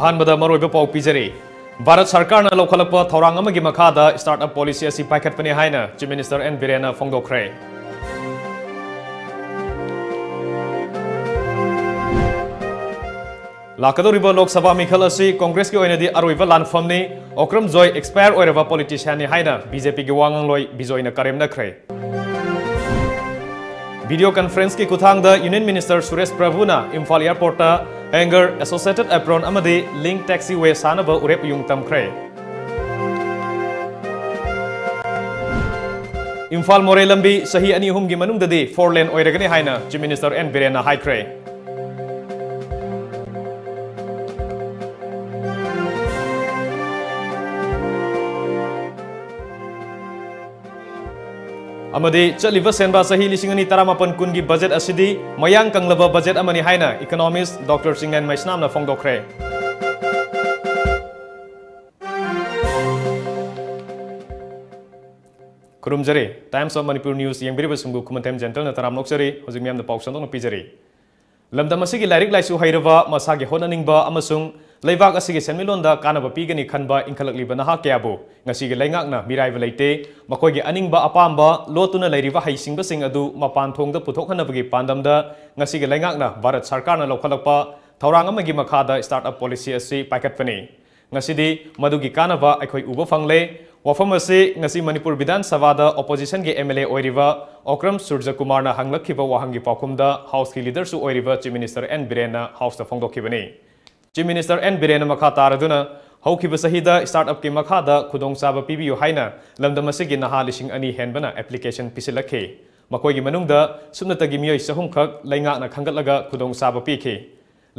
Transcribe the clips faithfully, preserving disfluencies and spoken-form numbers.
ꯑꯍꯥꯟꯕꯗ ꯃꯔꯨꯑꯣꯏꯕ ꯄꯥꯎ ꯄꯤꯖꯔꯤ꯫ ꯚꯥꯔꯠ ꯁꯔꯀꯥꯔꯅ ꯂꯧꯈꯠꯂꯛꯄ ꯊꯧꯔꯥꯡ ꯑꯃꯒꯤ ꯃꯈꯥꯗ startup policy ꯑꯁꯤ ꯄꯥꯏꯈꯠꯄꯅꯤ ꯍꯥꯏꯅ Chief Minister ꯑꯦꯟ ꯕꯤꯔꯦꯟꯅ ꯐꯣꯡꯗꯣꯛꯈ꯭ꯔꯦ꯫ ꯂꯥꯛꯀꯗꯧꯔꯤꯕ ꯂꯣꯛ ꯁꯚꯥ ꯃꯤꯈꯜ ꯑꯁꯤ ꯀꯣꯡꯒ꯭ꯔꯦꯁꯀꯤ ꯑꯣꯏꯅꯗꯤ ꯑꯔꯣꯏꯕ ꯂꯥꯟꯐꯝꯅꯤ, ꯑꯣꯀ꯭ꯔꯝ ꯖꯣꯏ expire ꯑꯣꯏꯔꯕ politicianꯅꯤ ꯍꯥꯏꯅ ꯕꯤ ꯖꯦ ꯄꯤꯒꯤ ꯋꯥ ꯉꯥꯡꯂꯣꯏ ꯕꯤꯖꯣꯏꯅ ꯀꯔꯦꯝꯅꯈ꯭ꯔꯦ꯫ Video conferenceꯀꯤ ꯈꯨꯠꯊꯥꯡꯗ Union Minister Suresh ꯄ꯭ꯔꯚꯨꯅ Imphal airportꯇ hanger, associated apron ꯑꯃꯗꯤ link taxiway ꯁꯥꯅꯕ ꯎꯔꯦꯞ ꯌꯨꯡ ꯇꯝꯈ꯭ꯔꯦ꯫ ꯏꯝꯐꯥꯜ ꯃꯣꯔꯦ ꯂꯝꯕꯤ ꯆꯍꯤ ꯑꯅꯤ ꯑꯍꯨꯝꯒꯤ ꯃꯅꯨꯡꯗꯗꯤ four lane ꯑꯣꯏꯔꯒꯅꯤ ꯍꯥꯏꯅ Chief Minister ꯑꯦꯟ ꯕꯤꯔꯦꯟꯅ ꯍꯥꯏꯈ꯭ꯔꯦ꯫ ꯑꯃꯗꯤ ꯆꯠꯂꯤꯕ ꯁꯦꯟꯕꯥ ꯆꯍꯤ ꯂꯤꯁꯤꯡ ꯑꯅꯤ ꯇꯔꯥꯃꯥꯄꯟ ꯀꯨꯟꯒꯤ budget ꯑꯁꯤꯗꯤ ꯃꯌꯥꯡ ꯀꯪꯂꯕ budget ꯑꯃꯅꯤ ꯍꯥꯏꯅ economist Doctor Chinglen ꯃꯩꯁꯅꯥꯝꯅ ꯐꯣꯡꯗꯣꯛꯈ꯭ꯔꯦ꯫ ꯈꯨꯔꯨꯝꯖꯔꯤ꯫ Times of Manipur News ꯌꯦꯡꯕꯤꯔꯤꯕꯁꯤꯡꯕꯨ ꯈꯨꯃꯟꯊꯦꯝ ꯖꯦꯟꯇꯜꯅ ꯇꯔꯥꯝꯅ ꯑꯣꯛꯆꯔꯤ꯫ ꯍꯧꯖꯤꯛ ꯃꯤꯌꯥꯝꯗ ꯄꯥꯎ ꯁꯟꯗꯣꯛꯅ ꯄꯤꯖꯔꯤ꯫ ꯂꯝꯗꯝ ꯑꯁꯤꯒꯤ ꯂꯥꯏꯔꯤꯛ ꯂꯥꯏꯁꯨ ꯍꯩꯔꯕ, ꯃꯁꯥꯒꯤ ꯍꯣꯠꯅꯅꯤꯡꯕ ꯑꯃꯁꯨꯡ ꯂꯩꯕꯥꯛ ꯑꯁꯤꯒꯤ ꯁꯦꯟꯃꯤꯠꯂꯣꯟꯗ ꯀꯥꯟꯅꯕ ꯄꯤꯒꯅꯤ ꯈꯟꯕ ꯏꯟꯈꯠꯂꯛꯂꯤꯕ ꯅꯍꯥ ꯀꯌꯥꯕꯨ ꯉꯁꯤꯒꯤ ꯂꯩꯉꯥꯛꯅ ꯃꯤꯔꯥꯏꯕ ꯂꯩꯇꯦ꯫ ꯃꯈꯣꯏꯒꯤ ꯑꯅꯤꯡꯕ ꯑꯄꯥꯝꯕ ꯂꯣꯠꯇꯨꯅ ꯂꯩꯔꯤꯕ ꯍꯩꯁꯤꯡꯕꯁꯤꯡ ꯑꯗꯨ ꯃꯄꯥꯟ ꯊꯣꯡꯗ ꯄꯨꯊꯣꯛꯍꯟꯅꯕꯒꯤ ꯄꯥꯟꯗꯝꯗ ꯉꯁꯤꯒꯤ ꯂꯩꯉꯥꯛꯅ ꯚꯥꯔꯠ ꯁꯔꯀꯥꯔꯅ ꯂꯧꯈꯠꯂꯛꯄ ꯊꯧꯔꯥꯡ ꯑꯃꯒꯤ ꯃꯈꯥꯗ startup policy ꯑꯁꯤ ꯄꯥꯏꯈꯠꯄꯅꯤ꯫ ꯉꯁꯤꯗꯤ ꯃꯗꯨꯒꯤ ꯀꯥꯟꯅꯕ ꯑꯩꯈꯣꯏ ꯎꯕ ꯐꯪꯂꯦ꯫ ꯋꯥꯐꯝ ꯑꯁꯤ ꯉꯁꯤ ꯃꯅꯤꯄꯨꯔ ꯕꯤꯙꯥꯟ ꯁꯚꯥꯗ oppositionꯒꯤ ꯑꯦꯝ ꯑꯦꯜ ꯑꯦ ꯑꯣꯏꯔꯤꯕ ꯑꯣꯀ꯭ꯔꯝ ꯁꯨꯔꯖꯀꯨꯃꯥꯔꯅ ꯍꯪꯂꯛꯈꯤꯕ ꯋꯥꯍꯪꯒꯤ ꯄꯥꯎꯈꯨꯝꯗ Houseꯀꯤ leaderꯁꯨ ꯑꯣꯏꯔꯤꯕ Chief Minister ꯑꯦꯟ ꯕꯤꯔꯦꯟꯅ Houseꯇ ꯐꯣꯡꯗꯣꯛꯈꯤꯕꯅꯤ꯫ Chief Minister ꯑꯦꯟ ꯕꯤꯔꯦꯟꯅ ꯃꯈꯥ ꯇꯥꯔꯗꯨꯅ, ꯍꯧꯈꯤꯕ ꯆꯍꯤꯗ startupꯀꯤ ꯃꯈꯥꯗ ꯈꯨꯗꯣꯡꯆꯥꯕ ꯄꯤꯕꯤꯌꯨ ꯍꯥꯏꯅ ꯂꯝꯗꯝ ꯑꯁꯤꯒꯤ ꯅꯍꯥ ꯂꯤꯁꯤꯡ ꯑꯅꯤ ꯍꯦꯟꯕꯅ application ꯄꯤꯁꯤꯜꯂꯛꯈꯤ꯫ ꯃꯈꯣꯏꯒꯤ ꯃꯅꯨꯡꯗ ꯁꯨꯞꯅꯇꯒꯤ ꯃꯤꯑꯣꯏ ꯆꯍꯨꯝ ꯈꯛ ꯂꯩꯉꯥꯛꯅ ꯈꯟꯒꯠꯂꯒ ꯈꯨꯗꯣꯡꯆꯥꯕ ꯄꯤꯈꯤ꯫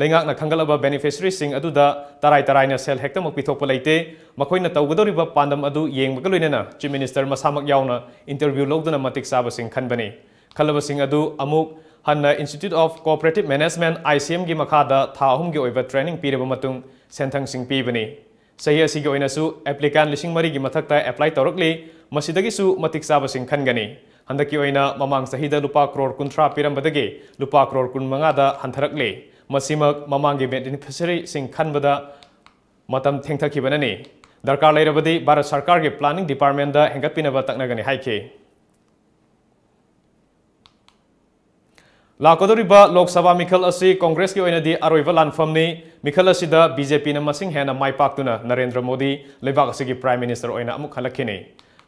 ꯂꯩꯉꯥꯛꯅ ꯈꯟꯒꯠꯂꯕ beneficiaryꯁꯤꯡ ꯑꯗꯨꯗ ꯇꯔꯥꯏ ꯇꯔꯥꯏꯅ ꯁꯦꯜ ꯍꯦꯛꯇꯃꯛ ꯄꯤꯊꯣꯛꯄ ꯂꯩꯇꯦ꯫ ꯃꯈꯣꯏꯅ ꯇꯧꯒꯗꯧꯔꯤꯕ ꯄꯥꯟꯗꯝ ꯑꯗꯨ ꯌꯦꯡꯕꯒ ꯂꯣꯏꯅꯅ Chief Minister ꯃꯁꯥꯃꯛ ꯌꯥꯎꯅ interview ꯂꯧꯗꯨꯅ ꯃꯇꯤꯛ ꯆꯥꯕꯁꯤꯡ ꯈꯟꯕꯅꯤ꯫ ꯈꯜꯂꯕꯁꯤꯡ ꯑꯗꯨ ꯑꯃꯨꯛ ꯍꯟꯅ Institute of Cooperative Management, ICMꯒꯤ ꯃꯈꯥꯗ ꯊꯥ ꯑꯍꯨꯝꯒꯤ ꯑꯣꯏꯕ training ꯄꯤꯔꯕ ꯃꯇꯨꯡ ꯁꯦꯟꯊꯪꯁꯤꯡ ꯄꯤꯕꯅꯤ꯫ ꯆꯍꯤ ꯑꯁꯤꯒꯤ ꯑꯣꯏꯅꯁꯨ applicant ꯂꯤꯁꯤꯡ ꯃꯔꯤꯒꯤ ꯃꯊꯛꯇ apply ꯇꯧꯔꯛꯂꯤ꯫ ꯃꯁꯤꯗꯒꯤꯁꯨ ꯃꯇꯤꯛ ꯆꯥꯕꯁꯤꯡ ꯈꯟꯒꯅꯤ꯫ ꯍꯟꯗꯛꯀꯤ ꯑꯣꯏꯅ ꯃꯃꯥꯡ ꯆꯍꯤꯗ ꯂꯨꯄꯥ ꯀ꯭ꯔꯣꯔ ꯀꯨꯟꯊ꯭ꯔꯥ ꯄꯤꯔꯝꯕꯗꯒꯤ ꯂꯨꯄꯥ ꯀ꯭ꯔꯣꯔ ꯀꯨꯟꯃꯉꯥꯗ ꯍꯟꯊꯔꯛꯂꯤ꯫ ꯃꯁꯤꯃꯛ ꯃꯃꯥꯡꯒꯤ ꯕꯦꯅꯤꯐꯤꯁꯔꯤꯁꯤꯡ ꯈꯟꯕꯗ ꯃꯇꯝ ꯊꯦꯡꯊꯈꯤꯕꯅꯅꯤ꯫ ꯗꯔꯀꯥꯔ ꯂꯩꯔꯕꯗꯤ ꯚꯥꯔꯠ ꯁꯔꯀꯥꯔꯒꯤ ꯄ꯭ꯂꯥꯅꯤꯡ ꯗꯤꯄꯥꯔꯠꯃꯦꯟꯗ ꯍꯦꯟꯒꯠꯄꯤꯅꯕ ꯇꯛꯅꯒꯅꯤ ꯍꯥꯏꯈꯤ꯫ ꯂꯥꯛꯀꯗꯧꯔꯤꯕ ꯂꯣꯛ ꯁꯚꯥ ꯃꯤꯈꯜ ꯑꯁꯤ ꯀꯣꯡꯒ꯭ꯔꯦꯁꯀꯤ ꯑꯣꯏꯅꯗꯤ ꯑꯔꯣꯏꯕ ꯂꯥꯟꯐꯝꯅꯤ꯫ ꯃꯤꯈꯜ ꯑꯁꯤꯗ ꯕꯤ ꯖꯦ ꯄꯤꯅ ꯃꯁꯤꯡ ꯍꯦꯟꯅ ꯃꯥꯏ ꯄꯥꯛꯇꯨꯅ ꯅꯔꯦꯟꯗ꯭ꯔ ꯃꯣꯗꯤ ꯂꯩꯕꯥꯛ ꯑꯁꯤꯒꯤ ꯄ꯭ꯔꯥꯏꯝ ꯃꯤꯅꯤꯁꯇꯔ ꯑꯣꯏꯅ ꯑꯃꯨꯛ ꯍꯜꯂꯛꯈꯤꯅꯤ꯫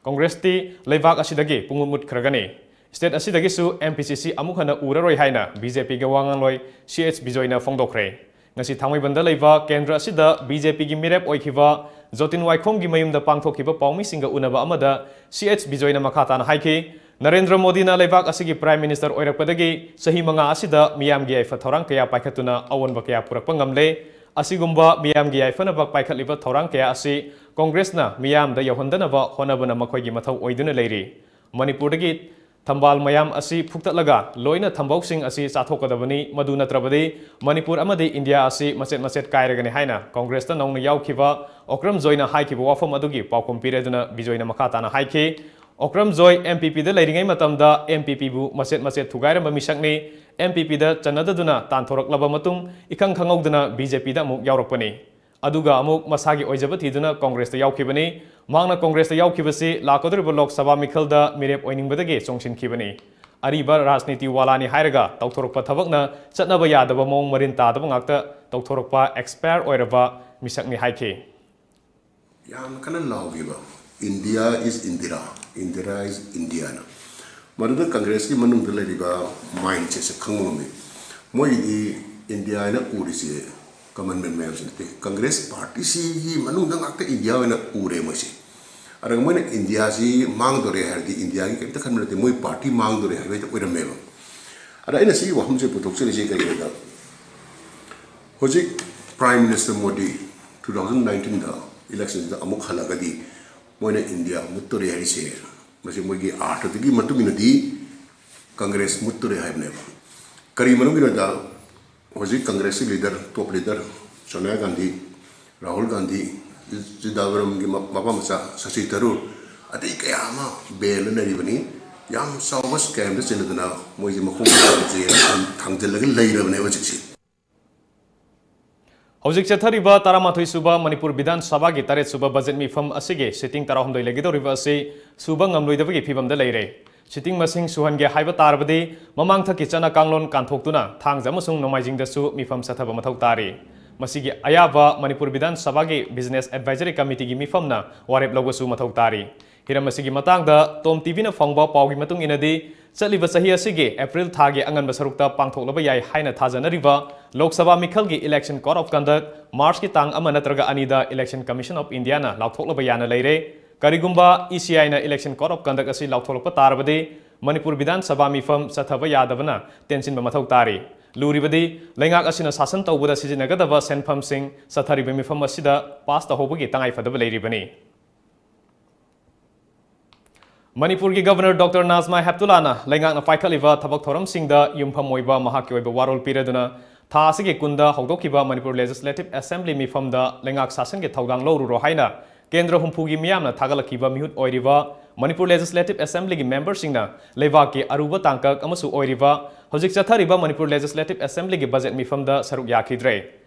ꯀꯣꯡꯒ꯭ꯔꯦꯁꯇꯤ ꯂꯩꯕꯥꯛ ꯑꯁꯤꯗꯒꯤ ꯄꯨꯡꯃꯨꯠ ꯃꯨꯠꯈ꯭ꯔꯒꯅꯤ꯫ ꯁ꯭ꯇꯦꯠ ꯑꯁꯤꯗꯒꯤꯁꯨ ꯑꯦꯝ ꯄꯤ ꯁꯤ ꯁꯤ ꯑꯃꯨꯛ ꯍꯟꯅ ꯎꯔꯔꯣꯏ ꯍꯥꯏꯅ ꯕꯤ ꯖꯦ ꯄꯤꯒꯤ ꯋꯥ ꯉꯥꯡꯂꯣꯏ ꯁꯤ ꯑꯩꯆ ꯕꯤꯖꯣꯏꯅ ꯐꯣꯡꯗꯣꯛꯈ꯭ꯔꯦ꯫ ꯉꯁꯤ ꯊꯥꯡꯃꯩꯕꯟꯗ ꯂꯩꯕ ꯀꯦꯟꯗ꯭ꯔ ꯑꯁꯤꯗ ꯕꯤ ꯖꯦ ꯄꯤꯒꯤ ꯃꯤꯔꯦꯞ ꯑꯣꯏꯈꯤꯕ ꯖꯣꯇꯤꯟ ꯋꯥꯏꯈꯣꯝꯒꯤ ꯃꯌꯨꯝꯗ ꯄꯥꯡꯊꯣꯛꯈꯤꯕ ꯄꯥꯎꯃꯤꯁꯤꯡꯒ ꯎꯅꯕ ꯑꯃꯗ ꯁꯤ ꯑꯩꯆ ꯕꯤꯖꯣꯏꯅ ꯃꯈꯥ ꯇꯥꯅ ꯍꯥꯏꯈꯤ, ꯅꯔꯦꯟꯗ꯭ꯔ ꯃꯣꯗꯤꯅ ꯂꯩꯕꯥꯛ ꯑꯁꯤꯒꯤ ꯄ꯭ꯔꯥꯏꯝ ꯃꯤꯅꯤꯁꯇꯔ ꯑꯣꯏꯔꯛꯄꯗꯒꯤ ꯆꯍꯤ ꯃꯉꯥ ꯑꯁꯤꯗ ꯃꯤꯌꯥꯝꯒꯤ ꯌꯥꯏꯐ ꯊꯧꯔꯥꯡ ꯀꯌꯥ ꯄꯥꯏꯈꯠꯇꯨꯅ ꯑꯑꯣꯟꯕ ꯀꯌꯥ ꯄꯨꯔꯛꯄ ꯉꯝꯂꯦ꯫ ꯑꯁꯤꯒꯨꯝꯕ ꯃꯤꯌꯥꯝꯒꯤ ꯌꯥꯏꯐꯅꯕ ꯄꯥꯏꯈꯠꯂꯤꯕ ꯊꯧꯔꯥꯡ ꯀꯌꯥ ꯑꯁꯤ ꯀꯣꯡꯒ꯭ꯔꯦꯁꯅ ꯃꯤꯌꯥꯝꯗ ꯌꯧꯍꯟꯗꯅꯕ ꯍꯣꯠꯅꯕꯅ ꯃꯈꯣꯏꯒꯤ ꯃꯊꯧ ꯑꯣꯏꯗꯨꯅ ꯂꯩꯔꯤ꯫ ꯃꯅꯤꯄꯨꯔꯗꯒꯤ ꯊꯝꯕꯥꯜ ꯃꯌꯥꯝ ꯑꯁꯤ ꯐꯨꯛꯇꯠꯂꯒ ꯂꯣꯏꯅ ꯊꯝꯕꯧꯁꯤꯡ ꯑꯁꯤ ꯆꯥꯊꯣꯛꯀꯗꯕꯅꯤ꯫ ꯃꯗꯨ ꯅꯠꯇ꯭ꯔꯕꯗꯤ ꯃꯅꯤꯄꯨꯔ ꯑꯃꯗꯤ ꯏꯟꯗꯤꯌꯥ ꯑꯁꯤ ꯃꯆꯦꯠ ꯃꯆꯦꯠ ꯀꯥꯏꯔꯒꯅꯤ ꯍꯥꯏꯅ ꯀꯣꯡꯒ꯭ꯔꯦꯁꯇ ꯅꯧꯅ ꯌꯥꯎꯈꯤꯕ ꯑꯣꯀ꯭ꯔꯝ ꯖꯣꯏꯅ ꯍꯥꯏꯈꯤꯕ ꯋꯥꯐꯝ ꯑꯗꯨꯒꯤ ꯄꯥꯎꯈꯨꯝ ꯄꯤꯔꯗꯨꯅ ꯕꯤꯖꯣꯏꯅ ꯃꯈꯥ ꯇꯥꯅ ꯍꯥꯏꯈꯤ, ꯑꯣꯀ꯭ꯔꯝ ꯖꯣꯏ ꯑꯦꯝ ꯄꯤ ꯄꯤꯗ ꯂꯩꯔꯤꯉꯩ ꯃꯇꯝꯗ ꯑꯦꯝ ꯄꯤ ꯄꯤꯕꯨ ꯃꯆꯦꯠ ꯃꯆꯦꯠ ꯊꯨꯒꯥꯏꯔꯝꯕ ꯃꯤꯁꯛꯅꯤ꯫ ꯑꯦꯝ ꯄꯤ ꯄꯤꯗ ꯆꯟꯅꯗꯗꯨꯅ ꯇꯥꯟꯊꯣꯔꯛꯂꯕ ꯃꯇꯨꯡ ꯏꯈꯪ ꯈꯪꯍꯧꯗꯅ ꯕꯤ ꯖꯦ ꯄꯤꯗ ꯑꯃꯨꯛ ꯌꯥꯎꯔꯛꯄꯅꯤ꯫ ꯑꯗꯨꯒ ꯑꯃꯨꯛ ꯃꯁꯥꯒꯤ ꯑꯣꯏꯖꯕ ꯊꯤꯗꯨꯅ ꯀꯣꯡꯒ꯭ꯔꯦꯁꯇ ꯌꯥꯎꯈꯤꯕꯅꯤ꯫ ꯃꯍꯥꯛꯅ ꯀꯣꯡꯒ꯭ꯔꯦꯁꯇ ꯌꯥꯎꯈꯤꯕꯁꯤ ꯂꯥꯛꯀꯗꯧꯔꯤꯕ ꯂꯣꯛ ꯁꯚꯥ ꯃꯤꯈꯜꯗ ꯃꯤꯔꯦꯞ ꯑꯣꯏꯅꯤꯡꯕꯗꯒꯤ ꯆꯣꯡꯁꯤꯟꯈꯤꯕꯅꯤ꯫ ꯑꯔꯤꯕ ꯔꯥꯖꯅꯤꯇꯤ ꯋꯥꯂꯥꯅꯤ ꯍꯥꯏꯔꯒ ꯇꯧꯊꯣꯔꯛꯄ ꯊꯕꯛꯅ ꯆꯠꯅꯕ ꯌꯥꯗꯕ ꯃꯑꯣꯡ ꯃꯔꯤꯟ ꯇꯥꯗꯕ ꯉꯥꯛꯇ ꯇꯧꯊꯣꯔꯛꯄ ꯑꯦꯛꯁꯄꯥꯌꯔ ꯑꯣꯏꯔꯕ ꯃꯤꯁꯛꯅꯤ ꯍꯥꯏꯈꯤ꯫ ꯌꯥꯝꯅ ꯀꯟꯅ ꯂꯥꯎꯈꯤꯕ, "India is Indira, Indira is Indiaꯅ"꯫ ꯃꯗꯨꯗ ꯀꯪꯒ꯭ꯔꯦꯁꯀꯤ ꯃꯅꯨꯡꯗ ꯂꯩꯔꯤꯕ ꯃꯥꯏꯟꯁꯦꯠꯁꯦ ꯈꯪꯕ ꯉꯝꯃꯤ꯫ ꯃꯣꯏꯒꯤꯗꯤ ꯏꯟꯗꯤꯌꯥ ꯍꯥꯏꯅ ꯎꯔꯤꯁꯦ ꯀꯃꯟ ꯃꯦꯟ ꯃꯌꯥꯝꯁꯤ ꯅꯠꯇꯦ꯫ ꯀꯪꯒ꯭ꯔꯦꯁ ꯄꯥꯔꯇꯤꯁꯤꯒꯤ ꯃꯅꯨꯡꯗ ꯉꯥꯛꯇ ꯏꯟꯗꯤꯌꯥ ꯑꯣꯏꯅ ꯎꯔꯦ ꯃꯣꯏꯁꯦ꯫ ꯑꯗꯨꯒ ꯃꯣꯏꯅ ꯏꯟꯗꯤꯌꯥꯁꯤ ꯃꯥꯡꯗꯣꯔꯦ ꯍꯥꯏꯔꯗꯤ ꯏꯟꯗꯤꯌꯥꯒꯤ ꯀꯔꯤꯝꯇ ꯈꯟꯕ ꯅꯠꯇꯦ, ꯃꯣꯏ ꯄꯥꯔꯇꯤ ꯃꯥꯡꯗꯣꯔꯦ ꯍꯥꯏꯕ ꯍꯦꯛꯇ ꯑꯣꯏꯔꯝꯃꯦꯕ꯫ ꯑꯗ ꯑꯩꯅ ꯁꯤꯒꯤ ꯋꯥꯐꯝꯁꯦ ꯄꯨꯊꯣꯛꯆꯔꯤꯁꯦ ꯀꯔꯤꯒꯤꯅꯣꯗ, ꯍꯧꯖꯤꯛ prime minister Modi two thousand nineteenꯗ ꯏꯂꯦꯛꯁꯟꯁꯤꯗ ꯑꯃꯨꯛ ꯍꯜꯂꯒꯗꯤ ꯃꯣꯏꯅ ꯏꯟꯗꯤꯌꯥ ꯃꯨꯠꯇꯣꯔꯦ ꯍꯥꯏꯔꯤꯁꯦ, ꯃꯁꯤ ꯃꯣꯏꯒꯤ ꯑꯥꯔꯊꯗꯨꯒꯤ ꯃꯇꯨꯡ ꯏꯟꯅꯗꯤ ꯀꯪꯒ꯭ꯔꯦꯁ ꯃꯨꯠꯇꯣꯔꯦ ꯍꯥꯏꯕꯅꯦꯕ꯫ ꯀꯔꯤ ꯃꯔꯝꯒꯤꯅꯣꯗ, ꯍꯧꯖꯤꯛ ꯀꯪꯒ꯭ꯔꯦꯁꯀꯤ ꯂꯤꯗꯔ, ꯇꯣꯞ ꯂꯤꯗꯔ ꯁꯣꯅꯤꯌꯥ ꯒꯥꯟꯙꯤ, ꯔꯥꯍꯨꯜ ꯒꯥꯟꯙꯤ, ꯆꯤꯗꯥꯝꯕꯔꯝꯒꯤ ꯃ-, ꯃꯄꯥ ꯃꯆꯥ ꯁꯁꯤ ꯊꯔꯨꯔ, ꯑꯇꯩ ꯀꯌꯥ ꯑꯃ ꯕꯦꯜꯗ ꯂꯩꯔꯤꯕꯅꯤ꯫ ꯌꯥꯝ ꯆꯥꯎꯕ ꯁ꯭ꯀꯦꯝꯗ ꯆꯦꯟꯅꯗꯅ ꯃꯣꯏꯁꯦ ꯃꯈꯣꯡ ꯃꯈꯨꯠ ꯖꯦꯜꯗ ꯊꯥꯡ-, ꯊꯥꯡꯖꯤꯜꯂꯒ ꯂꯩꯔꯕꯅꯦꯕ ꯍꯧꯖꯤꯛꯁꯦ꯫ ꯍꯧꯖꯤꯛ ꯆꯠꯊꯔꯤꯕ ꯇꯔꯥꯃꯥꯊꯣꯏ ꯁꯨꯕ ꯃꯅꯤꯄꯨꯔ ꯕꯤꯙꯥꯟ ꯁꯚꯥꯒꯤ ꯇꯔꯦꯠ ꯁꯨꯕ ꯕꯖꯦꯠ ꯃꯤꯐꯝ ꯑꯁꯤꯒꯤ ꯁꯤꯇꯤꯡ ꯇꯔꯥꯍꯨꯝꯗꯣꯏ ꯂꯩꯒꯗꯧꯔꯤꯕ ꯑꯁꯤ ꯁꯨꯕ ꯉꯝꯂꯣꯏꯗꯕꯒꯤ ꯐꯤꯕꯝꯗ ꯂꯩꯔꯦ꯫ ꯁꯤꯇꯤꯡ ꯃꯁꯤꯡ ꯁꯨꯍꯟꯒꯦ ꯍꯥꯏꯕ ꯇꯥꯔꯕꯗꯤ ꯃꯃꯥꯡꯊꯛꯀꯤ ꯆꯠꯅ ꯀꯥꯡꯂꯣꯟ ꯀꯥꯟꯊꯣꯛꯇꯨꯅ ꯊꯥꯡꯖ ꯑꯃꯁꯨꯡ ꯅꯣꯡꯃꯥꯏꯖꯤꯡꯗꯁꯨ ꯃꯤꯐꯝ ꯆꯠꯊꯕ ꯃꯊꯧ ꯇꯥꯔꯤ꯫ ꯃꯁꯤꯒꯤ ꯑꯌꯥꯕ ꯃꯅꯤꯄꯨꯔ ꯕꯤꯙꯥꯟ ꯁꯚꯥꯒꯤ ꯕꯤꯖꯤꯅꯦꯁ ꯑꯦꯗꯚꯥꯏꯖꯔꯤ ꯀꯃꯤꯇꯤꯒꯤ ꯃꯤꯐꯝꯅ ꯋꯥꯔꯦꯞ ꯂꯧꯕꯁꯨ ꯃꯊꯧ ꯇꯥꯔꯤ꯫ ꯍꯤꯔꯝ ꯑꯁꯤꯒꯤ ꯃꯇꯥꯡꯗ ꯇꯣꯝ ꯇꯤꯚꯤꯅ ꯐꯪꯕ ꯄꯥꯎꯒꯤ ꯃꯇꯨꯡ ꯏꯟꯅꯗꯤ, ꯆꯠꯂꯤꯕ ꯆꯍꯤ ꯑꯁꯤꯒꯤ ꯑꯦꯄ꯭ꯔꯤꯜ ꯊꯥꯒꯤ ꯑꯉꯟꯕ ꯁꯔꯨꯛꯇ ꯄꯥꯡꯊꯣꯛꯂꯕ ꯌꯥꯏ ꯍꯥꯏꯅ ꯊꯥꯖꯅꯔꯤꯕ ꯂꯣꯛ ꯁꯚꯥ ꯃꯤꯈꯜꯒꯤ Election Code of Conduct ꯃꯥꯔꯆꯀꯤ ꯇꯥꯡ ꯑꯃ ꯅꯠꯇ꯭ꯔꯒ ꯑꯅꯤꯗ Election Commission of Indiaꯅ ꯂꯥꯎꯊꯣꯛꯂꯕ ꯌꯥꯅ ꯂꯩꯔꯦ꯫ ꯀꯔꯤꯒꯨꯝꯕ ECIꯅ Election Code of Conduct ꯑꯁꯤ ꯂꯥꯎꯊꯣꯛꯂꯛꯄ ꯇꯥꯔꯕꯗꯤ, ꯃꯅꯤꯄꯨꯔ ꯕꯤꯙꯥꯟ ꯁꯚꯥ ꯃꯤꯐꯝ ꯆꯠꯊꯕ ꯌꯥꯗꯕꯅ ꯇꯦꯟꯁꯤꯟꯕ ꯃꯊꯧ ꯇꯥꯔꯤ꯫ ꯂꯨꯔꯤꯕꯗꯤ, ꯂꯩꯉꯥꯛ ꯑꯁꯤꯅ ꯁꯥꯁꯟ ꯇꯧꯕꯗ ꯁꯤꯖꯤꯟꯅꯒꯗꯕ ꯁꯦꯟꯐꯝꯁꯤꯡ ꯆꯠꯊꯔꯤꯕ ꯃꯤꯐꯝ ꯑꯁꯤꯗ ꯄꯥꯁ ꯇꯧꯍꯧꯕꯒꯤ ꯇꯉꯥꯏꯐꯗꯕ ꯂꯩꯔꯤꯕꯅꯤ꯫ ꯃꯅꯤꯄꯨꯔꯒꯤ ꯒꯚꯔꯅꯔ ꯗꯣꯛꯇꯔ ꯅꯥꯖꯃꯥ ꯍꯦꯞꯇꯨꯂꯥꯅ ꯂꯩꯉꯥꯛꯅ ꯄꯥꯏꯈꯠꯂꯤꯕ ꯊꯕꯛ ꯊꯧꯔꯝꯁꯤꯡꯗ ꯌꯨꯝꯐꯝ ꯑꯣꯏꯕ ꯃꯍꯥꯛꯀꯤ ꯑꯣꯏꯕ ꯋꯥꯔꯣꯜ ꯄꯤꯔꯗꯨꯅ, ꯊꯥ ꯑꯁꯤꯒꯤ ꯀꯨꯟꯗ ꯍꯧꯗꯣꯛꯈꯤꯕ ꯃꯅꯤꯄꯨꯔ ꯂꯦꯖꯤꯁꯂꯦꯇꯤꯚ ꯑꯦꯁꯦꯝꯕ꯭ꯂꯤ ꯃꯤꯐꯝꯗ ꯂꯩꯉꯥꯛ ꯁꯥꯁꯟꯒꯤ ꯊꯧꯗꯥꯡ ꯂꯧꯔꯨꯔꯣ ꯍꯥꯏꯅ ꯀꯦꯟꯗ꯭ꯔ ꯍꯨꯝꯐꯨꯒꯤ ꯃꯤꯌꯥꯝꯅ ꯊꯥꯒꯠꯂꯛꯈꯤꯕ ꯃꯤꯍꯨꯠ ꯑꯣꯏꯔꯤꯕ ꯃꯅꯤꯄꯨꯔ ꯂꯦꯖꯤꯁꯂꯦꯇꯤꯚ ꯑꯦꯁꯦꯝꯕ꯭ꯂꯤꯒꯤ ꯃꯦꯝꯕꯔꯁꯤꯡꯅ ꯂꯩꯕꯥꯛꯀꯤ ꯑꯔꯨꯕ ꯇꯥꯡꯀꯛ ꯑꯃꯁꯨ ꯑꯣꯏꯔꯤꯕ ꯍꯧꯖꯤꯛ ꯆꯠꯊꯔꯤꯕ ꯃꯅꯤꯄꯨꯔ ꯂꯦꯖꯤꯁꯂꯦꯇꯤꯚ ꯑꯦꯁꯦꯝꯕ꯭ꯂꯤꯒꯤ ꯕꯖꯦꯠ ꯃꯤꯐꯝꯗ ꯁꯔꯨꯛ ꯌꯥꯈꯤꯗ꯭ꯔꯦ꯫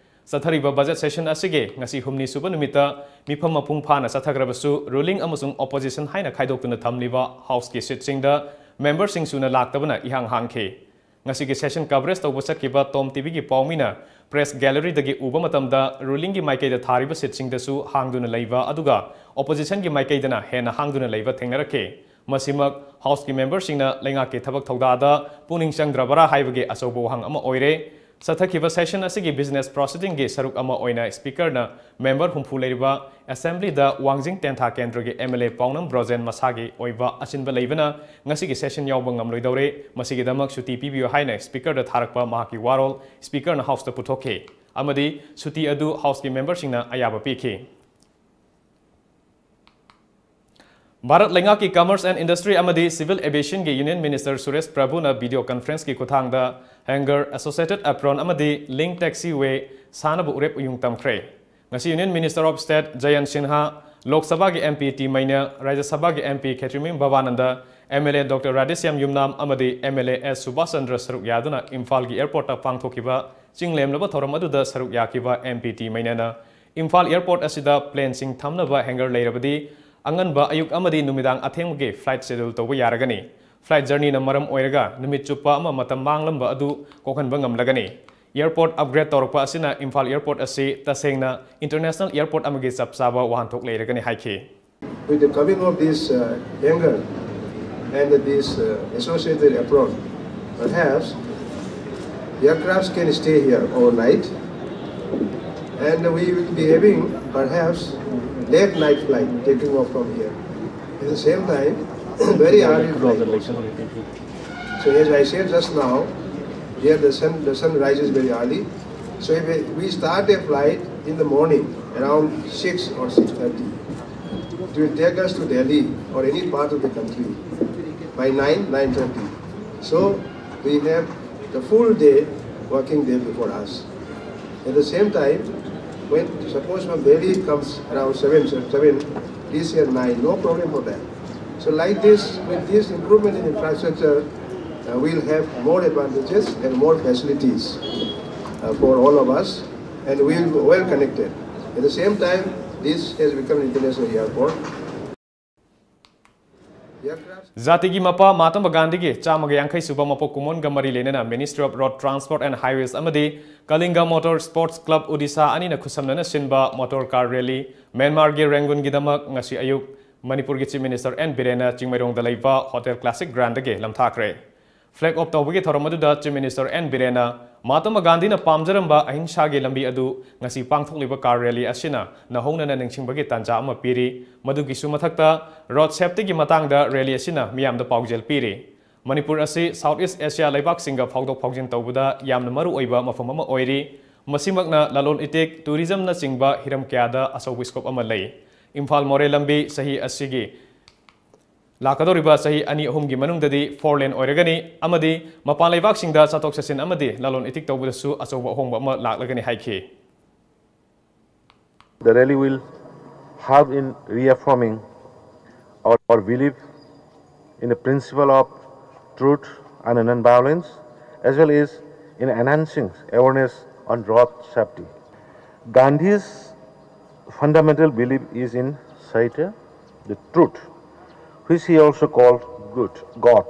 ꯆꯠꯊꯔꯤꯕ ꯕꯖꯦꯠ ꯁꯦꯁꯟ ꯑꯁꯤꯒꯤ ꯉꯁꯤ ꯍꯨꯝꯅꯤ ꯁꯨꯕ ꯅꯨꯃꯤꯠꯇ ꯃꯤꯐꯝ ꯃꯄꯨꯡ ꯐꯥꯅ ꯆꯠꯊꯈ꯭ꯔꯕꯁꯨ, ꯔꯨꯂꯤꯡ ꯑꯃꯁꯨꯡ ꯑꯣꯄꯣꯖꯤꯁꯟ ꯍꯥꯏꯅ ꯈꯥꯏꯗꯣꯛꯇꯨꯅ ꯊꯝꯂꯤꯕ ꯍꯥꯎꯁꯀꯤ ꯁꯤꯠꯁꯤꯡꯗ ꯃꯦꯝꯕꯔꯁꯤꯡ ꯁꯨꯅ ꯂꯥꯛꯇꯕꯅ ꯏꯍꯥꯡ ꯍꯥꯡꯈꯤ꯫ ꯉꯁꯤꯒꯤ ꯁꯦꯁꯟ ꯀꯚꯔꯦꯖ ꯇꯧꯕ ꯆꯠꯈꯤꯕ ꯇꯣꯝ ꯇꯤꯚꯤꯒꯤ ꯄꯥꯎꯃꯤꯅ ꯄ꯭ꯔꯦꯁ ꯒꯦꯂꯔꯤꯗꯒꯤ ꯎꯕ ꯃꯇꯝꯗ, ꯔꯨꯂꯤꯡꯒꯤ ꯃꯥꯏꯀꯩꯗ ꯊꯥꯔꯤꯕ ꯁꯤꯠꯁꯤꯡꯗꯁꯨ ꯍꯥꯡꯗꯨꯅ ꯂꯩꯕ, ꯑꯗꯨꯒ ꯑꯣꯄꯣꯖꯤꯁꯟꯒꯤ ꯃꯥꯏꯀꯩꯗꯅ ꯍꯦꯟꯅ ꯍꯥꯡꯗꯨꯅ ꯂꯩꯕ ꯊꯦꯡꯅꯔꯛꯈꯤ꯫ ꯃꯁꯤꯃꯛ ꯍꯥꯎꯁꯀꯤ ꯃꯦꯝꯕꯔꯁꯤꯡꯅ ꯂꯩꯉꯥꯛꯀꯤ ꯊꯕꯛ ꯊꯧꯗꯥꯗ ꯄꯨꯛꯅꯤꯡ ꯆꯪꯗ꯭ꯔꯕꯔꯥ ꯍꯥꯏꯕꯒꯤ ꯑꯆꯧꯕ ꯋꯥꯍꯪ ꯑꯃ ꯑꯣꯏꯔꯦ꯫ ꯆꯠꯊꯈꯤꯕ ꯁꯦꯁꯟ ꯑꯁꯤꯒꯤ ꯕꯤꯖꯤꯅꯦꯁ ꯄ꯭ꯔꯣꯁꯤꯗꯤꯡꯒꯤ ꯁꯔꯨꯛ ꯑꯃ ꯑꯣꯏꯅ ꯁ꯭ꯄꯤꯀꯔꯅ ꯃꯦꯝꯕꯔ ꯍꯨꯝꯐꯨ ꯂꯩꯔꯤꯕ ꯑꯦꯁꯦꯝꯕ꯭ꯂꯤꯗ ꯋꯥꯡꯖꯤꯡ ꯇꯦꯟꯊꯥ ꯀꯦꯟꯗ꯭ꯔꯒꯤ MLA ꯄꯥꯎꯅꯝ ꯕ꯭ꯔꯣꯖꯦꯟ ꯃꯁꯥꯒꯤ ꯑꯣꯏꯕ ꯑꯆꯤꯟꯕ ꯂꯩꯕꯅ ꯉꯁꯤꯒꯤ ꯁꯦꯁꯟ ꯌꯥꯎꯕ ꯉꯝꯂꯣꯏꯗꯧꯔꯦ, ꯃꯁꯤꯒꯤꯗꯃꯛ ꯁꯨꯇꯤ ꯄꯤꯕꯤꯌꯨ ꯍꯥꯏꯅ ꯁ꯭ꯄꯤꯀꯔꯗ ꯊꯥꯔꯛꯄ ꯃꯍꯥꯛꯀꯤ ꯋꯥꯔꯣꯜ ꯁ꯭ꯄꯤꯀꯔꯅ ꯍꯥꯎꯁꯇ ꯄꯨꯊꯣꯛꯈꯤ ꯑꯃꯗꯤ ꯁꯨꯇꯤ ꯑꯗꯨ ꯍꯥꯎꯁꯀꯤ ꯃꯦꯝꯕꯔꯁꯤꯡꯅ ꯑꯌꯥꯕ ꯄꯤꯈꯤ꯫ ꯚꯥꯔꯠ ꯂꯩꯉꯥꯛꯀꯤ Commerce and Industry ꯑꯃꯗꯤ Civil Aviationꯒꯤ Union Minister Suresh ꯄ꯭ꯔꯚꯨꯅ video conferenceꯀꯤ ꯈꯨꯠꯊꯥꯡꯗ hangar, associated apron ꯑꯃꯗꯤ link taxiway ꯁꯥꯅꯕ ꯎꯔꯦꯞ ꯎꯌꯨꯡ ꯇꯝꯈ꯭ꯔꯦ꯫ ꯉꯁꯤ Union Minister of State ꯖꯌꯟ ꯁꯤꯟꯍꯥ, ꯂꯣꯛ ꯁꯚꯥꯒꯤ MP ꯇꯤ ꯃꯩꯅ, ꯔꯥꯖ꯭ꯌ ꯁꯚꯥꯒꯤ MP Khetrimayum Bhabananda, M L A doctor Radheshyam Yumnam ꯑꯃꯗꯤ ꯑꯦꯝ ꯑꯦꯜ ꯑꯦ ꯑꯦꯁ ꯁꯨꯕꯥꯁ ꯆꯟꯗ꯭ꯔ ꯁꯔꯨꯛ ꯌꯥꯗꯨꯅ ꯏꯝꯐꯥꯜꯒꯤ ꯑꯦꯌꯔꯄꯣꯔꯠꯇ ꯄꯥꯡꯊꯣꯛꯈꯤꯕ ꯆꯤꯡ ꯂꯦꯝꯂꯕ ꯊꯧꯔꯝ ꯑꯗꯨꯗ ꯁꯔꯨꯛ ꯌꯥꯈꯤꯕ ꯑꯦꯝ ꯄꯤ ꯇꯤ ꯃꯩꯅꯦꯅ ꯏꯝꯐꯥꯜ ꯑꯦꯌꯔꯄꯣꯔꯠ ꯑꯁꯤꯗ ꯄ꯭ꯂꯦꯟꯁꯤꯡ ꯊꯝꯅꯕ ꯍꯦꯡꯒꯔ ꯂꯩꯔꯕꯗꯤ ꯑꯉꯟꯕ ꯑꯌꯨꯛ ꯑꯃꯗꯤ ꯅꯨꯃꯤꯗꯥꯡ ꯑꯊꯦꯡꯕꯒꯤ ꯐ꯭ꯂꯥꯏꯠ ꯁꯦꯗ꯭ꯌꯨꯜ ꯇꯧꯕ ꯌꯥꯔꯒꯅꯤ꯫ ꯐ꯭ꯂꯥꯏꯠ ꯖꯔꯅꯤꯅ ꯃꯔꯝ ꯑꯣꯏꯔꯒ ꯅꯨꯃꯤꯠ ꯆꯨꯞꯄ ꯑꯃ ꯃꯇꯝ ꯃꯥꯡꯂꯝꯕ ꯑꯗꯨ ꯀꯣꯛꯍꯟꯕ ꯉꯝꯂꯒꯅꯤ꯫ ꯑꯦꯌꯔꯄꯣꯔꯠ ꯑꯞꯒ꯭ꯔꯦꯗ ꯇꯧꯔꯛꯄ ꯑꯁꯤꯅ ꯏꯝꯐꯥꯜ ꯑꯦꯌꯔꯄꯣꯔꯠ ꯑꯁꯤ ꯇꯁꯦꯡꯅ ꯏꯟꯇꯔꯅꯦꯁꯅꯦꯜ ꯑꯦꯌꯔꯄꯣꯔꯠ ꯑꯃꯒꯤ ꯆꯞ ꯆꯥꯕ ꯋꯥꯍꯟꯊꯣꯛ ꯂꯩꯔꯒꯅꯤ ꯍꯥꯏꯈꯤ꯫ With the coming of this uh, hangar and this uh, associated apron, perhaps aircrafts can stay here overnight, and we will be having perhaps late night flight taking off from here. At the same time, very early flight also. So as I said just now, here the sun, the sun rises very early. So if we start a flight in the morning around six or six thirty, it will take us to Delhi or any part of the country by nine, nine thirty. So we have the full day, working day before us. At the same time, when suppose from Delhi it comes around seven, seven, this year nine, no problem for that. So like this, with this improvement in infrastructure, uh, we'll have more advantages and more facilities uh, for all of us, and we'll be well connected. At the same time, this has become an international airport. Aircraft ꯖꯥꯇꯤꯒꯤ ꯃꯄꯥ ꯃꯍꯥꯇꯃꯥ ꯒꯥꯟꯙꯤꯒꯤ ꯆꯥꯝꯃꯒ ꯌꯥꯡꯈꯩ ꯁꯨꯕ ꯃꯄꯣꯛ ꯀꯨꯝꯑꯣꯟꯒ ꯃꯔꯤ ꯂꯩꯅꯅ Ministry of Road Transport and Highways ꯑꯃꯗꯤ Kalinga Motor Sports Club Odisha ꯑꯅꯤꯅ ꯈꯨꯠꯁꯝꯅꯅ ꯁꯤꯟꯕ Motor Car Rally ꯃ꯭ꯌꯥꯟꯃꯥꯔꯒꯤ ꯔꯦꯡꯒꯨꯟꯒꯤꯗꯃꯛ ꯉꯁꯤ ꯑꯌꯨꯛ ꯃꯅꯤꯄꯨꯔꯒꯤ Chief Minister ꯑꯦꯟ ꯕꯤꯔꯦꯟꯅ ꯆꯤꯡꯃꯩꯔꯣꯡꯗ ꯂꯩꯕ Hotel Classic Grandꯗꯒꯤ ꯂꯝꯊꯥꯈ꯭ꯔꯦ꯫ Flag off ꯇꯧꯕꯒꯤ ꯊꯧꯔꯝ ꯑꯗꯨꯗ Chief Minister ꯑꯦꯟ ꯕꯤꯔꯦꯟꯅ ꯃꯍꯥꯇꯃꯥ ꯒꯥꯟꯙꯤꯅ ꯄꯥꯝꯖꯔꯝꯕ ꯑꯍꯤꯡꯁꯥꯒꯤ ꯂꯝꯕꯤ ꯑꯗꯨ ꯉꯁꯤ ꯄꯥꯡꯊꯣꯛꯂꯤꯕ car rally ꯑꯁꯤꯅ ꯅꯧꯍꯧꯅꯅ ꯅꯤꯡꯁꯤꯡꯕꯒꯤ ꯇꯥꯟꯖꯥ ꯑꯃ ꯄꯤꯔꯤ꯫ ꯃꯗꯨꯒꯤꯁꯨ ꯃꯊꯛꯇ road safetyꯒꯤ ꯃꯇꯥꯡꯗ rally ꯑꯁꯤꯅ ꯃꯤꯌꯥꯝꯗ ꯄꯥꯎꯖꯦꯜ ꯄꯤꯔꯤ꯫ ꯃꯅꯤꯄꯨꯔ ꯑꯁꯤ South East Asia ꯂꯩꯕꯥꯛꯁꯤꯡꯒ ꯐꯥꯎꯗꯣꯛ ꯐꯥꯎꯖꯤꯟ ꯇꯧꯕꯗ ꯌꯥꯝꯅ ꯃꯔꯨ ꯑꯣꯏꯕ ꯃꯐꯝ ꯑꯃ ꯑꯣꯏꯔꯤ꯫ ꯃꯁꯤꯃꯛꯅ ꯂꯂꯣꯟ ꯏꯇꯤꯛ, tourismꯅꯆꯤꯡꯕ ꯍꯤꯔꯝ ꯀꯌꯥꯗ ꯑꯆꯧꯕ scope ꯑꯃ ꯂꯩ꯫ ꯏꯝꯐꯥꯜ ꯃꯣꯔꯦ ꯂꯝꯕꯤ ꯆꯍꯤ ꯑꯁꯤꯒꯤ ꯂꯥꯛꯀꯗꯧꯔꯤꯕ ꯆꯍꯤ ꯑꯅꯤ ꯑꯍꯨꯝꯒꯤ ꯃꯅꯨꯡꯗꯗꯤ four lane ꯑꯣꯏꯔꯒꯅꯤ ꯑꯃꯗꯤ ꯃꯄꯥꯟ ꯂꯩꯕꯥꯛꯁꯤꯡꯗ ꯆꯠꯊꯣꯛ ꯆꯠꯁꯤꯟ ꯑꯃꯗꯤ ꯂꯂꯣꯟ ꯏꯇꯤꯛ ꯇꯧꯕꯗꯁꯨ ꯑꯆꯧꯕ ꯑꯍꯣꯡꯕ ꯑꯃ ꯂꯥꯛꯂꯒꯅꯤ ꯍꯥꯏꯈꯤ꯫ The rally will help in reaffirming our, our belief in the principle of truth and non-violence, as well as in enhancing awareness on road safety. Gandhi's fundamental belief is in Satya, the truth, which he also called good, God.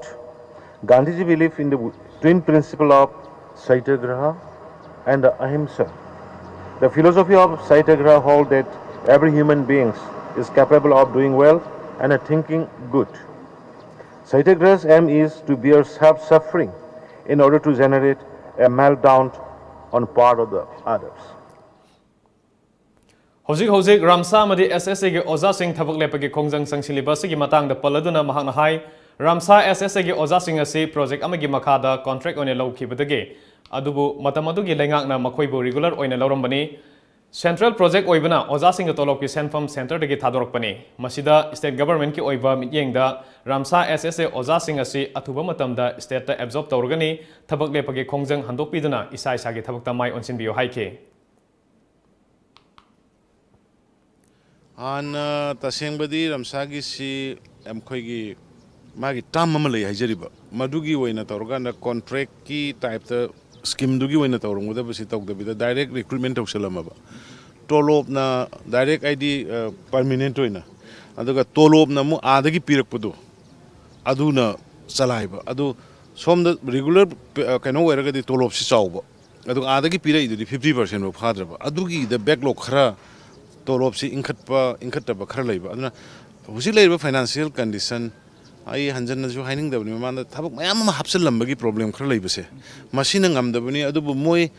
Gandhiji believed in the twin principle of Satyagraha and the Ahimsa. The philosophy of Satyagraha holds that every human being is capable of doing well and thinking good. Satyagraha's aim is to bear self-suffering in order to generate a meltdown on part of the others. ꯍꯧꯖꯤꯛ ꯍꯧꯖꯤꯛ ꯔꯥꯝꯁꯥ ꯑꯃꯗꯤ ꯑꯦꯁ ꯑꯦꯁ ꯑꯦꯒꯤ ꯑꯣꯖꯥꯁꯤꯡ ꯊꯕꯛ ꯂꯦꯞꯄꯒꯤ ꯈꯣꯡꯖꯪ ꯆꯪꯁꯤꯜꯂꯤꯕ ꯑꯁꯤꯒꯤ ꯃꯇꯥꯡꯗ ꯄꯜꯂꯗꯨꯅ ꯃꯍꯥꯛꯅ ꯍꯥꯏ, ꯔꯥꯝꯁꯥ ꯑꯦꯁ ꯑꯦꯁ ꯑꯦꯒꯤ ꯑꯣꯖꯥꯁꯤꯡ ꯑꯁꯤ ꯄ꯭ꯔꯣꯖꯦꯛ ꯑꯃꯒꯤ ꯃꯈꯥꯗ ꯀꯣꯟꯇ꯭ꯔꯦꯛ ꯑꯣꯏꯅ ꯂꯧꯈꯤꯕꯗꯒꯤ, ꯑꯗꯨꯕꯨ ꯃꯇꯝ ꯑꯗꯨꯒꯤ ꯂꯩꯉꯥꯛꯅ ꯃꯈꯣꯏꯕꯨ ꯔꯤꯒꯨꯂꯔ ꯑꯣꯏꯅ ꯂꯧꯔꯝꯕꯅꯤ꯫ ꯁꯦꯟꯇ꯭ꯔꯦꯜ ꯄ꯭ꯔꯣꯖꯦꯛ ꯑꯣꯏꯕꯅ ꯑꯣꯖꯥꯁꯤꯡꯒꯤ ꯇꯣꯂꯣꯞꯀꯤ ꯁꯦꯟꯐꯝ ꯁꯦꯟꯇꯔꯗꯒꯤ ꯊꯥꯗꯣꯔꯛꯄꯅꯤ꯫ ꯃꯁꯤꯗ ꯁ꯭ꯇꯦꯠ ꯒꯚꯔꯟꯃꯦꯟꯠꯀꯤ ꯑꯣꯏꯕ ꯃꯤꯠꯌꯦꯡꯗ ꯔꯥꯝꯁꯥ ꯑꯦꯁ ꯑꯦꯁ ꯑꯦ ꯑꯣꯖꯥꯁꯤꯡ ꯑꯁꯤ ꯑꯊꯨꯕ ꯃꯇꯝꯗ ꯁ꯭ꯇꯦꯠꯇ ꯑꯦꯕꯖꯣꯔꯕ ꯇꯧꯔꯒꯅꯤ꯫ ꯊꯕꯛ ꯂꯦꯞꯄꯒꯤ ꯈꯣꯡꯖꯪ ꯍꯟꯗꯣꯛꯄꯤꯗꯨꯅ ꯏꯁꯥ ꯏꯁꯥꯒꯤ ꯊꯕꯛꯇ ꯃꯥꯏ ꯑꯣꯟꯁꯤꯟꯕꯤꯌꯨ ꯍꯥꯏꯈꯤ꯫ ꯍꯥꯟꯅ ꯇꯁꯦꯡꯕꯗꯤ ꯔꯥꯝꯁꯥꯒꯤꯁꯤ ꯑꯩꯈꯣꯏꯒꯤ ꯃꯥꯒꯤ ꯇꯥꯔꯝ ꯑꯃ ꯂꯩ ꯍꯥꯏꯖꯔꯤꯕ, ꯃꯗꯨꯒꯤ ꯑꯣꯏꯅ ꯇꯧꯔꯀꯥꯟꯗ ꯀꯣꯟꯇ꯭ꯔꯦꯛꯀꯤ ꯇꯥꯏꯞꯇ, ꯁ꯭ꯀꯤꯝꯗꯨꯒꯤ ꯑꯣꯏꯅ ꯇꯧꯔꯝꯒꯗꯕꯁꯤ ꯇꯧꯗꯕꯤꯗ ꯗꯥꯏꯔꯦꯛ ꯔꯤꯀ꯭ꯔꯨꯠꯃꯦꯟ ꯇꯧꯁꯜꯂꯝꯃꯕ꯫ ꯇꯣꯂꯣꯞꯅ ꯗꯥꯏꯔꯦꯛ ꯍꯥꯏꯗꯤ ꯄꯔꯃꯤꯅꯦꯟꯠ ꯑꯣꯏꯅ, ꯑꯗꯨꯒ ꯇꯣꯂꯣꯞꯅ ꯑꯃꯨꯛ ꯑꯥꯗꯒꯤ ꯄꯤꯔꯛꯄꯗꯣ ꯑꯗꯨꯅ ꯆꯂꯥꯏꯕ꯫ ꯑꯗꯨ ꯁꯣꯝꯗ ꯔꯤꯒꯨꯂꯔ ꯀꯩꯅꯣ ꯑꯣꯏꯔꯒꯗꯤ ꯇꯣꯂꯣꯞꯁꯤ ꯆꯥꯎꯕ, ꯑꯗꯨꯒ ꯑꯥꯗꯒꯤ ꯄꯤꯔꯛꯏꯗꯨꯗꯤ ꯐꯤꯐꯇꯤ ꯄꯥꯔꯁꯦꯟꯐꯥꯎ ꯐꯥꯗ꯭ꯔꯕ꯫ ꯑꯗꯨꯒꯤꯗ ꯕꯦꯛꯂꯣꯛ ꯈꯔ, ꯇꯣꯂꯣꯞꯁꯤ ꯏꯟꯈꯠꯄ ꯏꯟꯈꯠꯇꯕ ꯈꯔ ꯂꯩꯕ꯫ ꯑꯗꯨꯅ ꯍꯧꯖꯤꯛ ꯂꯩꯔꯤꯕ ꯐꯥꯏꯅꯥꯟꯁꯤꯌꯦꯜ ꯀꯟꯗꯤꯁꯟ, ꯑꯩ ꯍꯟꯖꯟꯅꯁꯨ ꯍꯥꯏꯅꯤꯡꯗꯕꯅꯤ, ꯃꯃꯥꯡꯗ ꯊꯕꯛ ꯃꯌꯥꯝ ꯑꯃ ꯍꯥꯞꯆꯤꯜꯂꯝꯕꯒꯤ ꯄ꯭ꯔꯣꯕ꯭ꯂꯦꯝ ꯈꯔ ꯂꯩꯕꯁꯦ, ꯃꯁꯤꯅ ꯉꯝꯗꯕꯅꯤ꯫ ꯑꯗꯨꯕꯨ ꯃꯣꯏ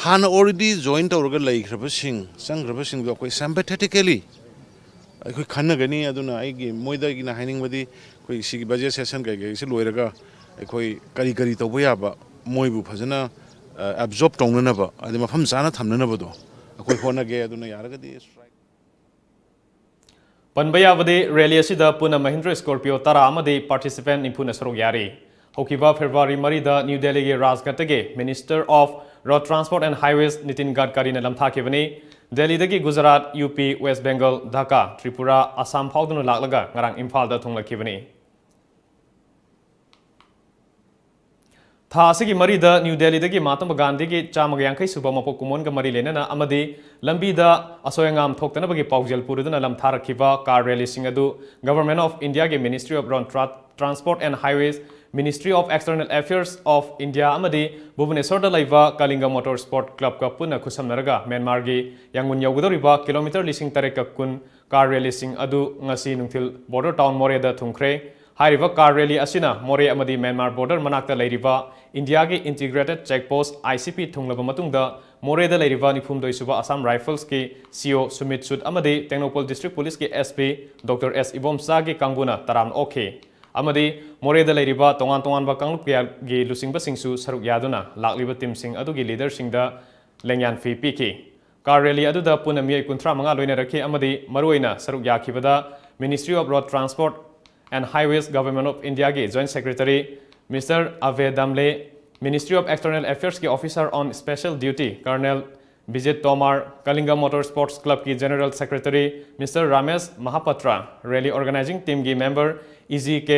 ꯍꯥꯟꯅ ꯑꯣꯜꯔꯦꯗꯤ ꯖꯣꯏꯟ ꯇꯧꯔꯒ ꯂꯩꯈ꯭ꯔꯕꯁꯤꯡ, ꯆꯪꯈ꯭ꯔꯕꯁꯤꯡꯗꯣ ꯑꯩꯈꯣꯏ ꯁꯥꯏꯝꯄꯦꯊꯦꯇꯤꯀꯦꯂꯤ ꯑꯩꯈꯣꯏ ꯈꯟꯅꯒꯅꯤ꯫ ꯑꯗꯨꯅ ꯑꯩꯒꯤ ꯃꯣꯏꯗ ꯑꯩꯅ ꯍꯥꯏꯅꯤꯡꯕꯗꯤ, ꯑꯩꯈꯣꯏ ꯁꯤꯒꯤ ꯕꯖꯦꯠ ꯁꯦꯁꯟ ꯀꯩꯀꯩꯁꯤ ꯂꯣꯏꯔꯒ ꯑꯩꯈꯣꯏ ꯀꯔꯤ ꯀꯔꯤ ꯇꯧꯕ ꯌꯥꯕ, ꯃꯣꯏꯕꯨ ꯐꯖꯅ ꯑꯦꯕꯖꯣꯔꯕ ꯇꯧꯅꯅꯕ, ꯍꯥꯏꯗꯤ ꯃꯐꯝ ꯆꯥꯅ ꯊꯝꯅꯅꯕꯗꯣ ꯑꯩꯈꯣꯏ ꯍꯣꯠꯅꯒꯦ꯫ ꯑꯗꯨꯅ ꯌꯥꯔꯒꯗꯤ ꯁ꯭ꯇ꯭ꯔꯥꯏꯛ ꯄꯟꯕ ꯌꯥꯕꯗꯤ, ꯔꯦꯂꯤ ꯑꯁꯤꯗ ꯄꯨꯟꯅ ꯃꯍꯤꯟꯗ꯭ꯔ ꯁ꯭ꯀꯣꯔꯄꯤꯌꯣ ꯇꯔꯥ ꯑꯃꯗꯤ ꯄꯥꯔꯇꯤꯁꯤꯄꯦꯟꯠ ꯅꯤꯐꯨꯅ ꯁꯔꯨꯛ ꯌꯥꯔꯤ꯫ ꯍꯧꯈꯤꯕ ꯐꯦꯕ꯭ꯔꯨꯋꯥꯔꯤ ꯃꯔꯤꯗ ꯅ꯭ꯌꯨ ꯗꯦꯜꯂꯤꯒꯤ ꯔꯥꯖꯘꯠꯇꯒꯤ minister of road transport and highways Nitin ꯒꯗꯀꯥꯔꯤꯅ ꯂꯝꯊꯥꯈꯤꯕꯅꯤ꯫ ꯗꯦꯜꯂꯤꯗꯒꯤ Gujarat, U P, west Bengal, Dhaka, Tripura, Assam ꯐꯥꯎꯗꯨꯅ ꯂꯥꯛꯂꯒ ꯉꯔꯥꯡ ꯏꯝꯐꯥꯜꯗ ꯊꯨꯡꯂꯛꯈꯤꯕꯅꯤ꯫ ꯊꯥ ꯑꯁꯤꯒꯤ ꯃꯔꯤꯗ ꯅ꯭ꯌꯨ ꯗꯦꯜꯂꯤꯗꯒꯤ ꯃꯍꯥꯇꯃ ꯒꯥꯟꯙꯤꯒꯤ ꯆꯥꯝꯃꯒ ꯌꯥꯡꯈꯩ ꯁꯨꯕ ꯃꯄꯣꯛ ꯀꯨꯝꯑꯣꯟꯒ ꯃꯔꯤ ꯂꯩꯅꯅ ꯑꯃꯗꯤ ꯂꯝꯕꯤꯗ ꯑꯁꯣꯏ ꯑꯉꯥꯝ ꯊꯣꯛꯇꯅꯕꯒꯤ ꯄꯥꯎꯖꯦꯜ ꯄꯨꯔꯗꯨꯅ ꯂꯝ ꯊꯥꯔꯛꯈꯤꯕ car rallyꯁꯤꯡ ꯑꯗꯨ Government of Indiaꯒꯤ Ministry of Road Tra-, Transport and Highways, Ministry of External Affairs of India ꯑꯃꯗꯤ ꯚꯨꯕꯅꯦꯁ꯭ꯋꯔꯗ ꯂꯩꯕ ꯀꯂꯤꯡꯒ Motor Sport Clubꯀ ꯄꯨꯟꯅ ꯈꯨꯠꯁꯝꯅꯔꯒ ꯃ꯭ꯌꯥꯟꯃꯥꯔꯒꯤ ꯌꯥꯡꯒꯨꯟ ꯌꯧꯒꯗꯧꯔꯤꯕ ꯀꯤꯂꯣꯃꯤꯇꯔ ꯂꯤꯁꯤꯡ ꯇꯔꯦꯠꯀ ꯀꯨꯟ car rallyꯁꯤꯡ ꯑꯗꯨ ꯉꯁꯤ ꯅꯨꯡꯊꯤꯜ border town ꯃꯣꯔꯦꯗ ꯊꯨꯡꯈ꯭ꯔꯦ꯫ ꯍꯥꯏꯔꯤꯕ car rally ꯑꯁꯤꯅ ꯃꯣꯔꯦ ꯑꯃꯗꯤ ꯃ꯭ꯌꯥꯟꯃꯥꯔ border ꯃꯅꯥꯛꯇ ꯂꯩꯔꯤꯕ ꯏꯟꯗꯤꯌꯥꯒꯤ Integrated Check Post, ICP, ꯊꯨꯡꯂꯕ ꯃꯇꯨꯡꯗ ꯃꯣꯔꯦꯗ ꯂꯩꯔꯤꯕ ꯅꯤꯐꯨꯍꯨꯝꯗꯣꯏ ꯁꯨꯕ Assam Riflesꯀꯤ CO ꯁꯨꯃꯤꯠ ꯁꯨꯗ ꯑꯃꯗꯤ Tengnoupal District Policeꯀꯤ SP Doctor S ꯏꯕꯣꯝꯆꯥꯒꯤ ꯀꯥꯡꯕꯨꯅ ꯇꯔꯥꯝꯅ ꯑꯣꯛꯈꯤ꯫ ꯑꯃꯗꯤ ꯃꯣꯔꯦꯗ ꯂꯩꯔꯤꯕ ꯇꯣꯉꯥꯟ ꯇꯣꯉꯥꯟꯕ ꯀꯥꯡꯂꯨꯞ ꯀꯌꯥꯒꯤ ꯂꯨꯆꯤꯡꯕꯁꯤꯡꯁꯨ ꯁꯔꯨꯛ ꯌꯥꯗꯨꯅ ꯂꯥꯛꯂꯤꯕ teamꯁꯤꯡ ꯑꯗꯨꯒꯤ leaderꯁꯤꯡꯗ ꯂꯦꯡꯌꯥꯟ ꯐꯤ ꯄꯤꯈꯤ꯫ Car rally ꯑꯗꯨꯗ ꯄꯨꯟꯅ ꯃꯤꯑꯣꯏ ꯀꯨꯟꯊ꯭ꯔꯥ ꯃꯉꯥ ꯂꯣꯏꯅꯔꯛꯈꯤ ꯑꯃꯗꯤ ꯃꯔꯨꯑꯣꯏꯅ ꯁꯔꯨꯛ ꯌꯥꯈꯤꯕꯗ Ministry of Road Transport and Highways, Government of Indiaꯒꯤ Joint Secretary Mister Ave Damle, Ministry of External Affairsꯀꯤ Officer on Special Duty Colonel Vijit Tomar, Kalinga Motor Sports Clubꯀꯤ General Secretary Mister Ramesh Mahapatra, rally organizing teamꯒꯤ member EGK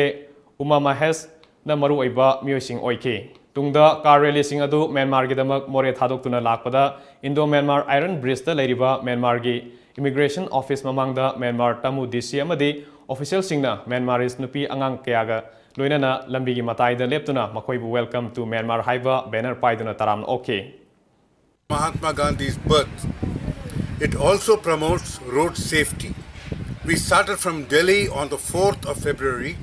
Uma Mahesh, ꯅ ꯃꯔꯨꯑꯣꯏꯕ ꯃꯤꯑꯣꯏꯁꯤꯡ ꯑꯣꯏꯈꯤ꯫ ꯇꯨꯡꯗ car rallyꯁꯤꯡ ꯑꯗꯨ ꯃ꯭ꯌꯥꯟꯃꯥꯔꯒꯤꯗꯃꯛ ꯃꯣꯔꯦ ꯊꯥꯗꯣꯛꯇꯨꯅ ꯂꯥꯛꯄꯗ Indo-Myanmar Iron Bridgeꯇ ꯂꯩꯔꯤꯕ ꯃ꯭ꯌꯥꯟꯃꯥꯔꯒꯤ Immigration Office ꯃꯃꯥꯡꯗ ꯃ꯭ꯌꯥꯟꯃꯥꯔ ꯇꯥꯃꯨ DC ꯑꯃꯗꯤ officialꯁꯤꯡꯅ Myanmarese ꯅꯨꯄꯤ ꯑꯉꯥꯡ ꯀꯌꯥꯒ ꯂꯣꯏꯅꯅ ꯂꯝꯕꯤꯒꯤ ꯃꯇꯥꯏꯗ ꯂꯦꯞꯇꯨꯅ ꯃꯈꯣꯏꯕꯨ Welcome to Myanmar ꯍꯥꯏꯕ banner ꯄꯥꯏꯗꯨꯅ ꯇꯔꯥꯝꯅ ꯑꯣꯛꯈꯤ꯫ Mahatma Gandhi's birth. It also promotes road safety. We started from Delhi on the fourth of February.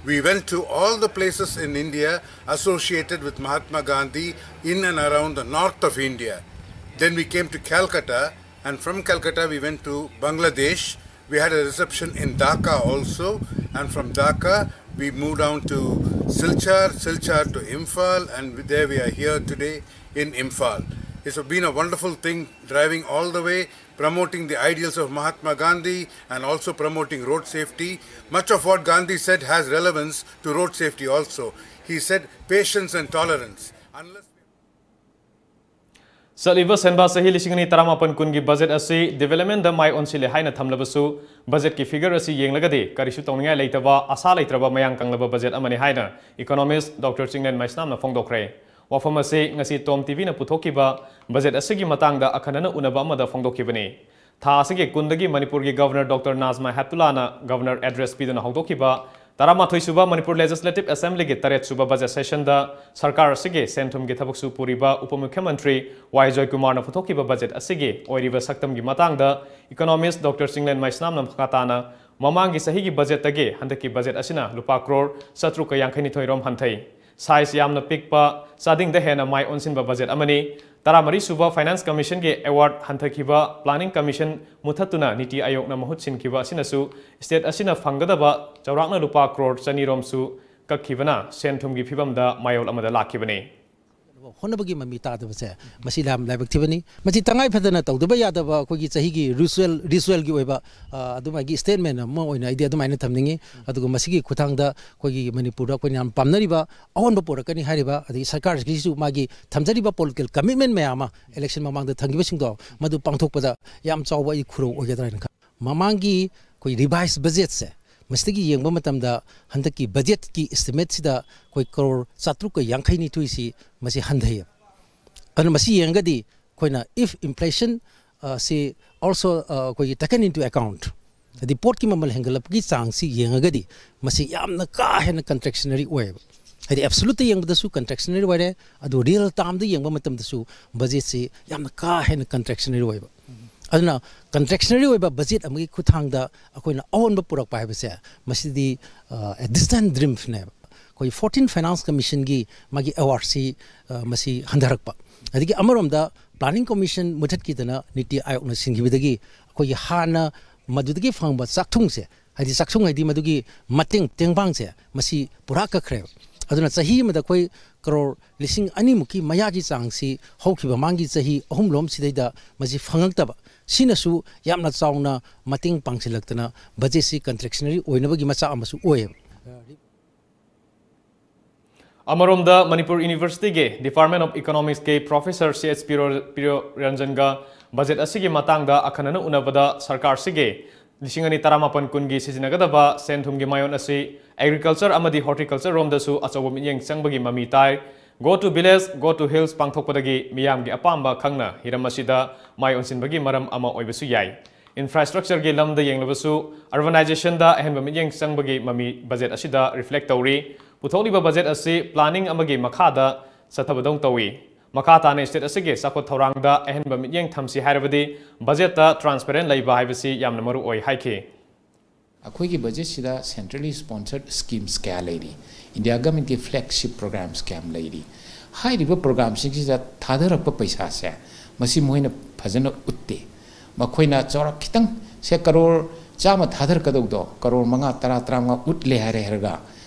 We went to all the places in India associated with Mahatma Gandhi in and around the north of India. Then we came to Calcutta, and from Calcutta we went to Bangladesh. We had a reception in Dhaka also, and from Dhaka we moved down to Silchar, Silchar to Imphal, and there we are here today in Imphal. It's been a wonderful thing, driving all the way, promoting the ideals of Mahatma Gandhi and also promoting road safety. Much of what Gandhi said has relevance to road safety also. He said patience and tolerance. Unless ꯆꯠꯂꯤꯕ ꯁꯦꯟꯕꯥ ꯆꯍꯤ ꯂꯤꯁꯤꯡ ꯑꯅꯤ ꯇꯔꯥꯃꯥꯄꯟ ꯀꯨꯟꯒꯤ budget ꯑꯁꯤ ꯗꯤꯕꯦꯂꯞꯃꯦꯟꯗ ꯃꯥꯏ ꯑꯣꯟꯁꯤꯜꯂꯦ ꯍꯥꯏꯅ ꯊꯝꯂꯕꯁꯨ, ꯕꯖꯦꯠꯀꯤ figure ꯑꯁꯤ ꯌꯦꯡꯂꯒꯗꯤ ꯀꯔꯤꯁꯨ ꯇꯧꯅꯤꯡꯉꯥꯏ ꯂꯩꯇꯕ, ꯑꯁꯥ ꯂꯩꯇ꯭ꯔꯕ, ꯃꯌꯥꯡ ꯀꯪꯂꯕ ꯕꯖꯦꯠ ꯑꯃꯅꯤ ꯍꯥꯏꯅ ꯏꯀꯣꯅꯣꯃꯤꯁ ꯗꯣꯛꯇꯔ ꯆꯤꯡꯂꯦꯟ ꯃꯩꯁꯅꯥꯝꯅ ꯐꯣꯡꯗꯣꯛꯈ꯭ꯔꯦ꯫ ꯋꯥꯐꯝ ꯑꯁꯤ ꯉꯁꯤ ꯇꯣꯝ ꯇꯤꯚꯤꯅ ꯄꯨꯊꯣꯛꯈꯤꯕ ꯕꯖꯦꯠ ꯑꯁꯤꯒꯤ ꯃꯇꯥꯡꯗ ꯑꯈꯟꯅꯅ ꯎꯅꯕ ꯑꯃꯗ ꯐꯣꯡꯗꯣꯛꯈꯤꯕꯅꯤ꯫ ꯊꯥ ꯑꯁꯤꯒꯤ ꯀꯨꯟꯗꯒꯤ ꯃꯅꯤꯄꯨꯔꯒꯤ ꯒꯚꯔꯅꯔ ꯗꯣꯛꯇꯔ ꯅꯥꯖꯃꯥ ꯍꯦꯞꯇꯨꯂꯥꯅ ꯒꯚꯔꯅꯔ ꯑꯦꯗ꯭ꯔꯦꯁ ꯄꯤꯗꯨꯅ ꯍꯧꯗꯣꯛꯈꯤꯕ ꯇꯔꯥꯃꯥꯊꯣꯏ ꯁꯨꯕ ꯃꯅꯤꯄꯨꯔ ꯂꯦꯖꯤꯁꯂꯦꯇꯤꯚ ꯑꯦꯁꯦꯝꯕ꯭ꯂꯤꯒꯤ ꯇꯔꯦꯠ ꯁꯨꯕ ꯕꯖꯦꯠ ꯁꯦꯁꯟꯗ ꯁꯔꯀꯥꯔ ꯑꯁꯤꯒꯤ ꯁꯦꯟ ꯊꯨꯝꯒꯤ ꯊꯕꯛꯁꯨ ꯄꯨꯔꯤꯕ ꯎꯄ ꯃꯨꯈ꯭ꯌꯃꯟꯇ꯭ꯔꯤ ꯋꯥꯏ ꯖꯣꯏꯀꯨꯃꯥꯔꯅ ꯄꯨꯊꯣꯛꯈꯤꯕ ꯕꯖꯦꯠ ꯑꯁꯤꯒꯤ ꯑꯣꯏꯔꯤꯕ ꯁꯛꯇꯝꯒꯤ ꯃꯇꯥꯡꯗ ꯏꯀꯣꯅꯣꯃꯤꯁ ꯗꯣꯛꯇꯔ ꯆꯤꯡꯂꯦꯟ ꯃꯩꯁꯅꯥꯝꯅ ꯃꯈꯥ ꯇꯥꯅ ꯃꯃꯥꯡꯒꯤ ꯆꯍꯤꯒꯤ ꯕꯖꯦꯠꯇꯒꯤ ꯍꯟꯗꯛꯀꯤ ꯕꯖꯦꯠ ꯑꯁꯤꯅ ꯂꯨꯄꯥ ꯀ꯭ꯔꯣꯔ ꯆꯥꯇ꯭ꯔꯨꯛꯀ ꯌꯥꯡꯈꯩꯅꯤꯊꯣꯏ ꯔꯣꯝ ꯍꯟꯊꯩ꯫ ꯁꯥꯏꯖ ꯌꯥꯝꯅ ꯄꯤꯛꯄ, ꯆꯥꯗꯤꯡꯗ ꯍꯦꯟꯅ ꯃꯥꯏ ꯑꯣꯟꯁꯤꯟꯕ ꯕꯖꯦꯠ ꯑꯃꯅꯤ꯫ ꯇꯔꯥꯃꯔꯤ ꯁꯨꯕ ꯐꯥꯏꯅꯥꯟꯁ ꯀꯃꯤꯁꯟꯒꯤ ꯑꯦꯋꯥꯔꯗ ꯍꯟꯊꯈꯤꯕ, ꯄ꯭ꯂꯥꯅꯤꯡ ꯀꯃꯤꯁꯟ ꯃꯨꯊꯠꯇꯨꯅ ꯅꯤꯇꯤ ꯑꯥꯌꯣꯒꯅ ꯃꯍꯨꯠ ꯁꯤꯟꯈꯤꯕ ꯑꯁꯤꯅꯁꯨ ꯁ꯭ꯇꯦꯠ ꯑꯁꯤꯅ ꯐꯪꯒꯗꯕ ꯆꯥꯎꯔꯥꯛꯅ ꯂꯨꯄꯥ ꯀ꯭ꯔꯣꯔ ꯆꯅꯤ ꯔꯣꯝꯁꯨ ꯀꯛꯈꯤꯕꯅ ꯁꯦꯟ ꯊꯨꯝꯒꯤ ꯐꯤꯕꯝꯗ ꯃꯥꯌꯣꯜ ꯑꯃꯗ ꯂꯥꯛꯈꯤꯕꯅꯤ꯫ ꯍꯣꯠꯅꯕꯒꯤ ꯃꯃꯤ ꯇꯥꯗꯕꯁꯦ ꯃꯁꯤ ꯌꯥꯝ ꯂꯥꯏꯕꯛ ꯊꯤꯕꯅꯤ꯫ ꯃꯁꯤ ꯇꯉꯥꯏ ꯐꯗꯅ ꯇꯧꯗꯕ ꯌꯥꯗꯕ ꯑꯩꯈꯣꯏꯒꯤ ꯆꯍꯤꯒꯤ ꯔꯤꯆꯨꯋꯦꯜ, ꯔꯤꯆꯨꯋꯦꯜꯒꯤ ꯑꯣꯏꯕ, ꯑ, ꯑꯗꯨꯃꯥꯏꯒꯤ ꯁ꯭ꯇꯦꯠꯃꯦꯟ ꯑꯃ ꯑꯣꯏꯅ ꯑꯩꯗꯤ ꯑꯗꯨꯃꯥꯏꯅ ꯊꯝꯅꯤꯡꯉꯤ꯫ ꯑꯗꯨꯒ ꯃꯁꯤꯒꯤ ꯈꯨꯠꯊꯥꯡꯗ ꯑꯩꯈꯣꯏꯒꯤ ꯃꯅꯤꯄꯨꯔꯗ ꯑꯩꯈꯣꯏꯅ ꯌꯥꯝ ꯄꯥꯝꯅꯔꯤꯕ ꯑꯑꯣꯟꯕ ꯄꯨꯔꯛꯀꯅꯤ ꯍꯥꯏꯔꯤꯕ, ꯑꯗꯒꯤ ꯁꯔꯀꯥꯔꯒꯤꯁꯨ ꯃꯥꯒꯤ ꯊꯝꯖꯔꯤꯕ ꯄꯣꯂꯤꯇꯤꯀꯦꯜ ꯀꯃꯤꯠꯃꯦꯟ ꯃꯌꯥꯝ ꯑꯃ ꯏꯂꯦꯛꯁꯟ ꯃꯃꯥꯡꯗ ꯊꯝꯈꯤꯕꯁꯤꯡꯗꯣ ꯃꯗꯨ ꯄꯥꯡꯊꯣꯛꯄꯗ ꯌꯥꯝ ꯆꯥꯎꯕ ꯑꯩ ꯈꯨꯔꯧ ꯑꯣꯏꯒꯗ꯭ꯔꯥ ꯍꯥꯏꯅ ꯈꯜꯂꯤ꯫ ꯃꯃꯥꯡꯒꯤ ꯑꯩꯈꯣꯏ ꯔꯤꯚꯥꯏꯁ ꯕꯖꯦꯠꯁꯦ, ꯃꯁꯤꯗꯒꯤ ꯌꯦꯡꯕ ꯃꯇꯝꯗ ꯍꯟꯗꯛꯀꯤ ꯕꯖꯦꯠꯀꯤ ꯏꯁꯇꯤꯃꯦꯠꯁꯤꯗ ꯑꯩꯈꯣꯏ ꯀ꯭ꯔꯣꯔ ꯆꯥꯇ꯭ꯔꯨꯛꯀ ꯌꯥꯡꯈꯩ ꯅꯤꯊꯣꯏꯁꯤ ꯃꯁꯤ ꯍꯟꯊꯩꯌꯦꯕ꯫ ꯑꯗꯨꯅ ꯃꯁꯤ ꯌꯦꯡꯉꯒꯗꯤ ꯑꯩꯈꯣꯏꯅ if inflation, ꯑ, ꯁꯤ also, ꯑ, ꯑꯩꯈꯣꯏꯒꯤ taken into account, ꯍꯥꯏꯗꯤ ꯄꯣꯠꯀꯤ ꯃꯃꯜ ꯍꯦꯟꯒꯠꯂꯛꯄꯒꯤ ꯆꯥꯡꯁꯤ ꯌꯦꯡꯉꯒꯗꯤ ꯃꯁꯤ ꯌꯥꯝꯅ ꯀꯥ ꯍꯦꯟꯅ ꯀꯟꯇ꯭ꯔꯦꯛꯁꯅꯔꯤ ꯑꯣꯏꯌꯦꯕ꯫ ꯍꯥꯏꯗꯤ ꯑꯦꯕꯁꯣꯂꯨꯠꯇ ꯌꯦꯡꯕꯗꯁꯨ ꯀꯟꯇ꯭ꯔꯦꯛꯁꯅꯔꯤ ꯑꯣꯏꯔꯦ, ꯑꯗꯨ ꯔꯤꯌꯦꯜ ꯇꯥꯔꯝꯗ ꯌꯦꯡꯕ ꯃꯇꯝꯗꯁꯨ ꯕꯖꯦꯠꯁꯤ ꯌꯥꯝꯅ ꯀꯥ ꯍꯦꯟꯅ ꯀꯟꯇ꯭ꯔꯦꯛꯁꯅꯔꯤ ꯑꯣꯏꯕ꯫ ꯑꯗꯨꯅ ꯀꯟꯇ꯭ꯔꯦꯛꯁꯅꯔꯤ ꯑꯣꯏꯕ ꯕꯖꯦꯠ ꯑꯃꯒꯤ ꯈꯨꯠꯊꯥꯡꯗ ꯑꯩꯈꯣꯏꯅ ꯑꯑꯣꯟꯕ ꯄꯨꯔꯛꯄ ꯍꯥꯏꯕꯁꯦ ꯃꯁꯤꯗꯤ, ꯑ, a distant dreamꯅꯦꯕ꯫ ꯑꯩꯈꯣꯏ ꯐꯣꯔꯇꯤꯟ ꯐꯥꯏꯅꯥꯟꯁ ꯀꯃꯤꯁꯟꯒꯤ ꯃꯥꯒꯤ ꯑꯦꯋꯥꯔꯗꯁꯤ, ꯑ, ꯃꯁꯤ ꯍꯟꯊꯔꯛꯄ꯫ ꯑꯗꯒꯤ ꯑꯃꯔꯣꯝꯗ ꯄ꯭ꯂꯥꯅꯤꯡ ꯀꯃꯤꯁꯟ ꯃꯨꯊꯠꯈꯤꯗꯅ ꯅꯤꯇꯤ ꯑꯥꯌꯣꯒꯅ ꯁꯤꯟꯈꯤꯕꯗꯒꯤ ꯑꯩꯈꯣꯏꯒꯤ ꯍꯥꯟꯅ ꯃꯗꯨꯗꯒꯤ ꯐꯪꯕ ꯆꯥꯛꯊꯨꯡꯁꯦ, ꯍꯥꯏꯗꯤ ꯆꯥꯛꯊꯨꯡ ꯍꯥꯏꯗꯤ ꯃꯗꯨꯒꯤ ꯃꯇꯦꯡ, ꯇꯦꯡꯕꯥꯡꯁꯦ ꯃꯁꯤ ꯄꯨꯔꯥ ꯀꯛꯈ꯭ꯔꯦꯕ꯫ ꯑꯗꯨꯅ ꯆꯍꯤ ꯑꯃꯗ ꯑꯩꯈꯣꯏ ꯀꯔꯣꯔ ꯂꯤꯁꯤꯡ ꯑꯅꯤꯃꯨꯛꯀꯤ ꯃꯌꯥꯒꯤ ꯆꯥꯡꯁꯤ ꯍꯧꯈꯤꯕ ꯃꯃꯥꯡꯒꯤ ꯆꯍꯤ ꯑꯍꯨꯝꯂꯣꯝ ꯁꯤꯗꯩꯗ ꯃꯁꯤ ꯐꯪꯉꯛꯇꯕ, ꯁꯤꯅꯁꯨ ꯌꯥꯝꯅ ꯆꯥꯎꯅ ꯃꯇꯦꯡ ꯄꯥꯡꯁꯤꯜꯂꯛꯇꯅ ꯕꯖꯦꯠꯁꯤ ꯀꯟꯇ꯭ꯔꯦꯛꯁꯅꯔꯤ ꯑꯣꯏꯅꯕꯒꯤ ꯃꯆꯥꯛ ꯑꯃꯁꯨ ꯑꯣꯏꯌꯦꯕ꯫ ꯑꯃꯔꯣꯝꯗ, ꯃꯅꯤꯄꯨꯔ ꯌꯨꯅꯤꯚꯔꯁꯤꯇꯤꯒꯤ Department of Economics ꯀꯤ Professor C H ꯄꯤꯔꯣ-, ꯄꯤꯔꯣꯔꯟꯖꯟꯒ ꯕꯖꯦꯠ ꯑꯁꯤꯒꯤ ꯃꯇꯥꯡꯗ ꯑꯈꯟꯅꯅ ꯎꯅꯕꯗ ꯁꯔꯀꯥꯔꯁꯤꯒꯤ ꯂꯤꯁꯤꯡ ꯑꯅꯤ ꯇꯔꯥꯃꯥꯄꯟ ꯀꯨꯟꯒꯤ ꯁꯤꯖꯤꯟꯅꯒꯗꯕ ꯁꯦꯟ ꯊꯨꯝꯒꯤ ꯃꯥꯏꯑꯣꯟ ꯑꯁꯤ agriculture ꯑꯃꯗꯤ horticulture ꯔꯣꯝꯗꯁꯨ ꯑꯆꯧꯕ ꯃꯤꯠꯌꯦꯡ ꯆꯪꯕꯒꯤ ꯃꯃꯤ ꯇꯥꯏ꯫ Go to village, go to hills ꯄꯥꯡꯊꯣꯛꯄꯗꯒꯤ ꯃꯤꯌꯥꯝꯒꯤ ꯑꯄꯥꯝꯕ ꯈꯪꯅ ꯍꯤꯔꯝ ꯑꯁꯤꯗ ꯃꯥꯏ ꯑꯣꯟꯁꯤꯟꯕꯒꯤ ꯃꯔꯝ ꯑꯃ ꯑꯣꯏꯕꯁꯨ ꯌꯥꯏ꯫ Infrastructure ꯒꯤ ꯂꯝꯗ ꯌꯦꯡꯂꯕꯁꯨ, urbanization ꯗ ꯑꯍꯦꯟꯕ ꯃꯤꯠꯌꯦꯡ ꯆꯪꯕꯒꯤ ꯃꯃꯤ ꯕꯖꯦꯠ ꯑꯁꯤꯗ reflect ꯇꯧꯔꯤ꯫ ꯄꯨꯊꯣꯛꯂꯤꯕ ꯕꯖꯦꯠ ꯑꯁꯤ planning ꯑꯃꯒꯤ ꯃꯈꯥꯗ ꯆꯠꯊꯕꯗꯧ ꯇꯧꯏ꯫ ꯃꯈꯥ ꯇꯥꯅ state ꯑꯁꯤꯒꯤ ꯆꯥꯎꯈꯠ ꯊꯧꯔꯥꯡꯗ ꯑꯍꯦꯟꯕ ꯃꯤꯠꯌꯦꯡ ꯊꯝꯁꯤ ꯍꯥꯏꯔꯕꯗꯤ, ꯕꯖꯦꯠꯇ transparent ꯂꯩꯕ ꯍꯥꯏꯕꯁꯤ ꯌꯥꯝꯅ ꯃꯔꯨ ꯑꯣꯏ ꯍꯥꯏꯈꯤ꯫ ꯑꯩꯈꯣꯏꯒꯤ ꯕꯖꯦꯠꯁꯤꯗ centrally sponsored schemes ꯀꯌꯥ ꯂꯩꯔꯤ, ꯏꯟꯗꯤꯌꯥ ꯒꯃꯦꯟꯒꯤ flagship programs ꯀꯌꯥꯝ ꯂꯩꯔꯤ, ꯍꯥꯏꯔꯤꯕ programꯁꯤꯡꯁꯤꯗ ꯊꯥꯗꯔꯛꯄ ꯄꯩꯁꯥꯁꯦ, ꯃꯁꯤ ꯃꯣꯏꯅ ꯐꯖꯅ ꯎꯠꯇꯦ꯫ ꯃꯈꯣꯏꯅ ꯆꯥꯎꯔꯥꯛ ꯈꯤꯇꯪ ꯁꯦ ꯀꯔꯣꯔ ꯆꯥꯝꯃ ꯊꯥꯗꯔꯛꯀꯗꯧꯗꯣ ꯀꯔꯣꯔ ꯃꯉꯥ, ꯇꯔꯥ, ꯇꯔꯥꯃꯉꯥ ꯎꯠꯂꯦ ꯍꯥꯏꯔꯦ ꯍꯥꯏꯔꯒ,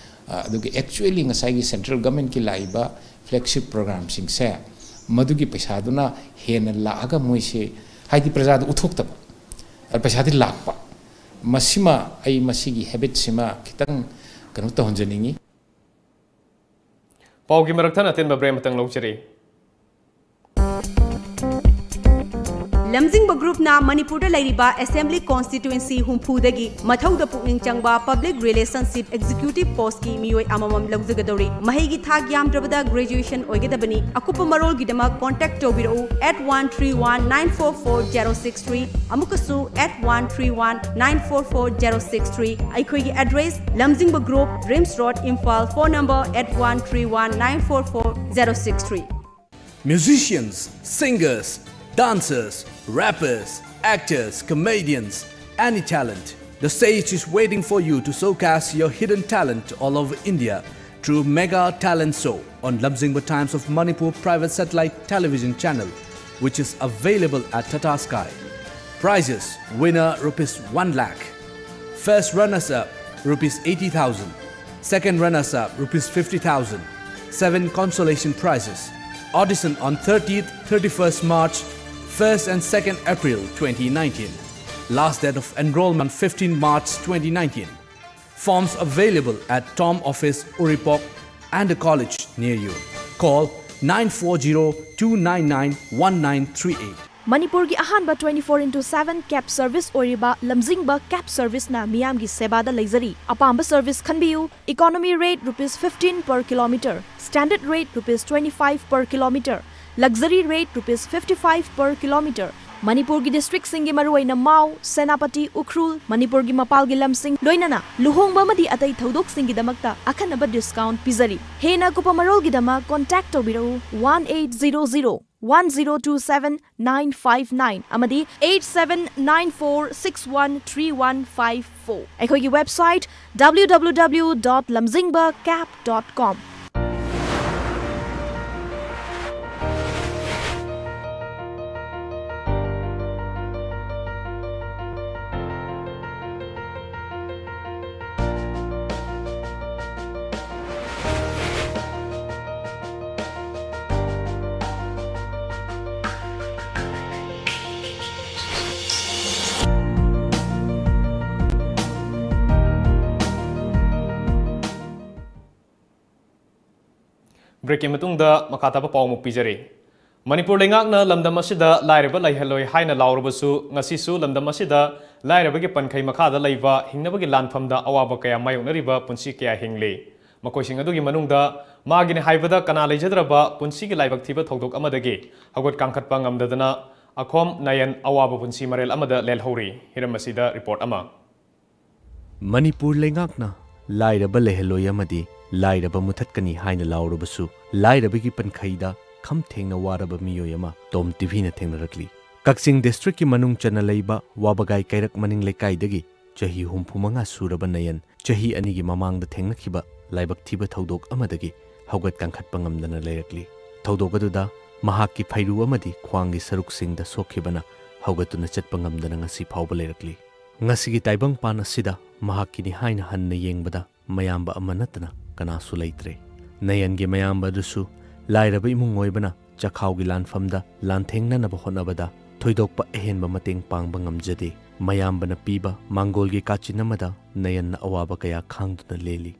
ꯑ, ꯑꯗꯨꯒ actually ꯉꯁꯥꯏꯒꯤ central governmentꯀꯤ ꯂꯥꯛꯏꯕ flagship programꯁꯤꯡꯁꯦ, ꯃꯗꯨꯒꯤ ꯄꯩꯁꯥꯗꯨꯅ ꯍꯦꯟꯅ ꯂꯥꯛꯑꯒ ꯃꯣꯏꯁꯦ, ꯍꯥꯏꯗꯤ ꯄ꯭ꯔꯖꯥꯗ ꯎꯠꯊꯣꯛꯇꯕ, ꯑ, ꯄꯩꯁꯥꯗꯤ ꯂꯥꯛꯄ, ꯃꯁꯤꯃ, ꯑꯩ ꯃꯁꯤꯒꯤ habitꯁꯤꯃ ꯈꯤꯇꯪ ꯀꯩꯅꯣ ꯇꯧꯍꯟꯖꯅꯤꯡꯉꯤ꯫ ꯄꯥꯎꯒꯤ ꯃꯔꯛ ꯊꯠꯅ ꯑꯇꯦꯟꯕ break ꯑꯃꯇꯪ ꯂꯧꯖꯔꯤ꯫ ꯂꯝꯖꯤꯡꯕ groupꯅ ꯃꯅꯤꯄꯨꯔꯗ ꯂꯩꯔꯤꯕ assembly constituency ꯍꯨꯝꯐꯨꯗꯒꯤ ꯃꯊꯧꯗ ꯄꯨꯛꯅꯤꯡ ꯆꯪꯕ public relationship executive postꯀꯤ ꯃꯤꯑꯣꯏ ꯑꯃꯃꯝ ꯂꯧꯖꯒꯗꯧꯔꯤ꯫ ꯃꯍꯩꯒꯤ ꯊꯥꯛ ꯌꯥꯝꯗ꯭ꯔꯕꯗ graduation ꯑꯣꯏꯒꯗꯕꯅꯤ꯫ ꯑꯀꯨꯞꯄ ꯃꯔꯣꯜꯒꯤꯗꯃꯛ contact ꯇꯧꯕꯤꯔꯛꯎ at one three one nine four four zero six three, ꯑꯃꯨꯛꯀꯁꯨ at one three one nine four four zero six three꯫ ꯑꯩꯈꯣꯏꯒꯤ address, ꯂꯝꯖꯤꯡꯕ group, RIMS Road, Imphal, phone number at one three one nine four four zero six three꯫ Musicians, singers, dancers, rappers, actors, comedians, any talent. The stage is waiting for you to showcase your hidden talent all over India through Mega Talent Show on Lamjingba Times of Manipur private satellite television channel, which is available at Tata Sky. Prizes: winner rupees one lakh, first runners up rupees eighty thousand, second runners up rupees fifty thousand, seven consolation prizes. Audition on thirtieth, thirty-first March, first and second April twenty nineteen. Last date of enrollment fifteen March twenty nineteen. Forms available at Tom Office, Uripok, and a college near you. Call nine four zero two nine nine one nine three eight. ꯃꯅꯤꯄꯨꯔꯒꯤ ꯑꯍꯥꯟꯕ twenty four into seven cab service ꯑꯣꯏꯔꯤꯕ ꯂꯝꯖꯤꯡꯕ cab serviceꯅ ꯃꯤꯌꯥꯝꯒꯤ ꯁꯦꯕꯥꯗ ꯂꯩꯖꯔꯤ꯫ ꯑꯄꯥꯝꯕ service ꯈꯟꯕꯤꯌꯨ꯫ Economy rate rupees fifteen per kilometer, standard rate rupees twenty five per kilometer, luxury rate rupees fifty five per kilometer꯫ ꯃꯅꯤꯄꯨꯔꯒꯤ districtꯁꯤꯡꯒꯤ ꯃꯔꯨꯑꯣꯏꯅ ꯃꯥꯎ, ꯁꯦꯅꯥꯄꯇꯤ, ꯎꯈ꯭ꯔꯨꯜ, ꯃꯅꯤꯄꯨꯔꯒꯤ ꯃꯄꯥꯜꯒꯤ ꯂꯝꯁꯤꯡ, ꯂꯣꯏꯅꯅ ꯂꯨꯍꯣꯡꯕ ꯑꯃꯗꯤ ꯑꯇꯩ ꯊꯧꯗꯣꯛꯁꯤꯡꯒꯤꯗꯃꯛꯇ ꯑꯈꯟꯅꯕ discount ꯄꯤꯖꯔꯤ꯫ ꯍꯦꯟꯅ ꯑꯀꯨꯞꯄ ꯃꯔꯣꯜꯒꯤꯗꯃꯛ contact ꯇꯧꯕꯤꯔꯛꯎ one eight zero zero one zero two seven nine five nine ꯑꯃꯗꯤ eight seven nine four six one three one five four꯫ ꯑꯩꯈꯣꯏꯒꯤ website W W W dot lamzingba cab dot com꯫ Breakꯀꯤ ꯃꯇꯨꯡꯗ ꯃꯈꯥ ꯇꯥꯕ ꯄꯥꯎ ꯑꯃꯨꯛ ꯄꯤꯖꯔꯤ꯫ ꯃꯅꯤꯄꯨꯔ ꯂꯩꯉꯥꯛꯅ ꯂꯝꯗꯝ ꯑꯁꯤꯗ ꯂꯥꯏꯔꯕ ꯂꯩꯍꯜꯂꯣꯏ ꯍꯥꯏꯅ ꯂꯥꯎꯔꯕꯁꯨ, ꯉꯁꯤꯁꯨ ꯂꯝꯗꯝ ꯑꯁꯤꯗ ꯂꯥꯏꯔꯕꯒꯤ ꯄꯟꯈꯩ ꯃꯈꯥꯗ ꯂꯩꯕ ꯍꯤꯡꯅꯕꯒꯤ ꯂꯥꯟꯐꯝꯗ ꯑꯋꯥꯕ ꯀꯌꯥ ꯃꯥꯌꯣꯛꯅꯔꯤꯕ ꯄꯨꯟꯁꯤ ꯀꯌꯥ ꯍꯤꯡꯂꯤ꯫ ꯃꯈꯣꯏꯁꯤꯡ ꯑꯗꯨꯒꯤ ꯃꯅꯨꯡꯗ ꯃꯥꯒꯤꯅꯤ ꯍꯥꯏꯕꯗ ꯀꯅꯥ ꯂꯩꯖꯗ꯭ꯔꯕ ꯄꯨꯟꯁꯤꯒꯤ ꯂꯥꯏꯕꯛ ꯊꯤꯕ ꯊꯧꯗꯣꯛ ꯑꯃꯗꯒꯤ ꯍꯧꯒꯠ ꯀꯥꯡꯈꯠꯄ ꯉꯝꯗꯗꯅ ꯑꯈꯣꯝ ꯅꯌꯟ ꯑꯋꯥꯕ ꯄꯨꯟꯁꯤ ꯃꯔꯦꯜ ꯑꯃꯗ ꯂꯦꯜꯍꯧꯔꯤ꯫ ꯍꯤꯔꯝ ꯑꯁꯤꯗ report ꯑꯃ꯫ ꯃꯅꯤꯄꯨꯔ ꯂꯩꯉꯥꯛꯅ ꯂꯥꯏꯔꯕ ꯂꯩꯍꯜꯂꯣꯏ ꯑꯃꯗꯤ ꯂꯥꯏꯔꯕ ꯃꯨꯊꯠꯀꯅꯤ ꯍꯥꯏꯅ ꯂꯥꯎꯔꯕꯁꯨ, ꯂꯥꯏꯔꯕꯒꯤ ꯄꯟꯈꯩꯗ ꯈꯝ ꯊꯦꯡꯅ ꯋꯥꯔꯕ ꯃꯤꯑꯣꯏ ꯑꯃ ꯇꯣꯝ ꯇꯤꯚꯤꯅ ꯊꯦꯡꯅꯔꯛꯂꯤ꯫ ꯀꯛꯆꯤꯡ districtꯀꯤ ꯃꯅꯨꯡ ꯆꯟꯅ ꯂꯩꯕ ꯋꯥꯕꯒꯥꯏ ꯀꯩꯔꯛ ꯃꯅꯤꯡ ꯂꯩꯀꯥꯏꯗꯒꯤ ꯆꯍꯤ ꯍꯨꯝꯐꯨ ꯃꯉꯥ ꯁꯨꯔꯕ ꯅꯌꯟ ꯆꯍꯤ ꯑꯅꯤꯒꯤ ꯃꯃꯥꯡꯗ ꯊꯦꯡꯅꯈꯤꯕ ꯂꯥꯏꯕꯛ ꯊꯤꯕ ꯊꯧꯗꯣꯛ ꯑꯃꯗꯒꯤ ꯍꯧꯒꯠ ꯀꯥꯡꯈꯠꯄ ꯉꯝꯗꯅ ꯂꯩꯔꯛꯂꯤ꯫ ꯊꯧꯗꯣꯛ ꯑꯗꯨꯗ ꯃꯍꯥꯛꯀꯤ ꯐꯩꯔꯨ ꯑꯃꯗꯤ ꯈ꯭ꯋꯥꯡꯒꯤ ꯁꯔꯨꯛꯁꯤꯡꯗ ꯁꯣꯛꯈꯤꯕꯅ ꯍꯧꯒꯠꯇꯨꯅ ꯆꯠꯄ ꯉꯝꯗꯅ ꯉꯁꯤ ꯐꯥꯎꯕ ꯂꯩꯔꯛꯂꯤ꯫ ꯉꯁꯤꯒꯤ ꯇꯥꯏꯕꯪꯄꯥꯟ ꯑꯁꯤꯗ ꯃꯍꯥꯛꯀꯤꯅꯤ ꯍꯥꯏꯅ ꯍꯟꯅ ꯌꯦꯡꯕꯗ ꯃꯌꯥꯝꯕ ꯑꯃ ꯅꯠꯇꯅ ꯀꯅꯥꯁꯨ ꯂꯩꯇ꯭ꯔꯦ꯫ ꯅꯌꯟꯒꯤ ꯃꯌꯥꯝꯕ ꯑꯗꯨꯁꯨ ꯂꯥꯏꯔꯕ ꯏꯃꯨꯡ ꯑꯣꯏꯕꯅ ꯆꯈꯥꯎꯒꯤ ꯂꯥꯟꯐꯝꯗ ꯂꯥꯟꯊꯦꯡꯅꯅꯕ ꯍꯣꯠꯅꯕꯗ ꯊꯣꯏꯗꯣꯛꯄ ꯑꯍꯦꯟꯕ ꯃꯇꯦꯡ ꯄꯥꯡꯕ ꯉꯝꯖꯗꯦ꯫ ꯃꯌꯥꯝꯕꯅ ꯄꯤꯕ ꯃꯥꯡꯒꯣꯜꯒꯤ ꯀꯥꯆꯤꯟ ꯑꯃꯗ ꯅꯌꯟꯅ ꯑꯋꯥꯕ ꯀꯌꯥ ꯈꯥꯡꯗꯨꯅ ꯂꯦꯜꯂꯤ꯫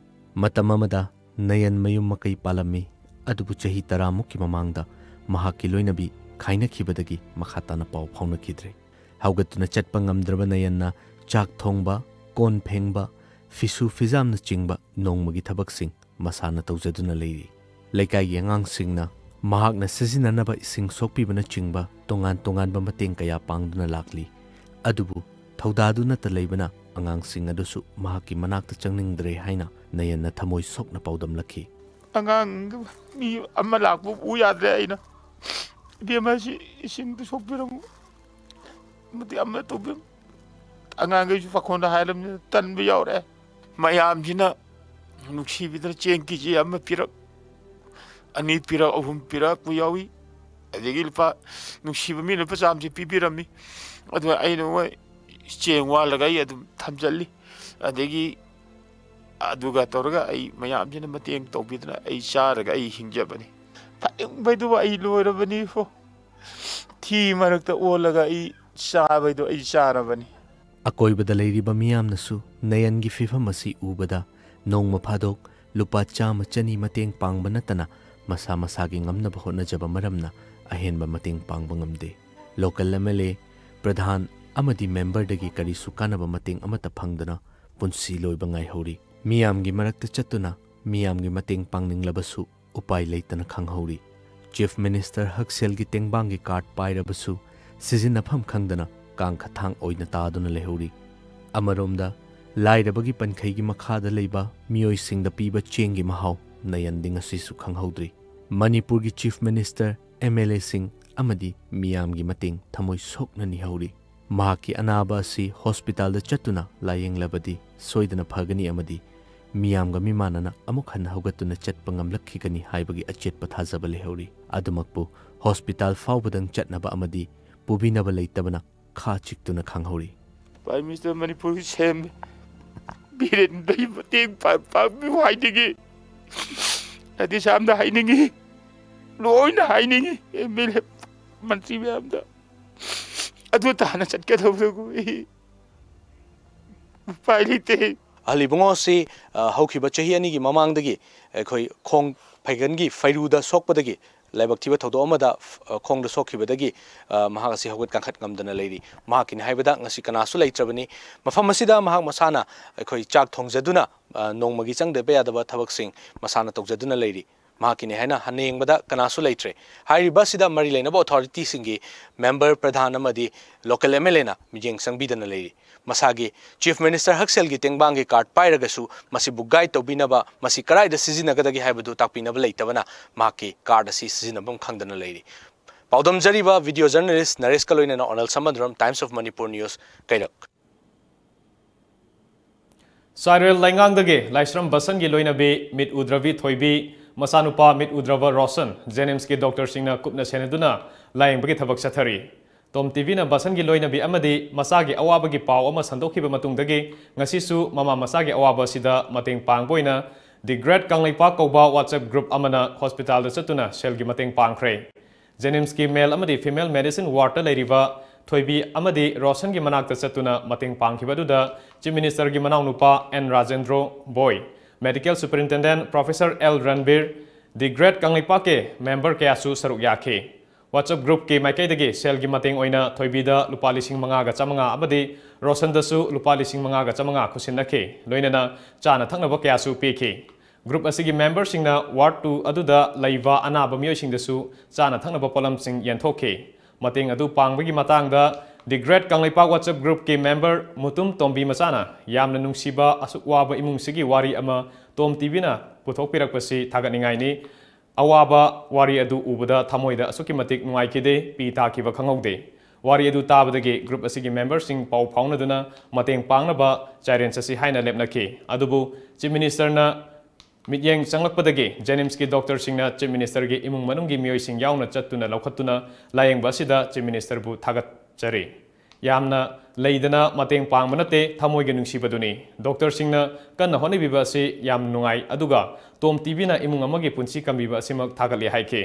ꯃꯇꯝ ꯑꯃꯗ ꯅꯌꯟ ꯃꯌꯨꯝ ꯃꯀꯩ ꯄꯥꯜꯂꯝꯃꯤ, ꯑꯗꯨꯕꯨ ꯆꯍꯤ ꯇꯔꯥꯃꯨꯛꯀꯤ ꯃꯃꯥꯡꯗ ꯃꯍꯥꯛꯀꯤ ꯂꯣꯏꯅꯕꯤ ꯈꯥꯏꯅꯈꯤꯕꯗꯒꯤ ꯃꯈꯥ ꯇꯥꯅ ꯄꯥꯎ ꯐꯥꯎꯅꯈꯤꯗ꯭ꯔꯦ꯫ ꯍꯧꯒꯠꯇꯨꯅ ꯆꯠꯄ ꯉꯝꯗ꯭ꯔꯕ ꯅꯌꯟꯅ ꯆꯥꯛ ꯊꯣꯡꯕ, ꯀꯣꯟ ꯐꯦꯡꯕ, ꯐꯤꯁꯨ ꯐꯤꯖꯥꯝꯅꯆꯤꯡꯕ ꯅꯣꯡꯃꯒꯤ ꯊꯕꯛꯁꯤꯡ ꯃꯁꯥꯅ ꯇꯧꯖꯗꯨꯅ ꯂꯩꯔꯤ꯫ ꯂꯩꯀꯥꯏꯒꯤ ꯑꯉꯥꯡꯁꯤꯡꯅ ꯃꯍꯥꯛꯅ ꯁꯤꯖꯤꯟꯅꯅꯕ ꯏꯁꯤꯡ ꯁꯣꯛꯄꯤꯕꯅꯆꯤꯡꯕ ꯇꯣꯉꯥꯟ ꯇꯣꯉꯥꯟꯕ ꯃꯇꯦꯡ ꯀꯌꯥ ꯄꯥꯡꯗꯨꯅ ꯂꯥꯛꯂꯤ꯫ ꯑꯗꯨꯕꯨ ꯊꯧꯗꯥꯗꯨꯅꯇ ꯂꯩꯕꯅ ꯑꯉꯥꯡꯁꯤꯡ ꯑꯗꯨꯁꯨ ꯃꯍꯥꯛꯀꯤ ꯃꯅꯥꯛꯇ ꯆꯪꯅꯤꯡꯗ꯭ꯔꯦ ꯍꯥꯏꯅ ꯅꯌꯟꯅ ꯊꯃꯣꯏ ꯁꯣꯛꯅ ꯄꯥꯎꯗꯝꯂꯛꯈꯤ꯫ "ꯑꯉꯥꯡ ꯃꯤ ꯑꯃ ꯂꯥꯛꯄ ꯎ ꯌꯥꯗ꯭ꯔꯦ ꯑꯩꯅ꯫ ꯏꯕꯦꯝꯃ, ꯁꯤ ꯏꯁꯤꯡꯗꯨ ꯁꯣꯛꯄꯤꯔꯝꯃꯨ꯫ ꯃꯇꯦꯡ ꯑꯃ ꯇꯧꯕꯤꯔꯝꯃꯨ꯫ ꯑꯉꯥꯡꯈꯩꯁꯨ ꯄꯥꯈꯣꯟꯗ ꯍꯥꯏꯔꯕꯅꯤꯅ ꯇꯟꯕ ꯌꯥꯎꯔꯦ꯫ ꯃꯌꯥꯝꯁꯤꯅ ꯅꯨꯡꯁꯤꯕꯤꯗꯅ ꯆꯦꯡ ꯀꯦ ꯖꯤ ꯑꯃ ꯄꯤꯔꯛ, ꯑꯅꯤ ꯄꯤꯔꯛ, ꯑꯍꯨꯝ ꯄꯤꯔꯛꯄ ꯌꯥꯎꯏ꯫ ꯑꯗꯒꯤ ꯂꯨꯄꯥ, ꯅꯨꯡꯁꯤꯕ ꯃꯤꯅ ꯂꯨꯄꯥ ꯆꯥꯝꯃꯁꯦ ꯄꯤꯕꯤꯔꯝꯃꯤ꯫ ꯑꯗꯨꯒ ꯑꯩꯅ ꯃꯣꯏ ꯆꯦꯡ ꯋꯥꯜꯂꯒ ꯑꯩ ꯑꯗꯨꯝ ꯊꯝꯖꯜꯂꯤ꯫ ꯑꯗꯒꯤ ꯑꯗꯨꯒ ꯇꯧꯔꯒ ꯑꯩ ꯃꯌꯥꯝꯁꯤꯅ ꯃꯇꯦꯡ ꯇꯧꯕꯤꯗꯅ ꯑꯩ ꯆꯥꯔꯒ ꯑꯩ ꯍꯤꯡꯖꯕꯅꯤ꯫ ꯐꯅꯤꯡꯕꯩꯗꯨꯕꯨ ꯑꯩ ꯂꯣꯏꯔꯕꯅꯤꯕꯣ꯫ ꯊꯤ ꯃꯔꯛꯇ ꯑꯣꯜꯂꯒ ꯑꯩ ꯆꯥꯕꯩꯗꯣ ꯑꯩ ꯆꯥꯔꯕꯅꯤ"꯫ ꯑꯀꯣꯏꯕꯗ ꯂꯩꯔꯤꯕ ꯃꯤꯌꯥꯝꯅꯁꯨ ꯅꯌꯟꯒꯤ ꯐꯤꯚꯝ ꯑꯁꯤ ꯎꯕꯗ ꯅꯣꯡꯃ ꯐꯥꯗꯣꯛ ꯂꯨꯄꯥ ꯆꯥꯝꯃ ꯆꯅꯤ ꯃꯇꯦꯡ ꯄꯥꯡꯕ ꯅꯠꯇꯅ ꯃꯁꯥ ꯃꯁꯥꯒꯤ ꯉꯝꯅꯕ ꯍꯣꯠꯅꯖꯕ ꯃꯔꯝꯅ ꯑꯍꯦꯟꯕ ꯃꯇꯦꯡ ꯄꯥꯡꯕ ꯉꯝꯗꯦ꯫ ꯂꯣꯀꯦꯜ ꯑꯦꯝ ꯑꯦꯜ ꯑꯦ, ꯄ꯭ꯔꯙꯥꯟ ꯑꯃꯗꯤ ꯃꯦꯝꯕꯔꯗꯒꯤ ꯀꯔꯤꯁꯨ ꯀꯥꯟꯅꯕ ꯃꯇꯦꯡ ꯑꯃꯠꯇ ꯐꯪꯗꯅ ꯄꯨꯟꯁꯤ ꯂꯣꯏꯕ ꯉꯥꯏꯍꯧꯔꯤ꯫ ꯃꯤꯌꯥꯝꯒꯤ ꯃꯔꯛꯇ ꯆꯠꯇꯨꯅ ꯃꯤꯌꯥꯝꯒꯤ ꯃꯇꯦꯡ ꯄꯥꯡꯅꯤꯡꯂꯕꯁꯨ ꯎꯄꯥꯏ ꯂꯩꯇꯅ ꯈꯪꯍꯧꯔꯤ꯫ ꯆꯤꯐ ꯃꯤꯅꯤꯁꯇꯔ ꯍꯛꯁꯦꯜꯒꯤ ꯇꯦꯡꯕꯥꯡꯒꯤ ꯀꯥꯔꯗ ꯄꯥꯏꯔꯕꯁꯨ ꯁꯤꯖꯤꯟꯅꯐꯝ ꯈꯪꯗꯅ ꯀꯥꯡꯈꯊꯥꯡ ꯑꯣꯏꯅ ꯇꯥꯗꯨꯅ ꯂꯩꯍꯧꯔꯤ꯫ ꯑꯃꯔꯣꯝꯗ, ꯂꯥꯏꯔꯕꯒꯤ ꯄꯟꯈꯩꯒꯤ ꯃꯈꯥꯗ ꯂꯩꯕ ꯃꯤꯑꯣꯏꯁꯤꯡꯗ ꯄꯤꯕ ꯆꯦꯡꯒꯤ ꯃꯍꯥꯎ ꯅꯌꯟꯗꯤ ꯉꯁꯤꯁꯨ ꯈꯪꯍꯧꯗ꯭ꯔꯤ꯫ ꯃꯅꯤꯄꯨꯔꯒꯤ ꯆꯤꯐ ꯃꯤꯅꯤꯁꯇꯔ, ꯑꯦꯝ ꯑꯦꯜ ꯑꯦꯁꯤꯡ ꯑꯃꯗꯤ ꯃꯤꯌꯥꯝꯒꯤ ꯃꯇꯦꯡ ꯊꯃꯣꯏ ꯁꯣꯛꯅ ꯅꯤꯍꯧꯔꯤ꯫ ꯃꯍꯥꯛꯀꯤ ꯑꯅꯥꯕ ꯑꯁꯤ ꯍꯣꯁꯄꯤꯇꯥꯜꯗ ꯆꯠꯇꯨꯅ ꯂꯥꯌꯦꯡꯂꯕꯗꯤ ꯁꯣꯏꯗꯅ ꯐꯒꯅꯤ ꯑꯃꯗꯤ ꯃꯤꯌꯥꯝꯒ ꯃꯤꯃꯥꯟꯅꯅ ꯑꯃꯨꯛ ꯍꯟꯅ ꯍꯧꯒꯠꯇꯨꯅ ꯆꯠꯄ ꯉꯝꯂꯛꯈꯤꯒꯅꯤ ꯍꯥꯏꯕꯒꯤ ꯑꯆꯦꯠꯄ ꯊꯥꯖꯕ ꯂꯩꯍꯧꯔꯤ꯫ ꯑꯗꯨꯃꯛꯄꯨ ꯍꯣꯁꯄꯤꯇꯥꯜ ꯐꯥꯎꯕꯗꯪ ꯆꯠꯅꯕ ꯑꯃꯗꯤ ꯄꯨꯕꯤꯅꯕ ꯂꯩꯇꯕꯅ ꯈꯥ ꯆꯤꯛꯇꯨꯅ ꯈꯥꯡꯍꯧꯔꯤ꯫ ꯄ꯭ꯔꯥꯏꯝ ꯃꯤꯅꯤꯁꯇꯔ ꯃꯅꯤꯄꯨꯔꯒꯤ ꯁꯦꯝ ꯕꯤꯔꯦꯟꯗꯒꯤ ꯃꯇꯦꯡ ꯄꯥꯡ-, ꯄꯥꯡꯕꯤꯌꯨ ꯍꯥꯏꯅꯤꯡꯉꯤ꯫ ꯑꯗꯤꯁꯥꯝꯗ ꯍꯥꯏꯅꯤꯡꯉꯤ꯫ ꯂꯣꯏꯅ ꯍꯥꯏꯅꯤꯡꯉꯤ꯫ ꯑꯦꯝ ꯑꯦꯜ ꯑꯦ, ꯃꯟꯇ꯭ꯔꯤ ꯃꯌꯥꯝꯗ꯫ ꯑꯗꯨ ꯇꯥꯅ ꯆꯠꯀꯗꯧꯕꯗꯨꯕꯨ ꯑꯩ ꯎꯄꯥꯏ ꯂꯩꯇꯦ꯫ ꯑꯍꯜ ꯏꯕꯨꯡꯉꯣ ꯑꯁꯤ, ꯑ, ꯍꯧꯈꯤꯕ ꯆꯍꯤ ꯑꯅꯤꯒꯤ ꯃꯃꯥꯡꯗꯒꯤ ꯑꯩꯈꯣꯏ ꯈꯣꯡ ꯐꯩꯒꯟꯒꯤ ꯐꯩꯔꯨꯗ ꯁꯣꯛꯄꯗꯒꯤ, ꯂꯥꯏꯕꯛ ꯊꯤꯕ ꯊꯧꯗꯣꯛ ꯑꯃꯗ, ꯑ, ꯈꯣꯡꯗ ꯁꯣꯛꯈꯤꯕꯗꯒꯤ, ꯑ, ꯃꯍꯥꯛ ꯑꯁꯤ ꯍꯧꯒꯠ ꯀꯥꯡꯈꯠ ꯉꯝꯗꯅ ꯂꯩꯔꯤ꯫ ꯃꯍꯥꯛꯀꯤꯅꯤ ꯍꯥꯏꯕꯗ ꯉꯁꯤ ꯀꯅꯥꯁꯨ ꯂꯩꯇ꯭ꯔꯕꯅꯤ꯫ ꯃꯐꯝ ꯑꯁꯤꯗ ꯃꯍꯥꯛ ꯃꯁꯥꯅ ꯑꯩꯈꯣꯏ ꯆꯥꯛ ꯊꯣꯡꯖꯗꯨꯅ, ꯑ, ꯅꯣꯡꯃꯒꯤ ꯆꯪꯗꯕ ꯌꯥꯗꯕ ꯊꯕꯛꯁꯤꯡ ꯃꯁꯥꯅ ꯇꯧꯖꯗꯨꯅ ꯂꯩꯔꯤ꯫ ꯃꯍꯥꯛꯀꯤꯅꯤ ꯍꯥꯏꯅ ꯍꯟꯅ ꯌꯦꯡꯕꯗ ꯀꯅꯥꯁꯨ ꯂꯩꯇ꯭ꯔꯦ꯫ ꯍꯥꯏꯔꯤꯕ ꯑꯁꯤꯗ ꯃꯔꯤ ꯂꯩꯅꯕ ꯑꯣꯊꯣꯔꯤꯇꯤꯁꯤꯡꯒꯤ ꯃꯦꯝꯕꯔ, ꯄ꯭ꯔꯙꯥꯟ ꯑꯃꯗꯤ ꯂꯣꯀꯦꯜ ꯑꯦꯝ ꯑꯦꯜ ꯑꯦꯅ ꯃꯤꯠꯌꯦꯡ ꯆꯪꯕꯤꯗꯅ ꯂꯩꯔꯤ꯫ ꯃꯁꯥꯒꯤ ꯆꯤꯐ ꯃꯤꯅꯤꯁꯇꯔ ꯍꯛꯁꯦꯜꯒꯤ ꯇꯦꯡꯕꯥꯡꯒꯤ ꯀꯥꯔꯗ ꯄꯥꯏꯔꯒꯁꯨ ꯃꯁꯤꯕꯨ ꯒꯥꯏꯗ ꯇꯧꯕꯤꯅꯕ, ꯃꯁꯤ ꯀꯗꯥꯏꯗ ꯁꯤꯖꯤꯟꯅꯒꯗꯒꯦ ꯍꯥꯏꯕꯗꯨ ꯇꯥꯛꯄꯤꯅꯕ ꯂꯩꯇꯕꯅ ꯃꯍꯥꯛꯀꯤ ꯀꯥꯔꯗ ꯑꯁꯤ ꯁꯤꯖꯤꯟꯅꯐꯝ ꯈꯪꯗꯅ ꯂꯩꯔꯤ꯫ ꯄꯥꯎꯗꯝꯖꯔꯤꯕ ꯚꯤꯗꯤꯑꯣ ꯖꯔꯅꯦꯂꯤꯁ ꯅꯔꯦꯁꯀ ꯂꯣꯏꯅꯅ ꯑꯣꯅꯜ ꯁꯃꯟꯗ꯭ꯔꯝ, Times of Manipur News, ꯀꯩꯔꯛ꯫ ꯆꯥꯏꯔꯦꯜ ꯂꯩꯉꯥꯡꯗꯒꯤ ꯂꯥꯏꯁ꯭ꯔꯝ ꯕꯁꯟꯒꯤ ꯂꯣꯏꯅꯕꯤ ꯃꯤꯠ ꯎꯗ꯭ꯔꯕꯤ ꯊꯣꯏꯕꯤ, ꯃꯆꯥꯅꯨꯄꯥ ꯃꯤꯠ ꯎꯗ꯭ꯔꯕ ꯔꯣꯁꯟ ꯖꯦꯅꯤꯝꯁꯀꯤ ꯗꯣꯛꯇꯔꯁꯤꯡꯅ ꯀꯨꯞꯅ ꯁꯦꯟꯅꯗꯨꯅ ꯂꯥꯌꯦꯡꯕꯒꯤ ꯊꯕꯛ ꯆꯠꯊꯔꯤ꯫ ꯇꯣꯝ ꯇꯤꯚꯤꯅ ꯕꯁꯟꯒꯤ ꯂꯣꯏꯅꯕꯤ ꯑꯃꯗꯤ ꯃꯆꯥꯒꯤ ꯑꯋꯥꯕꯒꯤ ꯄꯥꯎ ꯑꯃ ꯁꯟꯗꯣꯛꯈꯤꯕ ꯃꯇꯨꯡꯗꯒꯤ ꯉꯁꯤꯁꯨ ꯃꯃꯥ ꯃꯆꯥꯒꯤ ꯑꯋꯥꯕ ꯑꯁꯤꯗ ꯃꯇꯦꯡ ꯄꯥꯡꯕ ꯑꯣꯏꯅ The Great ꯀꯪꯂꯩꯄꯥꯛ ꯀꯧꯕ WhatsApp group ꯑꯃꯅ ꯍꯣꯁꯄꯤꯇꯥꯜꯗ ꯆꯠꯇꯨꯅ ꯁꯦꯜꯒꯤ ꯃꯇꯦꯡ ꯄꯥꯡꯈ꯭ꯔꯦ꯫ ꯖꯦꯅꯤꯝꯁꯀꯤ ꯃꯦꯜ ꯑꯃꯗꯤ ꯐꯤꯃꯦꯜ ꯃꯦꯗꯤꯁꯤꯟ ꯋꯥꯔꯗꯇ ꯂꯩꯔꯤꯕ ꯊꯣꯏꯕꯤ ꯑꯃꯗꯤ ꯔꯣꯁꯟꯒꯤ ꯃꯅꯥꯛꯇ ꯆꯠꯇꯨꯅ ꯃꯇꯦꯡ ꯄꯥꯡꯈꯤꯕ ꯑꯗꯨꯗ ꯆꯤꯐ ꯃꯤꯅꯤꯁꯇꯔꯒꯤ ꯃꯅꯥꯎꯅꯨꯄꯥ ꯑꯦꯟ ꯔꯥꯖꯦꯟꯗ꯭ꯔꯣ ꯕꯣꯏ, medical superintendent professor L Ranbir, The Great ꯀꯪꯂꯩꯄꯥꯛꯀꯤ ꯃꯦꯝꯕꯔ ꯀꯌꯥꯁꯨ ꯁꯔꯨꯛ ꯌꯥꯈꯤ꯫ WhatsApp groupꯀꯤ ꯃꯥꯏꯀꯩꯗꯒꯤ ꯁꯦꯜꯒꯤ ꯃꯇꯦꯡ ꯑꯣꯏꯅ ꯊꯣꯏꯕꯤꯗ ꯂꯨꯄꯥ ꯂꯤꯁꯤꯡ ꯃꯉꯥꯒ ꯆꯥꯃꯉꯥ ꯑꯃꯗꯤ ꯔꯣꯁꯟꯗꯁꯨ ꯂꯨꯄꯥ ꯂꯤꯁꯤꯡ ꯃꯉꯥꯒ ꯆꯥꯃꯉꯥ ꯈꯨꯠꯁꯤꯟꯅꯈꯤ꯫ ꯂꯣꯏꯅꯅ ꯆꯥꯅ ꯊꯛꯅꯕ ꯀꯌꯥꯁꯨ ꯄꯤꯈꯤ꯫ Group ꯑꯁꯤꯒꯤ ꯃꯦꯝꯕꯔꯁꯤꯡꯅ ꯋꯥꯔꯗ ꯇꯨ ꯑꯗꯨꯗ ꯂꯩꯕ ꯑꯅꯥꯕ ꯃꯤꯑꯣꯏꯁꯤꯡꯗꯁꯨ ꯆꯥꯅ ꯊꯛꯅꯕ ꯄꯣꯠꯂꯝꯁꯤꯡ ꯌꯦꯟꯊꯣꯛꯈꯤ꯫ ꯃꯇꯦꯡ ꯑꯗꯨ ꯄꯥꯡꯕꯒꯤ ꯃꯇꯥꯡꯗ The Great ꯀꯪꯂꯩꯄꯥꯛ WhatsApp groupꯀꯤ ꯃꯦꯝꯕꯔ ꯃꯨꯇꯨꯝ ꯇꯣꯝꯕꯤ ꯃꯆꯥꯅ ꯌꯥꯝꯅ ꯅꯨꯡꯁꯤꯕ ꯑꯁꯨꯛ ꯋꯥꯕ ꯏꯃꯨꯡꯁꯤꯒꯤ ꯋꯥꯔꯤ ꯑꯃ ꯇꯣꯝ ꯇꯤꯚꯤꯅ ꯄꯨꯊꯣꯛꯄꯤꯔꯛꯄꯁꯤ ꯊꯥꯒꯠꯅꯤꯡꯉꯥꯏꯅꯤ꯫ ꯑꯋꯥꯕ ꯋꯥꯔꯤ ꯑꯗꯨ ꯎꯕꯗ ꯊꯃꯣꯏꯗ ꯑꯁꯨꯛꯀꯤ ꯃꯇꯤꯛ ꯅꯨꯡꯉꯥꯏꯈꯤꯗꯦ, ꯄꯤ ꯇꯥꯈꯤꯕ ꯈꯪꯍꯧꯗꯦ꯫ ꯋꯥꯔꯤ ꯑꯗꯨ ꯇꯥꯕꯗꯒꯤ group ꯑꯁꯤꯒꯤ ꯃꯦꯝꯕꯔꯁꯤꯡ ꯄꯥꯎ ꯐꯥꯎꯅꯗꯨꯅ ꯃꯇꯦꯡ ꯄꯥꯡꯅꯕ ꯆꯥꯏꯔꯦꯟ ꯆꯠꯁꯤ ꯍꯥꯏꯅ ꯂꯦꯞꯅꯈꯤ꯫ ꯑꯗꯨꯕꯨ ꯆꯤꯐ ꯃꯤꯅꯤꯁꯇꯔꯅ ꯃꯤꯠꯌꯦꯡ ꯆꯪꯂꯛꯄꯗꯒꯤ ꯖꯦꯅꯤꯝꯁꯀꯤ ꯗꯣꯛꯇꯔꯁꯤꯡꯅ ꯆꯤꯐ ꯃꯤꯅꯤꯁꯇꯔꯒꯤ ꯏꯃꯨꯡ ꯃꯅꯨꯡꯒꯤ ꯃꯤꯑꯣꯏꯁꯤꯡ ꯌꯥꯎꯅ ꯆꯠꯇꯨꯅ ꯂꯧꯈꯠꯇꯨꯅ ꯂꯥꯌꯦꯡꯕ ꯑꯁꯤꯗ ꯆꯤꯐ ꯃꯤꯅꯤꯁꯇꯔꯕꯨ ꯊꯥꯒꯠꯆꯔꯤ꯫ ꯌꯥꯝꯅ ꯂꯩꯗꯅ ꯃꯇꯦꯡ ꯄꯥꯡꯕ ꯅꯠꯇꯦ, ꯊꯃꯣꯏꯒꯤ ꯅꯨꯡꯁꯤꯕꯗꯨꯅꯤ꯫ ꯗꯣꯛꯇꯔꯁꯤꯡꯅ ꯀꯟꯅ ꯍꯣꯠꯅꯕꯤꯕ ꯑꯁꯤ ꯌꯥꯝ ꯅꯨꯡꯉꯥꯏ, ꯑꯗꯨꯒ ꯇꯣꯝ ꯇꯤꯚꯤꯅ ꯏꯃꯨꯡ ꯑꯃꯒꯤ ꯄꯨꯟꯁꯤ ꯀꯟꯕꯤꯕ ꯑꯁꯤꯃꯛ ꯊꯥꯒꯠꯂꯤ ꯍꯥꯏꯈꯤ꯫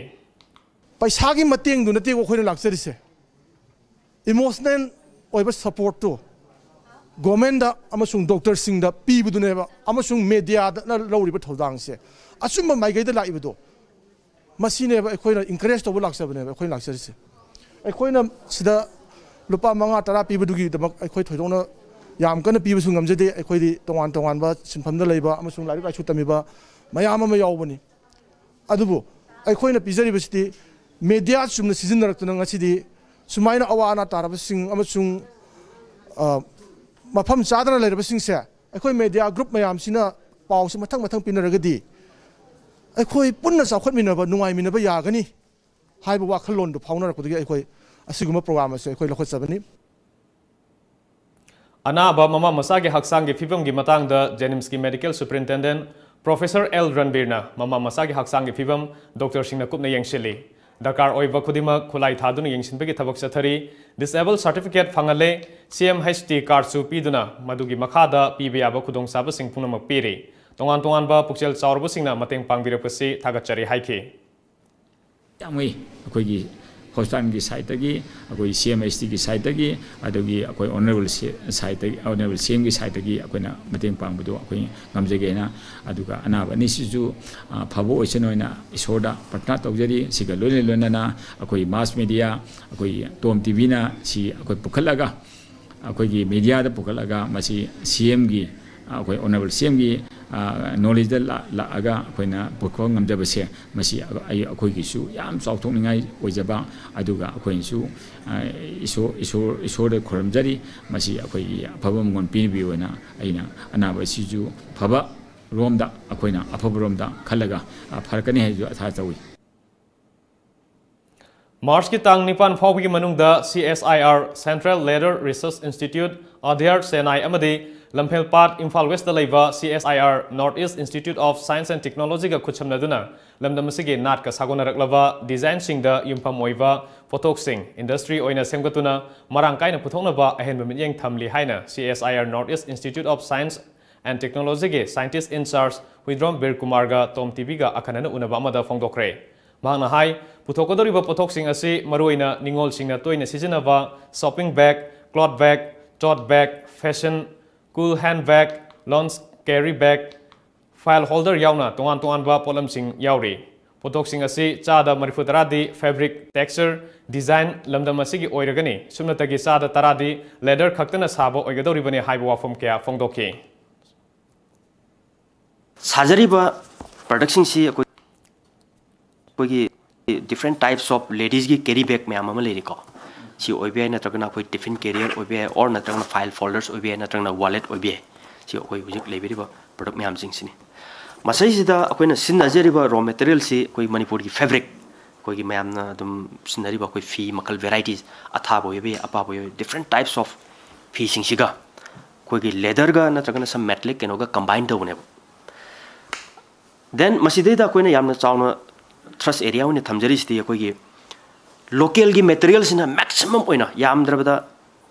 ꯄꯩꯁꯥꯒꯤ ꯃꯇꯦꯡꯗꯨ ꯅꯠꯇꯦ ꯑꯩꯈꯣꯏꯅ ꯂꯥꯛꯆꯔꯤꯁꯦ, ꯏꯃꯣꯁꯅꯦꯜ ꯑꯣꯏꯕ ꯁꯄꯣꯔꯠꯇꯨ, ꯒꯣꯔꯃꯦꯟꯗ ꯑꯃꯁꯨꯡ ꯗꯣꯛꯇꯔꯁꯤꯡꯗ ꯄꯤꯕꯗꯨꯅꯦꯕ, ꯑꯃꯁꯨꯡ ꯃꯦꯗꯤꯌꯥꯗꯅ ꯂꯧꯔꯤꯕ ꯊꯧꯗꯥꯡꯁꯦ ꯑꯆꯨꯝꯕ ꯃꯥꯏꯀꯩꯗ ꯂꯥꯛꯏꯕꯗꯣ, ꯃꯁꯤꯅꯦꯕ ꯑꯩꯈꯣꯏꯅ ꯏꯟꯀꯔꯦꯖ ꯇꯧꯕ ꯂꯥꯛꯆꯕꯅꯦꯕ ꯑꯩꯈꯣꯏꯅ ꯂꯥꯛꯆꯔꯤꯁꯦ꯫ ꯑꯩꯈꯣꯏꯅ ꯁꯤꯗ ꯂꯨꯄꯥ ꯃꯉꯥ ꯇꯔꯥ ꯄꯤꯕꯗꯨꯒꯤꯗꯃꯛ ꯑꯩꯈꯣꯏ ꯊꯣꯏꯗꯣꯛꯅ ꯌꯥꯝ ꯀꯟꯅ ꯄꯤꯕꯁꯨ ꯉꯝꯖꯗꯦ꯫ ꯑꯩꯈꯣꯏꯗꯤ ꯇꯣꯉꯥꯟ ꯇꯣꯉꯥꯟꯕ ꯁꯤꯟꯐꯝꯗ ꯂꯩꯕ ꯑꯃꯁꯨꯡ ꯂꯥꯏꯔꯤꯛ ꯂꯥꯏꯁꯨ ꯇꯝꯃꯤꯕ ꯃꯌꯥꯝ ꯑꯃ ꯌꯥꯎꯕꯅꯤ꯫ ꯑꯗꯨꯕꯨ ꯑꯩꯈꯣꯏꯅ ꯄꯤꯖꯔꯤꯕꯁꯤꯗꯤ ꯃꯦꯗꯤꯌꯥ ꯆꯨꯝꯅ ꯁꯤꯖꯤꯟꯅꯔꯛꯇꯨꯅ ꯉꯁꯤꯗꯤ ꯁꯨꯃꯥꯏꯅ ꯑꯋꯥ ꯑꯅꯥ ꯇꯥꯔꯕꯁꯤꯡ ꯑꯃꯁꯨꯡ, ꯑ, ꯃꯐꯝ ꯆꯥꯗꯅ ꯂꯩꯔꯕꯁꯤꯡꯁꯦ ꯑꯩꯈꯣꯏ ꯃꯦꯗꯤꯌꯥ ꯒ꯭ꯔꯨꯞ ꯃꯌꯥꯝꯁꯤꯅ ꯄꯥꯎꯁꯤ ꯃꯊꯪ ꯃꯊꯪ ꯄꯤꯅꯔꯒꯗꯤ ꯑꯩꯈꯣꯏ ꯄꯨꯟꯅ ꯆꯥꯎꯈꯠꯃꯤꯟꯅꯕ, ꯅꯨꯡꯉꯥꯏꯃꯤꯟꯅꯕ ꯌꯥꯒꯅꯤ ꯍꯥꯏꯕ ꯋꯥꯈꯜꯂꯣꯟꯗꯨ ꯐꯥꯎꯅꯔꯛꯄꯗꯒꯤ ꯑꯩꯈꯣꯏ ꯑꯁꯤꯒꯨꯝꯕ ꯄ꯭ꯔꯣꯒ꯭ꯔꯥꯝ ꯑꯁꯤ ꯑꯩꯈꯣꯏ ꯂꯧꯈꯠꯆꯕꯅꯤ꯫ ꯑꯅꯥꯕ ꯃꯃꯥ ꯃꯆꯥꯒꯤ ꯍꯛꯆꯥꯡꯒꯤ ꯐꯤꯕꯝꯒꯤ ꯃꯇꯥꯡꯗ JNIMSꯀꯤ Medical Superintendent Professor L ꯔꯟꯕꯤꯔꯅ ꯃꯃꯥ ꯃꯆꯥꯒꯤ ꯍꯛꯆꯥꯡꯒꯤ ꯐꯤꯕꯝ ꯗꯣꯛꯇꯔꯁꯤꯡꯅ ꯀꯨꯞꯅ ꯌꯦꯡꯁꯤꯜꯂꯤ꯫ ꯗꯔꯀꯥꯔ ꯑꯣꯏꯕ ꯈꯨꯗꯤꯡꯃꯛ ꯈꯨꯠꯂꯥꯏ ꯊꯥꯗꯨꯅ ꯌꯦꯡꯁꯤꯟꯕꯒꯤ ꯊꯕꯛ ꯆꯠꯊꯔꯤ꯫ Disable certificate ꯐꯪꯍꯜꯂꯦ꯫ CMHT cardꯁꯨ ꯄꯤꯗꯨꯅ ꯃꯗꯨꯒꯤ ꯃꯈꯥꯗ ꯄꯤꯕ ꯌꯥꯕ ꯈꯨꯗꯣꯡꯆꯥꯕꯁꯤꯡ ꯄꯨꯝꯅꯃꯛ ꯄꯤꯔꯤ꯫ ꯇꯣꯉꯥꯟ ꯇꯣꯉꯥꯟꯕ ꯄꯨꯛꯆꯦꯜ ꯆꯥꯎꯔꯕꯁꯤꯡꯅ ꯃꯇꯦꯡ ꯄꯥꯡꯕꯤꯔꯛꯄꯁꯤ ꯊꯥꯒꯠꯆꯔꯤ ꯍꯥꯏꯈꯤ꯫ ꯌꯥꯝꯃꯤ꯫ ꯑꯩꯈꯣꯏꯒꯤ ꯍꯣꯁꯄꯤꯇꯥꯜꯒꯤ ꯁꯥꯏꯠꯇꯒꯤ, ꯑꯩꯈꯣꯏ CMHTꯒꯤ ꯁꯥꯏꯠꯇꯒꯤ, ꯑꯗꯒꯤ ꯑꯩꯈꯣꯏ ꯑꯣꯅꯔꯦꯕꯜ ꯁꯤ-, ꯁꯥꯏꯠꯇꯒꯤ, ꯑꯣꯅꯔꯦꯕꯜ CMꯒꯤ ꯁꯥꯏꯠꯇꯒꯤ ꯑꯩꯈꯣꯏꯅ ꯃꯇꯦꯡ ꯄꯥꯡꯕꯗꯣ ꯑꯩꯈꯣꯏ ꯉꯝꯖꯒꯦꯅ, ꯑꯗꯨꯒ ꯑꯅꯥꯕ ꯑꯅꯤꯁꯤꯁꯨ, ꯑ, ꯐꯕ ꯑꯣꯏꯁꯅꯨ ꯍꯥꯏꯅ ꯏꯁꯣꯔꯗ ꯄ꯭ꯔꯊꯅꯥ ꯇꯧꯖꯔꯤ꯫ ꯁꯤꯒ ꯂꯣꯏꯅ ꯂꯣꯏꯅꯅ ꯑꯩꯈꯣꯏ mass media, ꯑꯩꯈꯣꯏ ꯇꯣꯝ TVꯅ ꯁꯤ ꯑꯩꯈꯣꯏ ꯄꯨꯈꯠꯂꯒ, ꯑꯩꯈꯣꯏꯒꯤ ꯃꯦꯗꯤꯌꯥꯗ ꯄꯨꯈꯠꯂꯒ ꯃꯁꯤ CMꯒꯤ, ꯑꯩꯈꯣꯏ ꯑꯣꯅꯔꯦꯕꯜ CMꯒꯤ, ꯑ, ꯅꯣꯂꯦꯖꯇ ꯂꯥ-, ꯂꯥꯛꯑꯒ ꯑꯩꯈꯣꯏꯅ ꯄꯨꯊꯣꯛꯄ ꯉꯝꯖꯕꯁꯦ, ꯃꯁꯤ ꯑꯩ-, ꯑꯩꯈꯣꯏꯒꯤꯁꯨ ꯌꯥꯝ ꯆꯥꯎꯊꯣꯛꯅꯤꯡꯉꯥꯏ ꯑꯣꯏꯖꯕ, ꯑꯗꯨꯒ ꯑꯩꯈꯣꯏꯅꯁꯨ, ꯑ, ꯏꯁꯣꯔ, ꯏꯁꯣꯔ, ꯏꯁꯣꯔꯗ ꯈꯨꯔꯨꯝꯖꯔꯤ꯫ ꯃꯁꯤ ꯑꯩꯈꯣꯏꯒꯤ ꯑꯐꯕ ꯃꯉꯣꯟ ꯄꯤꯕꯤꯌꯨꯅ ꯑꯩꯅ ꯑꯅꯥꯕ ꯑꯁꯤꯁꯨ ꯐꯕ ꯔꯣꯝꯗ, ꯑꯩꯈꯣꯏꯅ ꯑꯐꯕ ꯔꯣꯝꯗ ꯈꯜꯂꯒ, ꯑ, ꯐꯔꯛꯀꯅꯤ ꯍꯥꯏꯅꯁꯨ ꯑꯁꯥ ꯇꯧꯏ꯫ ꯃꯥꯔꯆꯀꯤ ꯇꯥꯡ ꯅꯤꯄꯥꯟ ꯐꯥꯎꯕꯒꯤ ꯃꯅꯨꯡꯗ CSIR, Central Ladder Research Institute, ꯑꯗꯤꯌꯥꯔ Chennai ꯑꯃꯗꯤ ꯂꯝꯐꯦꯜꯄꯥꯠ, ꯏꯝꯐꯥꯜ ꯋꯦꯁꯇ ꯂꯩꯕ CSIR, North East Institute of Science and Technologyꯒ ꯈꯨꯠꯁꯝꯅꯗꯨꯅ ꯂꯝꯗꯝ ꯑꯁꯤꯒꯤ ꯅꯥꯠꯀ ꯁꯥꯒꯣꯟꯅꯔꯛꯂꯕ ꯗꯤꯖꯥꯏꯟꯁꯤꯡꯗ ꯌꯨꯝꯐꯝ ꯑꯣꯏꯕ ꯄꯣꯠꯊꯣꯛꯁꯤꯡ ꯏꯟꯗꯁꯇ꯭ꯔꯤ ꯑꯣꯏꯅ ꯁꯦꯝꯒꯠꯇꯨꯅ ꯃꯔꯥꯡ ꯀꯥꯏꯅ ꯄꯨꯊꯣꯛꯅꯕ ꯑꯍꯦꯟꯕ ꯃꯤꯠꯌꯦꯡ ꯊꯝꯂꯤ ꯍꯥꯏꯅ CSIR, North East Institute of Science and Technologyꯒꯤ scientist in charge Huidrom ꯕꯤꯔ ꯀꯨꯃꯥꯔꯒ ꯇꯣꯝ TVꯒ ꯑꯈꯟꯅꯅ ꯎꯅꯕ ꯑꯃꯗ ꯐꯣꯡꯗꯣꯛꯈ꯭ꯔꯦ꯫ ꯃꯍꯥꯛꯅ ꯍꯥꯏ, ꯄꯨꯊꯣꯛꯀꯗꯧꯔꯤꯕ ꯄꯣꯠꯊꯣꯛꯁꯤꯡ ꯑꯁꯤ ꯃꯔꯨꯑꯣꯏꯅ ꯅꯤꯉꯣꯜꯁꯤꯡꯅ ꯇꯣꯏꯅ ꯁꯤꯖꯤꯟꯅꯕ shopping bag, cloth bag, tote bag, fashion, cool handbag, lounge carry bag, file holder ꯌꯥꯎꯅ ꯇꯣꯉꯥꯟ ꯇꯣꯉꯥꯟꯕ ꯄꯣꯠꯂꯝꯁꯤꯡ ꯌꯥꯎꯔꯤ꯫ ꯄꯣꯠꯊꯣꯛꯁꯤꯡ ꯑꯁꯤ ꯆꯥꯗ ꯃꯔꯤꯐꯨ ꯇꯔꯥꯗꯤ fabric, texture, design ꯂꯝꯗꯝ ꯑꯁꯤꯒꯤ ꯑꯣꯏꯔꯒꯅꯤ꯫ ꯁꯨꯞꯅꯇꯒꯤ ꯆꯥꯗ ꯇꯔꯥꯗꯤ leather ꯈꯛꯇꯅ ꯁꯥꯕ ꯑꯣꯏꯒꯗꯧꯔꯤꯕꯅꯤ ꯍꯥꯏꯕ ꯋꯥꯐꯝ ꯀꯌꯥ ꯐꯣꯡꯗꯣꯛꯈꯤ꯫ ꯁꯥꯖꯔꯤꯕ productꯁꯤꯡꯁꯤ ꯑꯩꯈꯣꯏ ꯑꯩꯈꯣꯏꯒꯤ different types of ladiesꯀꯤ carry bag ꯃꯌꯥꯝ ꯑꯃ ꯂꯩꯔꯤꯀꯣ꯫ ꯁꯤ ꯑꯣꯏꯕ ꯌꯥꯏ, ꯅꯠꯇ꯭ꯔꯒꯅ ꯑꯩꯈꯣꯏ tiffin carrier ꯑꯣꯏꯕ ꯌꯥꯏ, or ꯅꯠꯇ꯭ꯔꯒꯅ file folders ꯑꯣꯏꯕ ꯌꯥꯏ, ꯅꯠꯇ꯭ꯔꯒꯅ wallet ꯑꯣꯏꯕ ꯌꯥꯏ꯫ ꯁꯤ ꯑꯩꯈꯣꯏ ꯍꯧꯖꯤꯛ ꯂꯩꯕꯤꯔꯤꯕ product ꯃꯌꯥꯝꯁꯤꯡꯁꯤꯅꯤ꯫ ꯃꯁꯤꯁꯤꯗ ꯑꯩꯈꯣꯏꯅ ꯁꯤꯖꯤꯟꯅꯖꯔꯤꯕ raw materialꯁꯤ ꯑꯩꯈꯣꯏ ꯃꯅꯤꯄꯨꯔꯒꯤ fabric, ꯑꯩꯈꯣꯏꯒꯤ ꯃꯌꯥꯝꯅ ꯑꯗꯨꯝ ꯁꯤꯖꯤꯟꯅꯔꯤꯕ ꯑꯩꯈꯣꯏ ꯐꯤ ꯃꯈꯜ varieties, ꯑꯊꯥꯕ ꯑꯣꯏꯕ ꯌꯥꯏ, ꯑꯄꯥꯕ ꯑꯣꯏꯕ ꯌꯥꯏ, different types of ꯐꯤꯁꯤꯡꯁꯤꯒ ꯑꯩꯈꯣꯏꯒꯤ leatherꯒ ꯅꯠꯇ꯭ꯔꯒꯅ some metallic ꯀꯩꯅꯣꯒ combine ꯇꯧꯕꯅꯦꯕ꯫ Then ꯃꯁꯤꯗꯩꯗ ꯑꯩꯈꯣꯏꯅ ꯌꯥꯝꯅ ꯆꯥꯎꯅ thrust area ꯑꯣꯏꯅ ꯊꯝꯖꯔꯤꯁꯤꯗꯤ ꯑꯩꯈꯣꯏꯒꯤ localꯒꯤ materialꯁꯤꯅ maximum ꯑꯣꯏꯅ, ꯌꯥꯝꯗ꯭ꯔꯕꯗ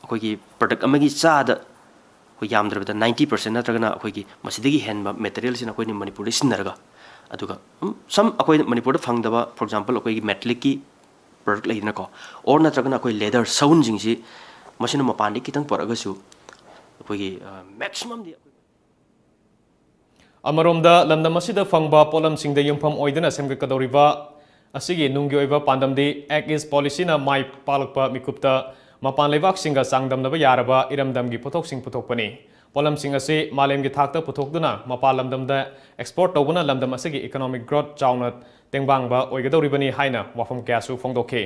ꯑꯩꯈꯣꯏꯒꯤ product ꯑꯃꯒꯤ ꯆꯥꯗ ꯑꯩꯈꯣꯏ ꯌꯥꯝꯗ꯭ꯔꯕꯗ ninety percent ꯅꯠꯇ꯭ꯔꯒꯅ ꯑꯩꯈꯣꯏꯒꯤ ꯃꯁꯤꯗꯒꯤ ꯍꯦꯟꯕ materialꯁꯤꯅ ꯑꯩꯈꯣꯏꯅ ꯃꯅꯤꯄꯨꯔꯗ ꯁꯤꯖꯤꯟꯅꯔꯒ, ꯑꯗꯨꯒ some ꯑꯩꯈꯣꯏꯅ ꯃꯅꯤꯄꯨꯔꯗ ꯐꯪꯗꯕ, for example ꯑꯩꯈꯣꯏꯒꯤ metallicꯀꯤ product ꯂꯩꯗꯅꯀꯣ, or ꯅꯠꯇ꯭ꯔꯒꯅ ꯑꯩꯈꯣꯏ leather ꯁꯎꯟꯁꯤꯡꯁꯤ, ꯃꯁꯤꯅ ꯃꯄꯥꯟꯗꯒꯤ ꯈꯤꯇꯪ ꯄꯨꯔꯛꯑꯒꯁꯨ ꯑꯩꯈꯣꯏꯒꯤ maximumꯗꯤ ꯑꯩꯈꯣꯏ ꯑꯃꯔꯣꯝꯗ, ꯂꯝꯗꯝ ꯑꯁꯤꯗ ꯐꯪꯕ ꯄꯣꯠꯂꯝꯁꯤꯡꯗ ꯌꯨꯝꯐꯝ ꯑꯣꯏꯗꯨꯅ ꯁꯦꯝꯒꯠꯀꯗꯧꯔꯤꯕ ꯑꯁꯤꯒꯤ ꯅꯨꯡꯒꯤ ꯑꯣꯏꯕ ꯄꯥꯟꯗꯝꯗꯤ Act East Policyꯅ ꯃꯥꯏ ꯄꯥꯛꯂꯛꯄ ꯃꯤꯀꯨꯞꯇ ꯃꯄꯥꯟ ꯂꯩꯕꯥꯛꯁꯤꯡꯒ ꯆꯥꯡꯗꯝꯅꯕ ꯌꯥꯔꯕ ꯏꯔꯝꯗꯝꯒꯤ ꯄꯣꯠꯊꯣꯛꯁꯤꯡ ꯄꯨꯊꯣꯛꯄꯅꯤ꯫ ꯄꯣꯠꯂꯝꯁꯤꯡ ꯑꯁꯤ ꯃꯥꯂꯦꯝꯒꯤ ꯊꯥꯛꯇ ꯄꯨꯊꯣꯛꯇꯨꯅ ꯃꯄꯥꯟ ꯂꯝꯗꯝꯗ export ꯇꯧꯕꯅ ꯂꯝꯗꯝ ꯑꯁꯤꯒꯤ economic growth ꯆꯥꯎꯅ ꯇꯦꯡꯕꯥꯡꯕ ꯑꯣꯏꯒꯗꯧꯔꯤꯕꯅꯤ ꯍꯥꯏꯅ ꯋꯥꯐꯝ ꯀꯌꯥꯁꯨ ꯐꯣꯡꯗꯣꯛꯈꯤ꯫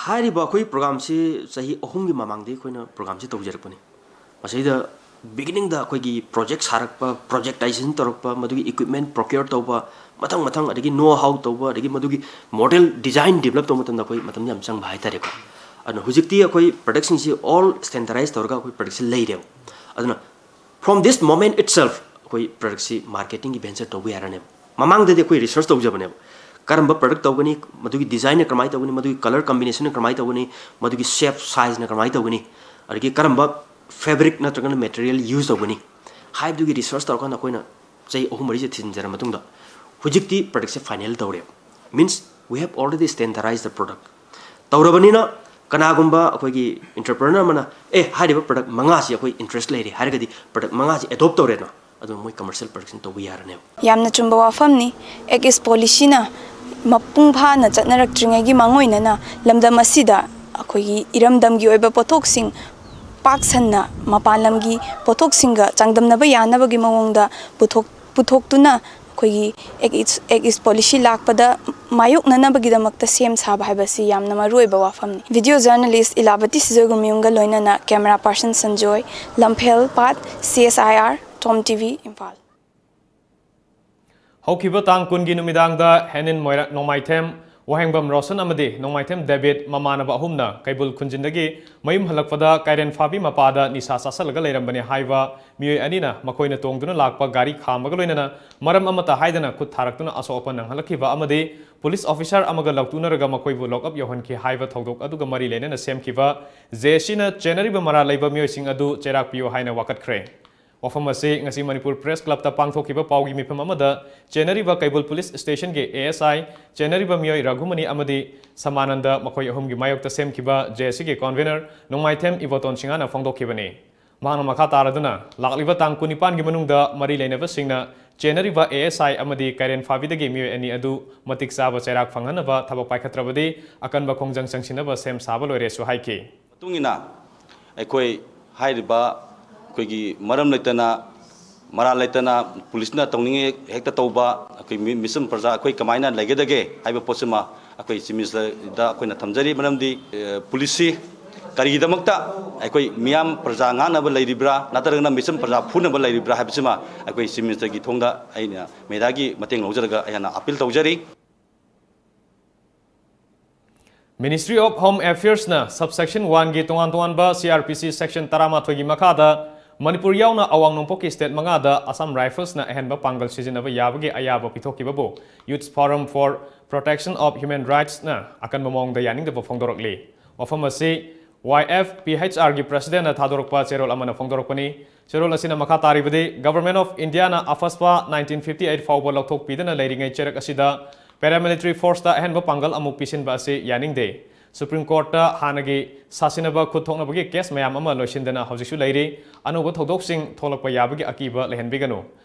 ꯍꯥꯏꯔꯤꯕ ꯑꯩꯈꯣꯏ programꯁꯤ ꯆꯍꯤ ꯑꯍꯨꯝꯒꯤ ꯃꯃꯥꯡꯗꯒꯤ ꯑꯩꯈꯣꯏꯅ programꯁꯤ ꯇꯧꯖꯔꯛꯄꯅꯤ꯫ ꯃꯁꯤꯗ beginningꯗ ꯑꯩꯈꯣꯏꯒꯤ project ꯁꯥꯔꯛꯄ, projectization ꯇꯧꯔꯛꯄ, ꯃꯗꯨꯒꯤ equipment procure ꯇꯧꯕ, ꯃꯊꯪ ꯃꯊꯪ, ꯑꯗꯒꯤ know how ꯇꯧꯕ, ꯑꯗꯒꯤ ꯃꯗꯨꯒꯤ model design develop ꯇꯧꯕ ꯃꯇꯝꯗ ꯑꯩꯈꯣꯏ ꯃꯇꯝ ꯌꯥꯝ ꯆꯪꯕ ꯍꯥꯏꯇꯥꯔꯦꯀꯣ꯫ ꯑꯗꯨꯅ ꯍꯧꯖꯤꯛꯇꯤ ꯑꯩꯈꯣꯏ productꯁꯤꯡꯁꯤ all standardize ꯇꯧꯔꯒ ꯑꯩꯈꯣꯏ productꯁꯤ ꯂꯩꯔꯦꯕ꯫ ꯑꯗꯨꯅ from this moment itself ꯑꯩꯈꯣꯏ productꯁꯤ marketingꯒꯤ venture ꯇꯧꯕ ꯌꯥꯔꯅꯦꯕ꯫ ꯃꯃꯥꯡꯗꯗꯤ ꯑꯩꯈꯣꯏ research ꯇꯧꯖꯕꯅꯦꯕ, ꯀꯔꯝꯕ product ꯇꯧꯒꯅꯤ, ꯃꯗꯨꯒꯤ designꯅ ꯀꯃꯥꯏꯅ ꯇꯧꯒꯅꯤ, ꯃꯗꯨꯒꯤ colour combinationꯅ ꯀꯃꯥꯏꯅ ꯇꯧꯒꯅꯤ, ꯃꯗꯨꯒꯤ shape sizeꯅ ꯀꯃꯥꯏꯅ ꯇꯧꯒꯅꯤ, ꯑꯗꯒꯤ ꯀꯔꯝꯕ fabric ꯅꯠꯇ꯭ꯔꯒꯅ material use ꯇꯧꯒꯅꯤ ꯍꯥꯏꯕꯗꯨꯒꯤ research ꯇꯧꯔꯀꯥꯟꯗ ꯑꯩꯈꯣꯏꯅ ꯆꯍꯤ ꯑꯍꯨꯝ ꯃꯔꯤꯁꯦ ꯊꯤꯖꯤꯟꯖꯔ ꯃꯇꯨꯡꯗ ꯍꯧꯖꯤꯛꯇꯤ productꯁꯦ final ꯇꯧꯔꯦꯕ꯫ Means we have already standardized the product꯫ ꯇꯧꯔꯕꯅꯤꯅ ꯀꯅꯥꯒꯨꯝꯕ ꯑꯩꯈꯣꯏꯒꯤ entrepreneur ꯑꯃꯅ, "ꯑꯦ, ꯍꯥꯏꯔꯤꯕ product ꯃꯉꯥꯁꯤ ꯑꯩꯈꯣꯏ interest ꯂꯩꯔꯦ" ꯍꯥꯏꯔꯒꯗꯤ, product ꯃꯉꯥꯁꯤ adopt ꯇꯧꯔꯦꯗꯅ, ꯑꯗꯨ ꯃꯣꯏ commercial production ꯇꯧꯕ ꯌꯥꯔꯅꯦꯕ꯫ ꯌꯥꯝꯅ ꯆꯨꯝꯕ ꯋꯥꯐꯝꯅꯤ꯫ Act East Policyꯅ ꯃꯄꯨꯡ ꯐꯥꯅ ꯆꯠꯅꯔꯛꯇ꯭ꯔꯤꯉꯩꯒꯤ ꯃꯥꯡꯑꯣꯏꯅꯅ ꯂꯝꯗꯝ ꯑꯁꯤꯗ ꯑꯩꯈꯣꯏꯒꯤ ꯏꯔꯝꯗꯝꯒꯤ ꯑꯣꯏꯕ ꯄꯣꯠꯊꯣꯛꯁꯤꯡ ꯄꯥꯛ ꯁꯟꯅ ꯃꯄꯥꯟ ꯂꯝꯒꯤ ꯄꯣꯠꯊꯣꯛꯁꯤꯡꯒ ꯆꯥꯡꯗꯝꯅꯕ ꯌꯥꯅꯕꯒꯤ ꯃꯑꯣꯡꯗ ꯄꯨꯊꯣꯛ-, ꯄꯨꯊꯣꯛꯇꯨꯅ ꯑꯩꯈꯣꯏꯒꯤ Act East, Act East Policy ꯂꯥꯛꯄꯗ ꯃꯥꯌꯣꯛꯅꯅꯕꯒꯤꯗꯃꯛꯇ ꯁꯦꯝ ꯁꯥꯕ ꯍꯥꯏꯕꯁꯤ ꯌꯥꯝꯅ ꯃꯔꯨꯑꯣꯏꯕ ꯋꯥꯐꯝꯅꯤ꯫ Video journalist ꯏꯂꯥꯕꯇꯤ ꯁꯤꯖꯣꯏꯒꯨꯝꯌꯨꯝꯒ ꯂꯣꯏꯅꯅ camera person ꯁꯟꯖꯣꯏ, ꯂꯝꯐꯦꯜ ꯄꯥꯠ, C S I R, Tom T V, Imphal. ꯍꯧꯈꯤꯕ ꯇꯥꯡ ꯀꯨꯟꯒꯤ ꯅꯨꯃꯤꯗꯥꯡꯗ ꯍꯦꯅꯤꯟ ꯃꯣꯏꯔꯥ-, ꯅꯣꯡꯃꯥꯏꯊꯦꯝ ꯋꯥꯍꯦꯡꯕꯝ ꯔꯣꯁꯟ ꯑꯃꯗꯤ ꯅꯣꯡꯃꯥꯏꯊꯦꯝ ꯗꯦꯕꯤꯠ ꯃꯃꯥꯟꯅꯕ ꯑꯍꯨꯝꯅ ꯀꯩꯕꯨꯜ ꯈꯨꯟꯖꯤꯟꯗꯒꯤ ꯃꯌꯨꯝ ꯍꯜꯂꯛꯄꯗ ꯀꯥꯏꯔꯦꯟ ꯐꯥꯕꯤ ꯃꯄꯥꯗ ꯅꯤꯁꯥ ꯆꯥꯁꯤꯜꯂꯒ ꯂꯩꯔꯝꯕꯅꯤ ꯍꯥꯏꯕ ꯃꯤꯑꯣꯏ ꯑꯅꯤꯅ ꯃꯈꯣꯏꯅ ꯇꯣꯡꯗꯨꯅ ꯂꯥꯛꯄ ꯒꯥꯔꯤ ꯈꯥꯝꯕꯒ ꯂꯣꯏꯅꯅ ꯃꯔꯝ ꯑꯃꯠꯇ ꯍꯥꯏꯗꯅ ꯈꯨꯠ ꯊꯥꯔꯛꯇꯨꯅ ꯑꯁꯣꯛ ꯑꯄꯟ ꯅꯪꯍꯜꯂꯛꯈꯤꯕ ꯑꯃꯗꯤ ꯄꯨꯂꯤꯁ ꯑꯣꯐꯤꯁꯥꯔ ꯑꯃꯒ ꯂꯧꯇꯨꯅꯔꯒ ꯃꯈꯣꯏꯕꯨ ꯂꯣꯛꯑꯞ ꯌꯧꯍꯟꯈꯤ ꯍꯥꯏꯕ ꯊꯧꯗꯣꯛ ꯑꯗꯨꯒ ꯃꯔꯤ ꯂꯩꯅꯅ ꯁꯦꯝꯈꯤꯕ ꯖꯦ ꯑꯦꯁ ꯁꯤꯅ ꯆꯦꯟꯅꯔꯤꯕ ꯃꯔꯥꯜ ꯂꯩꯕ ꯃꯤꯑꯣꯏꯁꯤꯡ ꯑꯗꯨ ꯆꯩꯔꯥꯛ ꯄꯤꯌꯨ ꯍꯥꯏꯅ ꯋꯥꯀꯠꯈ꯭ꯔꯦ꯫ ꯋꯥꯐꯝ ꯑꯁꯤ ꯉꯁꯤ ꯃꯅꯤꯄꯨꯔ ꯄ꯭ꯔꯦꯁ ꯀ꯭ꯂꯕꯇ ꯄꯥꯡꯊꯣꯛꯈꯤꯕ ꯄꯥꯎꯒꯤ ꯃꯤꯐꯝ ꯑꯃꯗ ꯆꯦꯟꯅꯔꯤꯕ ꯀꯩꯕꯨꯜ ꯄꯨꯂꯤꯁ ꯁ꯭ꯇꯦꯁꯟꯒꯤ ꯑꯦ ꯑꯦꯁ ꯑꯥꯏ, ꯆꯦꯟꯅꯔꯤꯕ ꯃꯤꯑꯣꯏ ꯔꯘꯨꯃꯅꯤ ꯑꯃꯗꯤ ꯁꯃꯥꯅꯟꯗ, ꯃꯈꯣꯏ ꯑꯍꯨꯝꯒꯤ ꯃꯥꯌꯣꯛꯇ ꯁꯦꯝꯈꯤꯕ ꯖꯦ ꯑꯦꯁ ꯁꯤꯒꯤ ꯀꯣꯟꯚꯦꯅꯔ ꯅꯣꯡꯃꯥꯏꯊꯦꯝ ꯏꯕꯣꯇꯣꯟ ꯁꯤꯡꯍꯅ ꯐꯣꯡꯗꯣꯛꯈꯤꯕꯅꯤ꯫ ꯃꯍꯥꯛꯅ ꯃꯈꯥ ꯇꯥꯔꯗꯨꯅ, ꯂꯥꯛꯂꯤꯕ ꯇꯥꯡ ꯀꯨꯟꯅꯤꯄꯥꯟꯒꯤ ꯃꯅꯨꯡꯗ ꯃꯔꯤ ꯂꯩꯅꯕꯁꯤꯡꯅ ꯆꯦꯟꯅꯔꯤꯕ ꯑꯦ ꯑꯦꯁ ꯑꯥꯏ ꯑꯃꯗꯤ ꯀꯥꯏꯔꯦꯟ ꯐꯥꯕꯤꯗꯒꯤ ꯃꯤꯑꯣꯏ ꯑꯅꯤ ꯑꯗꯨ ꯃꯇꯤꯛ ꯆꯥꯕ ꯆꯩꯔꯥꯛ ꯐꯪꯍꯟꯅꯕ ꯊꯕꯛ ꯄꯥꯏꯈꯠꯇ꯭ꯔꯕꯗꯤ ꯑꯀꯟꯕ ꯈꯣꯡꯖꯪ ꯆꯪꯁꯤꯟꯅꯕ ꯁꯦꯝ ꯁꯥꯕ ꯂꯣꯏꯔꯦꯁꯨ ꯍꯥꯏꯈꯤ꯫ ꯃꯇꯨꯡ ꯏꯟꯅ ꯑꯩꯈꯣꯏ ꯍꯥꯏꯔꯤꯕ ꯑꯩꯈꯣꯏꯒꯤ ꯃꯔꯝ ꯂꯩꯇꯅ, ꯃꯔꯥꯜ ꯂꯩꯇꯅ ꯄꯨꯂꯤꯁꯅ ꯇꯧꯅꯤꯡꯉꯦ ꯍꯦꯛꯇ ꯇꯧꯕ, ꯑꯩꯈꯣꯏ ꯃꯤ-, ꯃꯤꯆꯝ ꯄ꯭ꯔꯖꯥ ꯑꯩꯈꯣꯏ ꯀꯃꯥꯏꯅ ꯂꯩꯒꯗꯒꯦ ꯍꯥꯏꯕ ꯄꯣꯠꯁꯤꯃ ꯑꯩꯈꯣꯏ ꯆꯤꯐ ꯃꯤꯅꯤꯁꯇꯔꯗ ꯑꯩꯈꯣꯏꯅ ꯊꯝꯖꯔꯤ꯫ ꯃꯔꯝꯗꯤ, ꯑ, ꯄꯨꯂꯤꯁꯁꯤ ꯀꯔꯤꯒꯤꯗꯃꯛꯇ ꯑꯩꯈꯣꯏ ꯃꯤꯌꯥꯝ ꯄ꯭ꯔꯖꯥ ꯉꯥꯛꯅꯕ ꯂꯩꯔꯤꯕ꯭ꯔꯥ, ꯅꯠꯇ꯭ꯔꯒꯅ ꯃꯤꯆꯝ ꯄ꯭ꯔꯖꯥ ꯐꯨꯅꯕ ꯂꯩꯔꯤꯕ꯭ꯔꯥ ꯍꯥꯏꯕꯁꯤꯃ ꯑꯩꯈꯣꯏ ꯆꯤꯐ ꯃꯤꯅꯤꯁꯇꯔꯒꯤ ꯊꯣꯡꯗ ꯑꯩꯅ ꯃꯦꯗꯤꯌꯥꯒꯤ ꯃꯇꯦꯡ ꯂꯧꯖꯔꯒ ꯑꯩꯅ ꯑꯄꯤꯜ ꯇꯧꯖꯔꯤ꯫ Ministry of Home Affairsꯅ subsection one ꯒꯤ ꯇꯣꯉꯥꯟ ꯇꯣꯉꯥꯟꯕ C R P C section ꯇꯔꯥꯃꯥꯊꯣꯏꯒꯤ ꯃꯈꯥꯗ ꯃꯅꯤꯄꯨꯔ ꯌꯥꯎꯅ ꯑꯋꯥꯡ ꯅꯣꯡꯄꯣꯛꯀꯤ state ꯃꯉꯥꯗ Assam Riflesꯅ ꯑꯍꯦꯟꯕ ꯄꯥꯡꯒꯜ ꯁꯤꯖꯤꯟꯅꯕ ꯌꯥꯕꯒꯤ ꯑꯌꯥꯕ ꯄꯤꯊꯣꯛꯈꯤꯕꯕꯨ Youth Forum for Protection of Human Rightsꯅ ꯑꯀꯟꯕ ꯃꯑꯣꯡꯗ ꯌꯥꯅꯤꯡꯗꯕ ꯐꯣꯡꯗꯣꯔꯛꯂꯤ꯫ ꯋꯥꯐꯝ ꯑꯁꯤ Y F P H Rꯒꯤ presidentꯅ ꯊꯥꯗꯣꯔꯛꯄ ꯆꯦꯔꯣꯜ ꯑꯃꯅ ꯐꯣꯡꯗꯣꯔꯛꯄꯅꯤ꯫ ꯆꯦꯔꯣꯜ ꯑꯁꯤꯅ ꯃꯈꯥ ꯇꯥꯔꯤꯕꯗꯤ, Government of Indiaꯅ AFSPA nineteen fifty eight ꯐꯥꯎꯕ ꯂꯧꯊꯣꯛꯄꯤꯗꯅ ꯂꯩꯔꯤꯉꯩ ꯆꯩꯔꯛ ꯑꯁꯤꯗ paramilitary forceꯇ ꯑꯍꯦꯟꯕ ꯄꯥꯡꯒꯜ ꯑꯃꯨꯛ ꯄꯤꯁꯤꯟꯕ ꯑꯁꯤ ꯌꯥꯅꯤꯡꯗꯦ꯫ ꯁꯨꯄ꯭ꯔꯤꯝ ꯀꯣꯔꯠꯇ ꯍꯥꯟꯅꯒꯤ ꯁꯥꯁꯤꯟꯅꯕ ꯈꯨꯠ ꯊꯣꯛꯅꯕꯒꯤ ꯀꯦꯁ ꯃꯌꯥꯝ ꯑꯃ ꯂꯣꯏꯁꯤꯟꯗꯅ ꯍꯧꯖꯤꯛꯁꯨ ꯂꯩꯔꯤ꯫ ꯑꯅꯧꯕ ꯊꯧꯗꯣꯛꯁꯤꯡ ꯊꯣꯛꯂꯛꯄ ꯌꯥꯕꯒꯤ ꯑꯀꯤꯕ ꯂꯩꯍꯟꯕꯤꯒꯅꯨ꯫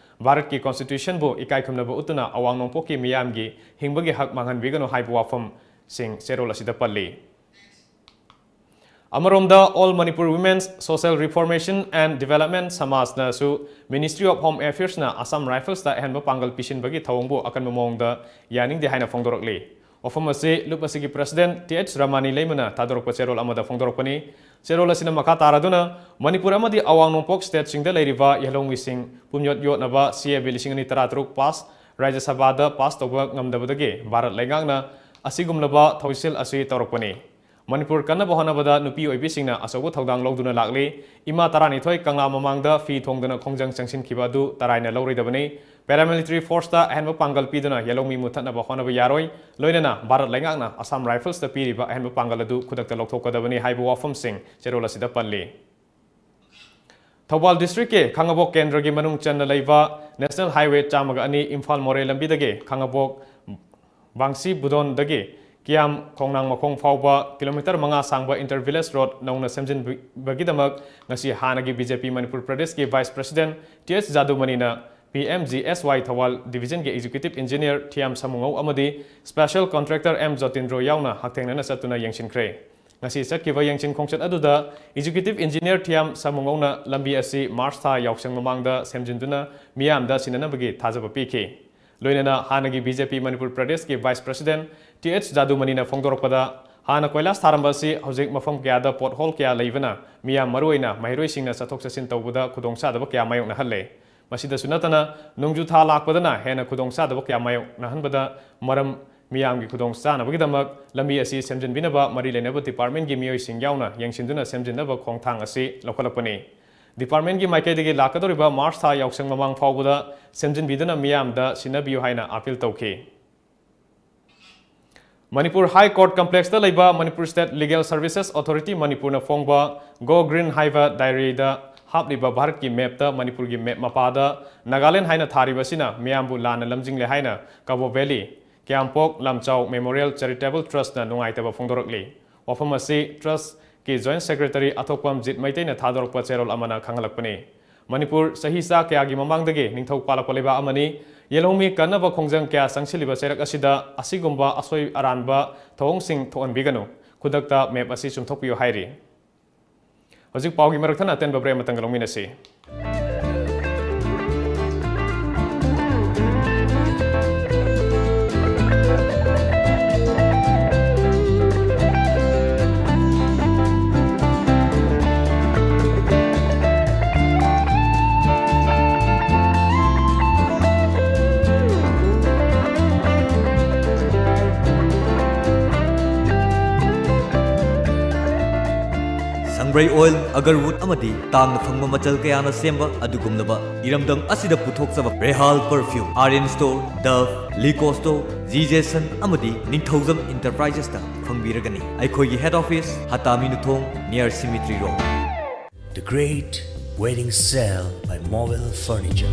ꯚꯥꯔꯠꯀꯤ ꯀꯣꯟꯁꯇꯤꯇ꯭ꯌꯨꯁꯟꯕꯨ ꯏꯀꯥꯏ ꯈꯨꯝꯅꯕ ꯎꯠꯇꯨꯅ ꯑꯋꯥꯡ ꯅꯣꯡꯄꯣꯛꯀꯤ ꯃꯤꯌꯥꯝꯒꯤ ꯍꯤꯡꯕꯒꯤ ꯍꯛ ꯃꯥꯡꯍꯟꯕꯤꯒꯅꯨ ꯍꯥꯏꯕ ꯋꯥꯐꯝꯁꯤꯡ ꯆꯦꯔꯣꯜ ꯑꯁꯤꯗ ꯄꯜꯂꯤ꯫ ꯑꯃꯔꯣꯝꯗ, All Manipur Women's Social Reformation and Development ꯁꯃꯥꯖꯅꯁꯨ Ministry of Home Affairsꯅ Assam Riflesꯇ ꯑꯍꯦꯟꯕ ꯄꯥꯡꯒꯜ ꯄꯤꯁꯤꯟꯕꯒꯤ ꯊꯧꯑꯣꯡꯕꯨ ꯑꯀꯟꯕ ꯃꯑꯣꯡꯗ ꯌꯥꯅꯤꯡꯗꯦ ꯍꯥꯏꯅ ꯐꯣꯡꯗꯣꯔꯛꯂꯤ꯫ ꯋꯥꯐꯝ ꯑꯁꯤ ꯂꯨꯞ ꯑꯁꯤꯒꯤ President ꯇꯤ ꯑꯩꯆ ꯔꯃꯥꯅꯤ ꯂꯩꯃꯅ ꯊꯥꯗꯣꯔꯛꯄ ꯆꯦꯔꯣꯜ ꯑꯃꯗ ꯐꯣꯡꯗꯣꯔꯛꯄꯅꯤ꯫ ꯆꯦꯔꯣꯜ ꯑꯁꯤꯅ ꯃꯈꯥ ꯇꯥꯔꯗꯨꯅ, ꯃꯅꯤꯄꯨꯔ ꯑꯃꯗꯤ ꯑꯋꯥꯡ ꯅꯣꯡꯄꯣꯛ stateꯁꯤꯡꯗ ꯂꯩꯔꯤꯕ ꯌꯦꯜꯍꯧꯃꯤꯁꯤꯡ ꯄꯨꯝꯌꯣꯠ ꯌꯣꯠꯅꯕ C A B ꯂꯤꯁꯤꯡ ꯑꯅꯤ ꯇꯔꯥꯇꯔꯨꯛ pass, ꯔꯥꯖ꯭ꯌ ꯁꯚꯥꯗ pass ꯇꯧꯕ ꯉꯝꯗꯕꯗꯒꯤ ꯚꯥꯔꯠ ꯂꯩꯉꯥꯛꯅ ꯑꯁꯤꯒꯨꯝꯂꯕ ꯊꯧꯁꯤꯜ ꯑꯁꯤ ꯇꯧꯔꯛꯄꯅꯤ꯫ ꯃꯅꯤꯄꯨꯔ ꯀꯟꯅꯕ ꯍꯣꯠꯅꯕꯗ ꯅꯨꯄꯤ ꯑꯣꯏꯕꯤꯁꯤꯡꯅ ꯑꯆꯧꯕ ꯊꯧꯗꯥꯡ ꯂꯧꯗꯨꯅ ꯂꯥꯛꯂꯤ꯫ ꯏꯃꯥ ꯇꯔꯥꯅꯤꯊꯣꯏ ꯀꯪꯂꯥ ꯃꯃꯥꯡꯗ ꯐꯤ ꯊꯣꯡꯗꯨꯅ ꯈꯣꯡꯖꯪ ꯆꯪꯁꯤꯟꯈꯤꯕ ꯑꯗꯨ ꯇꯔꯥꯏꯅ ꯂꯧꯔꯣꯏꯗꯕꯅꯤ꯫ Paramilitary forceꯇ ꯑꯍꯦꯟꯕ ꯄꯥꯡꯒꯜ ꯄꯤꯗꯨꯅ ꯌꯦꯜꯍꯧꯃꯤ ꯃꯨꯊꯠꯅꯕ ꯍꯣꯠꯅꯕ ꯌꯥꯔꯣꯏ꯫ ꯂꯣꯏꯅꯅ ꯚꯥꯔꯠ ꯂꯩꯉꯥꯛꯅ Assam Riflesꯇ ꯄꯤꯔꯤꯕ ꯑꯍꯦꯟꯕ ꯄꯥꯡꯒꯜ ꯑꯗꯨ ꯈꯨꯗꯛꯇ ꯂꯧꯊꯣꯛꯀꯗꯕꯅꯤ ꯍꯥꯏꯕ ꯋꯥꯐꯝꯁꯤꯡ ꯆꯦꯔꯣꯜ ꯑꯁꯤꯗ ꯄꯜꯂꯤ꯫ ꯊꯧꯕꯥꯜ districtꯀꯤ ꯈꯥꯡꯉꯕꯣꯛ ꯀꯦꯟꯗ꯭ꯔꯒꯤ ꯃꯅꯨꯡ ꯆꯟꯅ ꯂꯩꯕ National Highway ꯆꯥꯝꯃꯒ ꯑꯅꯤ ꯏꯝꯐꯥꯜ ꯃꯣꯔꯦ ꯂꯝꯕꯤꯗꯒꯤ ꯈꯥꯡꯉꯕꯣꯛ ꯕꯥꯡꯁꯤ ꯕꯨꯗꯣꯟꯗꯒꯤ ꯀꯤꯌꯥꯝ ꯈꯣꯡꯅꯥꯡ ꯃꯈꯣꯡ ꯐꯥꯎꯕ kilometre ꯃꯉꯥ ꯁꯥꯡꯕ inter village road ꯅꯧꯅ ꯁꯦꯝꯖꯤꯟꯕꯒꯤꯗꯃꯛ ꯉꯁꯤ ꯍꯥꯟꯅꯒꯤ B J P ꯃꯅꯤꯄꯨꯔ ꯄ꯭ꯔꯗꯦꯁꯀꯤ Vice President ꯇꯤ ꯑꯩꯆ ꯖꯥꯗꯨꯃꯅꯤꯅ P M G S Y Thoubal divisionꯒꯤ Executive Engineer ꯊꯤꯌꯥꯝ ꯁꯃꯨꯉꯧ ꯑꯃꯗꯤ Special Contractor M ꯖꯣꯇꯤꯟꯗ꯭ꯔꯣ ꯌꯥꯎꯅ ꯍꯛꯊꯦꯡꯅꯅ ꯆꯠꯇꯨꯅ ꯌꯦꯡꯁꯤꯟꯈ꯭ꯔꯦ꯫ ꯉꯁꯤ ꯆꯠꯈꯤꯕ ꯌꯦꯡꯁꯤꯟ ꯈꯣꯡꯆꯠ ꯑꯗꯨꯗ Executive Engineer ꯊꯤꯌꯥꯝ ꯁꯃꯨꯉꯧꯅ ꯂꯝꯕꯤ ꯑꯁꯤ March ꯊꯥ ꯌꯥꯎꯁꯪ ꯃꯃꯥꯡꯗ ꯁꯦꯝꯖꯤꯟꯗꯨꯅ ꯃꯤꯌꯥꯝꯗ ꯁꯤꯟꯅꯅꯕꯒꯤ ꯊꯥꯖꯕ ꯄꯤꯈꯤ꯫ ꯂꯣꯏꯅꯅ ꯍꯥꯟꯅꯒꯤ B J P ꯃꯅꯤꯄꯨꯔ ꯄ꯭ꯔꯗꯦꯁꯀꯤ Vice President ꯇꯤ ꯑꯩꯆ ꯖꯥꯗꯨꯃꯅꯤꯅ ꯐꯣꯡꯗꯣꯔꯛꯄꯗ, ꯍꯥꯟꯅ ꯀꯣꯏꯂꯥꯁ ꯊꯥꯔꯝꯕ ꯑꯁꯤ ꯍꯧꯖꯤꯛ ꯃꯐꯝ ꯀꯌꯥꯗ pothole ꯀꯌꯥ ꯂꯩꯕꯅ ꯃꯤꯌꯥꯝ, ꯃꯔꯨꯑꯣꯏꯅ ꯃꯍꯩꯔꯣꯏꯁꯤꯡꯅ ꯆꯠꯊꯣꯛ ꯆꯠꯁꯤꯟ ꯇꯧꯕꯗ ꯈꯨꯗꯣꯡꯆꯥꯗꯕ ꯀꯌꯥ ꯃꯥꯌꯣꯛꯅꯍꯜꯂꯦ꯫ ꯃꯁꯤꯗꯁꯨ ꯅꯠꯇꯅ, ꯅꯣꯡꯖꯨ ꯊꯥ ꯂꯥꯛꯄꯗꯅ ꯍꯦꯟꯅ ꯈꯨꯗꯣꯡꯆꯥꯗꯕ ꯀꯌꯥ ꯃꯥꯌꯣꯛꯅꯍꯟꯕꯗ ꯃꯔꯝ ꯃꯤꯌꯥꯝꯒꯤ ꯈꯨꯗꯣꯡꯆꯥꯅꯕꯒꯤꯗꯃꯛ ꯂꯝꯕꯤ ꯑꯁꯤ ꯁꯦꯝꯖꯤꯟꯕꯤꯅꯕ ꯃꯔꯤ ꯂꯩꯅꯕ departmentꯀꯤ ꯃꯤꯑꯣꯏꯁꯤꯡ ꯌꯥꯎꯅ ꯌꯦꯡꯁꯤꯟꯗꯨꯅ ꯁꯦꯝꯖꯤꯟꯅꯕ ꯈꯣꯡꯊꯥꯡ ꯑꯁꯤ ꯂꯧꯈꯠꯂꯛꯄꯅꯤ꯫ Departmentꯀꯤ ꯃꯥꯏꯀꯩꯗꯒꯤ ꯂꯥꯛꯀꯗꯧꯔꯤꯕ March ꯊꯥ ꯌꯥꯎꯁꯪ ꯃꯃꯥꯡ ꯐꯥꯎꯕꯗ ꯁꯦꯝꯖꯤꯟꯕꯤꯗꯨꯅ ꯃꯤꯌꯥꯝꯗ ꯁꯤꯟꯅꯕꯤꯌꯨ ꯍꯥꯏꯅ appeal ꯇꯧꯈꯤ꯫ ꯃꯅꯤꯄꯨꯔ High Court Complexꯇ ꯂꯩꯕ Manipur State Legal Services Authority ꯃꯅꯤꯄꯨꯔꯅ ꯐꯣꯡꯕ Go Green ꯍꯥꯏꯕ diaryꯗ ꯍꯥꯞꯂꯤꯕ ꯚꯥꯔꯠꯀꯤ mapꯇ ꯃꯅꯤꯄꯨꯔꯒꯤ map ꯃꯄꯥꯗ ꯅꯥꯒꯥꯂꯦꯟ ꯍꯥꯏꯅ ꯊꯥꯔꯤꯕ ꯑꯁꯤꯅ ꯃꯤꯌꯥꯝꯕꯨ ꯂꯥꯟꯅ ꯂꯝꯖꯤꯡꯂꯦ ꯍꯥꯏꯅ ꯀꯕꯣ ꯚꯦꯂꯤ ꯀ꯭ꯌꯥꯝꯄꯣꯛ ꯂꯝꯆꯥꯎ Memorial Charitable Trustꯅ ꯅꯨꯡꯉꯥꯏꯇꯕ ꯐꯣꯡꯗꯣꯔꯛꯂꯤ꯫ ꯋꯥꯐꯝ ꯑꯁꯤ ꯇ꯭ꯔꯁꯀꯤ ꯖꯣꯏꯟꯠ ꯁꯦꯀ꯭ꯔꯦꯇꯔꯤ ꯑꯊꯣꯛꯄꯝ ꯖꯤꯠ ꯃꯩꯇꯩꯅ ꯊꯥꯗꯣꯔꯛꯄ ꯆꯦꯔꯣꯜ ꯑꯃꯅ ꯈꯪꯍꯜꯂꯛꯄꯅꯤ꯫ ꯃꯅꯤꯄꯨꯔ ꯆꯍꯤ ꯆꯥ ꯀꯌꯥꯒꯤ ꯃꯃꯥꯡꯗꯒꯤ ꯅꯤꯡꯊꯧ ꯄꯥꯜꯂꯛꯄ ꯂꯩꯕꯥꯛ ꯑꯃꯅꯤ꯫ ꯌꯦꯜꯍꯧꯃꯤ ꯀꯟꯅꯕ ꯈꯣꯡꯖꯪ ꯀꯌꯥ ꯆꯪꯁꯤꯜꯂꯤꯕ ꯆꯩꯔꯛ ꯑꯁꯤꯗ ꯑꯁꯤꯒꯨꯝꯕ ꯑꯁꯣꯏ ꯑꯔꯥꯟꯕ ꯊꯧꯑꯣꯡꯁꯤꯡ ꯊꯣꯛꯍꯟꯕꯤꯒꯅꯨ꯫ ꯈꯨꯗꯛꯇ ꯃꯦꯞ ꯑꯁꯤ ꯆꯨꯝꯊꯣꯛꯄꯤꯌꯨ ꯍꯥꯏꯔꯤ꯫ ꯍꯧꯖꯤꯛ ꯄꯥꯎꯒꯤ ꯃꯔꯛ ꯊꯠꯅ ꯑꯇꯦꯟꯕ ꯕ꯭ꯔꯦꯛ ꯑꯃꯇꯪꯒ ꯂꯧꯃꯤꯟꯅꯁꯤ꯫ ꯁꯪꯕ꯭ꯔꯩ ꯑꯣꯏꯜ, ꯑꯒꯔꯋꯨꯗ ꯑꯃꯗꯤ ꯇꯥꯡꯅ ꯐꯪꯕ ꯃꯆꯜ ꯀꯌꯥꯅ ꯁꯦꯝꯕ ꯑꯗꯨꯒꯨꯝꯂꯕ ꯏꯔꯝꯗꯝ ꯑꯁꯤꯗ ꯄꯨꯊꯣꯛꯆꯕ Rehal perfume, Aryan store, Dove, Liko store, G Jason ꯑꯃꯗꯤ ꯅꯤꯡꯊꯧꯖꯝ ꯏꯟꯇꯔꯄ꯭ꯔꯥꯏꯖꯦꯁꯇ ꯐꯪꯕꯤꯔꯒꯅꯤ꯫ ꯑꯩꯈꯣꯏꯒꯤ ꯍꯦꯗ ꯑꯣꯐꯤꯁ ꯍꯇꯥꯃꯤ ꯅꯨꯊꯣꯡ, near Cemetery Road. The Great Wedding Sale by Mobile Furniture.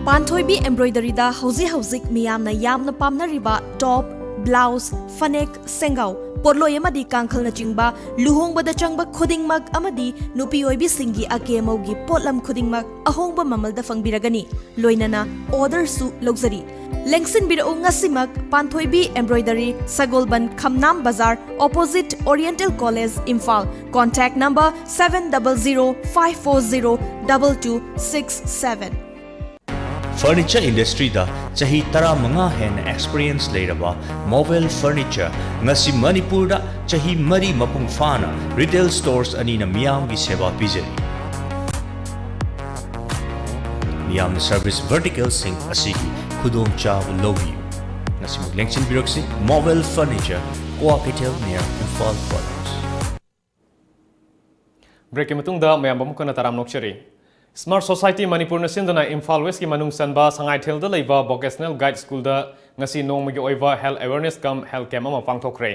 ꯄꯥꯟꯊꯣꯏꯕꯤ ꯑꯦꯝꯕ꯭ꯔꯣꯏꯗꯔꯤꯗ ꯍꯧꯖꯤꯛ ꯍꯧꯖꯤꯛ ꯃꯤꯌꯥꯝꯅ ꯌꯥꯝꯅ ꯄꯥꯝꯅꯔꯤꯕ ꯇꯣꯞ, ꯕ꯭ꯂꯥꯎꯁ, ꯐꯅꯦꯛ, ꯁꯦꯡꯒꯥꯎ, ꯄꯣꯠꯂꯣꯏ ꯑꯃꯗꯤ ꯀꯥꯡꯈꯜꯅꯆꯤꯡꯕ ꯂꯨꯍꯣꯡꯕꯗ ꯆꯪꯕ ꯈꯨꯗꯤꯡꯃꯛ ꯑꯃꯗꯤ ꯅꯨꯄꯤ ꯑꯣꯏꯕꯤꯁꯤꯡꯒꯤ ꯑꯀꯦ ꯑꯃꯧꯒꯤ ꯄꯣꯠꯂꯝ ꯈꯨꯗꯤꯡꯃꯛ ꯑꯍꯣꯡꯕ ꯃꯃꯜꯗ ꯐꯪꯕꯤꯔꯒꯅꯤ꯫ ꯂꯣꯏꯅꯅ ꯑꯣꯔꯗꯔꯁꯨ ꯂꯧꯖꯔꯤ꯫ ꯂꯦꯡꯁꯤꯟꯕꯤꯔꯛꯎ ꯉꯁꯤꯃꯛ ꯄꯥꯟꯊꯣꯏꯕꯤ ꯑꯦꯝꯕ꯭ꯔꯣꯏꯗꯔꯤ, ꯁꯒꯣꯜꯕꯟ ꯈꯝꯅꯥꯝ ꯕꯖꯥꯔ, opposite Oriental College, Imphal. Contact number seven double zero five four zero double two six seven. Furniture ꯏꯟꯗꯁꯇ꯭ꯔꯤꯗ ꯆꯍꯤ ꯇꯔꯥꯃꯉꯥ ꯍꯦꯟꯅ ꯑꯦꯛꯁꯄꯤꯔꯤꯌꯦꯟꯁ ꯂꯩꯔꯕ ꯃꯣꯕꯦꯜ ꯐꯔꯅꯤꯆꯔ ꯉꯁꯤ ꯃꯅꯤꯄꯨꯔꯗ ꯆꯍꯤ ꯃꯔꯤ ꯃꯄꯨꯡ ꯐꯥꯅ ꯔꯤꯇꯦꯜ ꯁ꯭ꯇꯣꯔꯁ ꯑꯅꯤꯅ ꯃꯤꯌꯥꯝꯒꯤ ꯁꯦꯕꯥ ꯄꯤꯖꯔꯤ꯫ ꯃꯤꯌꯥꯝꯅ ꯁꯔꯚꯤꯁ ꯚꯔꯇꯤꯀꯦꯜꯁꯤꯡ ꯑꯁꯤꯒꯤ ꯈꯨꯗꯣꯡꯆꯥꯕ ꯂꯧꯕꯤꯌꯨ꯫ ꯉꯁꯤꯃꯛ ꯂꯦꯡꯁꯤꯟꯕꯤꯔꯛꯁꯤ, ꯃꯣꯕꯦꯜ furniture, Kwakeithel, near Imphal college. ꯕ꯭ꯔꯦꯛꯀꯤ ꯃꯇꯨꯡꯗ ꯃꯌꯥꯝꯕꯨ ꯑꯃꯨꯛ ꯍꯟꯅ ꯇꯔꯥꯝꯅ ꯑꯣꯛꯆꯔꯤ꯫ Smart Society ꯃꯅꯤꯄꯨꯔꯅ ꯁꯤꯟꯗꯨꯅ ꯏꯝꯐꯥꯜ ꯋꯦꯁꯀꯤ ꯃꯅꯨꯡ ꯆꯟꯕ ꯁꯉꯥꯏꯊꯦꯜꯗ ꯂꯩꯕ Vocational Guide Schoolꯗ ꯉꯁꯤ ꯅꯣꯡꯃꯒꯤ ꯑꯣꯏꯕ health awareness cum health camp ꯑꯃ ꯄꯥꯡꯊꯣꯛꯈ꯭ꯔꯦ꯫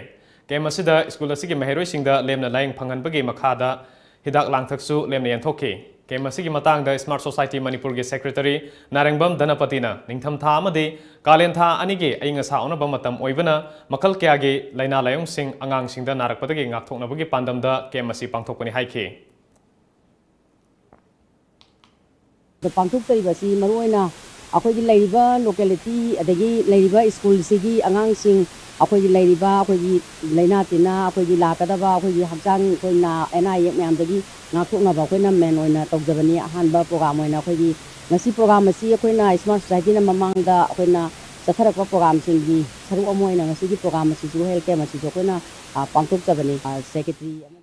Camp ꯑꯁꯤꯗ school ꯑꯁꯤꯒꯤ ꯃꯍꯩꯔꯣꯏꯁꯤꯡꯗ ꯂꯦꯝꯅ ꯂꯥꯏꯌꯦꯡ ꯐꯪꯍꯟꯕꯒꯤ ꯃꯈꯥꯗ ꯍꯤꯗꯥꯛ ꯂꯥꯡꯊꯛꯁꯨ ꯂꯦꯝꯅ ꯌꯦꯟꯊꯣꯛꯈꯤ꯫ Camp ꯑꯁꯤꯒꯤ ꯃꯇꯥꯡꯗ Smart Society ꯃꯅꯤꯄꯨꯔꯒꯤ secretary ꯅꯥꯔꯦꯡꯕꯝ ꯙꯅꯄꯇꯤꯅ ꯅꯤꯡꯊꯝꯊꯥ ꯑꯃꯗꯤ ꯀꯥꯂꯦꯟ ꯊꯥ ꯑꯅꯤꯒꯤ ꯑꯏꯪ ꯑꯁꯥ ꯑꯣꯟꯅꯕ ꯃꯇꯝ ꯑꯣꯏꯕꯅ ꯃꯈꯜ ꯀꯌꯥꯒꯤ ꯂꯥꯏꯅꯥ ꯂꯥꯏꯌꯣꯡꯁꯤꯡ ꯑꯉꯥꯡꯁꯤꯡꯗ ꯅꯥꯔꯛꯄꯗꯒꯤ ꯉꯥꯛꯊꯣꯛꯅꯕꯒꯤ ꯄꯥꯟꯗꯝꯗ camp ꯑꯁꯤ ꯄꯥꯡꯊꯣꯛꯄꯅꯤ ꯍꯥꯏꯈꯤ꯫ ꯑꯗꯣ ꯄꯥꯡꯊꯣꯛꯆꯔꯤꯕ ꯑꯁꯤ ꯃꯔꯨꯑꯣꯏꯅ ꯑꯩꯈꯣꯏꯒꯤ ꯂꯩꯔꯤꯕ locality ꯑꯗꯒꯤ ꯂꯩꯔꯤꯕ schoolꯁꯤꯒꯤ ꯑꯉꯥꯡꯁꯤꯡ, ꯑꯩꯈꯣꯏꯒꯤ ꯂꯩꯔꯤꯕ ꯑꯩꯈꯣꯏꯒꯤ ꯂꯥꯏꯅꯥ ꯇꯤꯟꯅꯥ, ꯑꯩꯈꯣꯏꯒꯤ ꯂꯥꯛꯀꯗꯕ ꯑꯩꯈꯣꯏꯒꯤ ꯍꯛꯆꯥꯡ, ꯑꯩꯈꯣꯏ ꯅꯥ-, ꯑꯅꯥ ꯑꯌꯦꯛ ꯃꯌꯥꯝꯗꯒꯤ ꯉꯥꯛꯊꯣꯛꯅꯕ ꯑꯩꯈꯣꯏꯅ main ꯑꯣꯏꯅ ꯇꯧꯖꯕꯅꯤ꯫ ꯑꯍꯥꯟꯕ program ꯑꯣꯏꯅ ꯑꯩꯈꯣꯏꯒꯤ ꯉꯁꯤ program ꯑꯁꯤ ꯑꯩꯈꯣꯏꯅ Smart Societyꯅ ꯃꯃꯥꯡꯗ ꯑꯩꯈꯣꯏꯅ ꯆꯠꯊꯔꯛꯄ programꯁꯤꯡꯒꯤ ꯁꯔꯨꯛ ꯑꯃ ꯑꯣꯏꯅ ꯉꯁꯤꯒꯤ program ꯑꯁꯤꯁꯨ, health camp ꯑꯁꯤꯁꯨ ꯑꯩꯈꯣꯏꯅ, ꯑ, ꯄꯥꯡꯊꯣꯛꯆꯕꯅꯤ꯫ ꯑ, secretary ꯑꯃ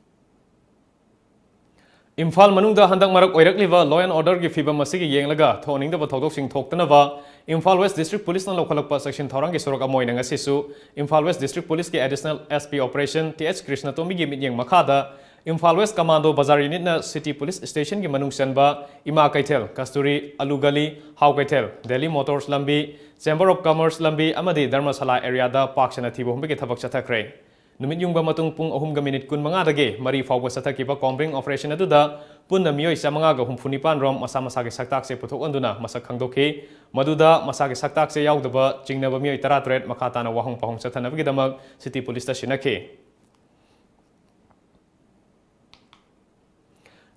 ꯏꯝꯐꯥꯜ ꯃꯅꯨꯡꯗ ꯍꯟꯗꯛ ꯃꯔꯛ ꯑꯣꯏꯔꯛꯂꯤꯕ law and orderꯒꯤ ꯐꯤꯕꯝ ꯑꯁꯤꯒꯤ ꯌꯦꯡꯂꯒ ꯊꯣꯛꯍꯟꯅꯤꯡꯗꯕ ꯊꯧꯗꯣꯛꯁꯤꯡ ꯊꯣꯛꯇꯅꯕ ꯏꯝꯐꯥꯜ West District Policeꯅ ꯂꯧꯈꯠꯂꯛꯄ ꯆꯦꯛꯁꯤꯟ ꯊꯧꯔꯥꯡꯒꯤ ꯁꯔꯨꯛ ꯑꯃ ꯑꯣꯏꯅ ꯉꯁꯤꯁꯨ Imphal West District Policeꯀꯤ Additional S P Operation T H ꯀ꯭ꯔꯤꯁꯅꯇꯣꯝꯕꯤꯒꯤ ꯃꯤꯠꯌꯦꯡ ꯃꯈꯥꯗ Imphal West Commando Bazar Unitꯅ City Police Stationꯒꯤ ꯃꯅꯨꯡ ꯆꯟꯕ ꯏꯃꯥ ꯀꯩꯊꯦꯜ, ꯀꯁꯇꯨꯔꯤ, ꯑꯂꯨ ꯒꯂꯤ, ꯍꯥꯎ ꯀꯩꯊꯦꯜ, Delhi Motors ꯂꯝꯕꯤ, Chamber of Commerce ꯂꯝꯕꯤ ꯑꯃꯗꯤ ꯙꯔꯃꯁꯥꯂꯥ areaꯗ ꯄꯥꯛ ꯁꯟꯅ ꯊꯤꯕ ꯍꯨꯝꯕꯒꯤ ꯊꯕꯛ ꯆꯠꯊꯈ꯭ꯔꯦ꯫ ꯅꯨꯃꯤꯠ ꯌꯨꯡꯕ ꯃꯇꯨꯡ ꯄꯨꯡ ꯑꯍꯨꯝꯒ ꯃꯤꯅꯤꯠ ꯀꯨꯟꯃꯉꯥꯗꯒꯤ ꯃꯔꯤ ꯐꯥꯎꯕ ꯆꯠꯊꯈꯤꯕ combing operation ꯑꯗꯨꯗ ꯄꯨꯟꯅ ꯃꯤꯑꯣꯏ ꯆꯥꯃꯉꯥꯒ ꯍꯨꯝꯐꯨ ꯅꯤꯄꯥꯟ ꯔꯣꯝ ꯃꯁꯥ ꯃꯁꯥꯒꯤ ꯁꯛꯇꯥꯛꯁꯦ ꯄꯨꯊꯣꯛꯍꯟꯗꯨꯅ ꯃꯁꯛ ꯈꯪꯗꯣꯛꯈꯤ꯫ ꯃꯗꯨꯗ ꯃꯁꯥꯒꯤ ꯁꯛꯇꯥꯛꯁꯦ ꯌꯥꯎꯗꯕ ꯆꯤꯡꯅꯕ ꯃꯤꯑꯣꯏ ꯇꯔꯥꯇꯔꯦꯠ ꯃꯈꯥ ꯇꯥꯅ ꯋꯥꯍꯪ ꯄꯥꯎꯍꯪ ꯆꯠꯊꯅꯕꯒꯤꯗꯃꯛ City Policeꯇ ꯁꯤꯟꯅꯈꯤ꯫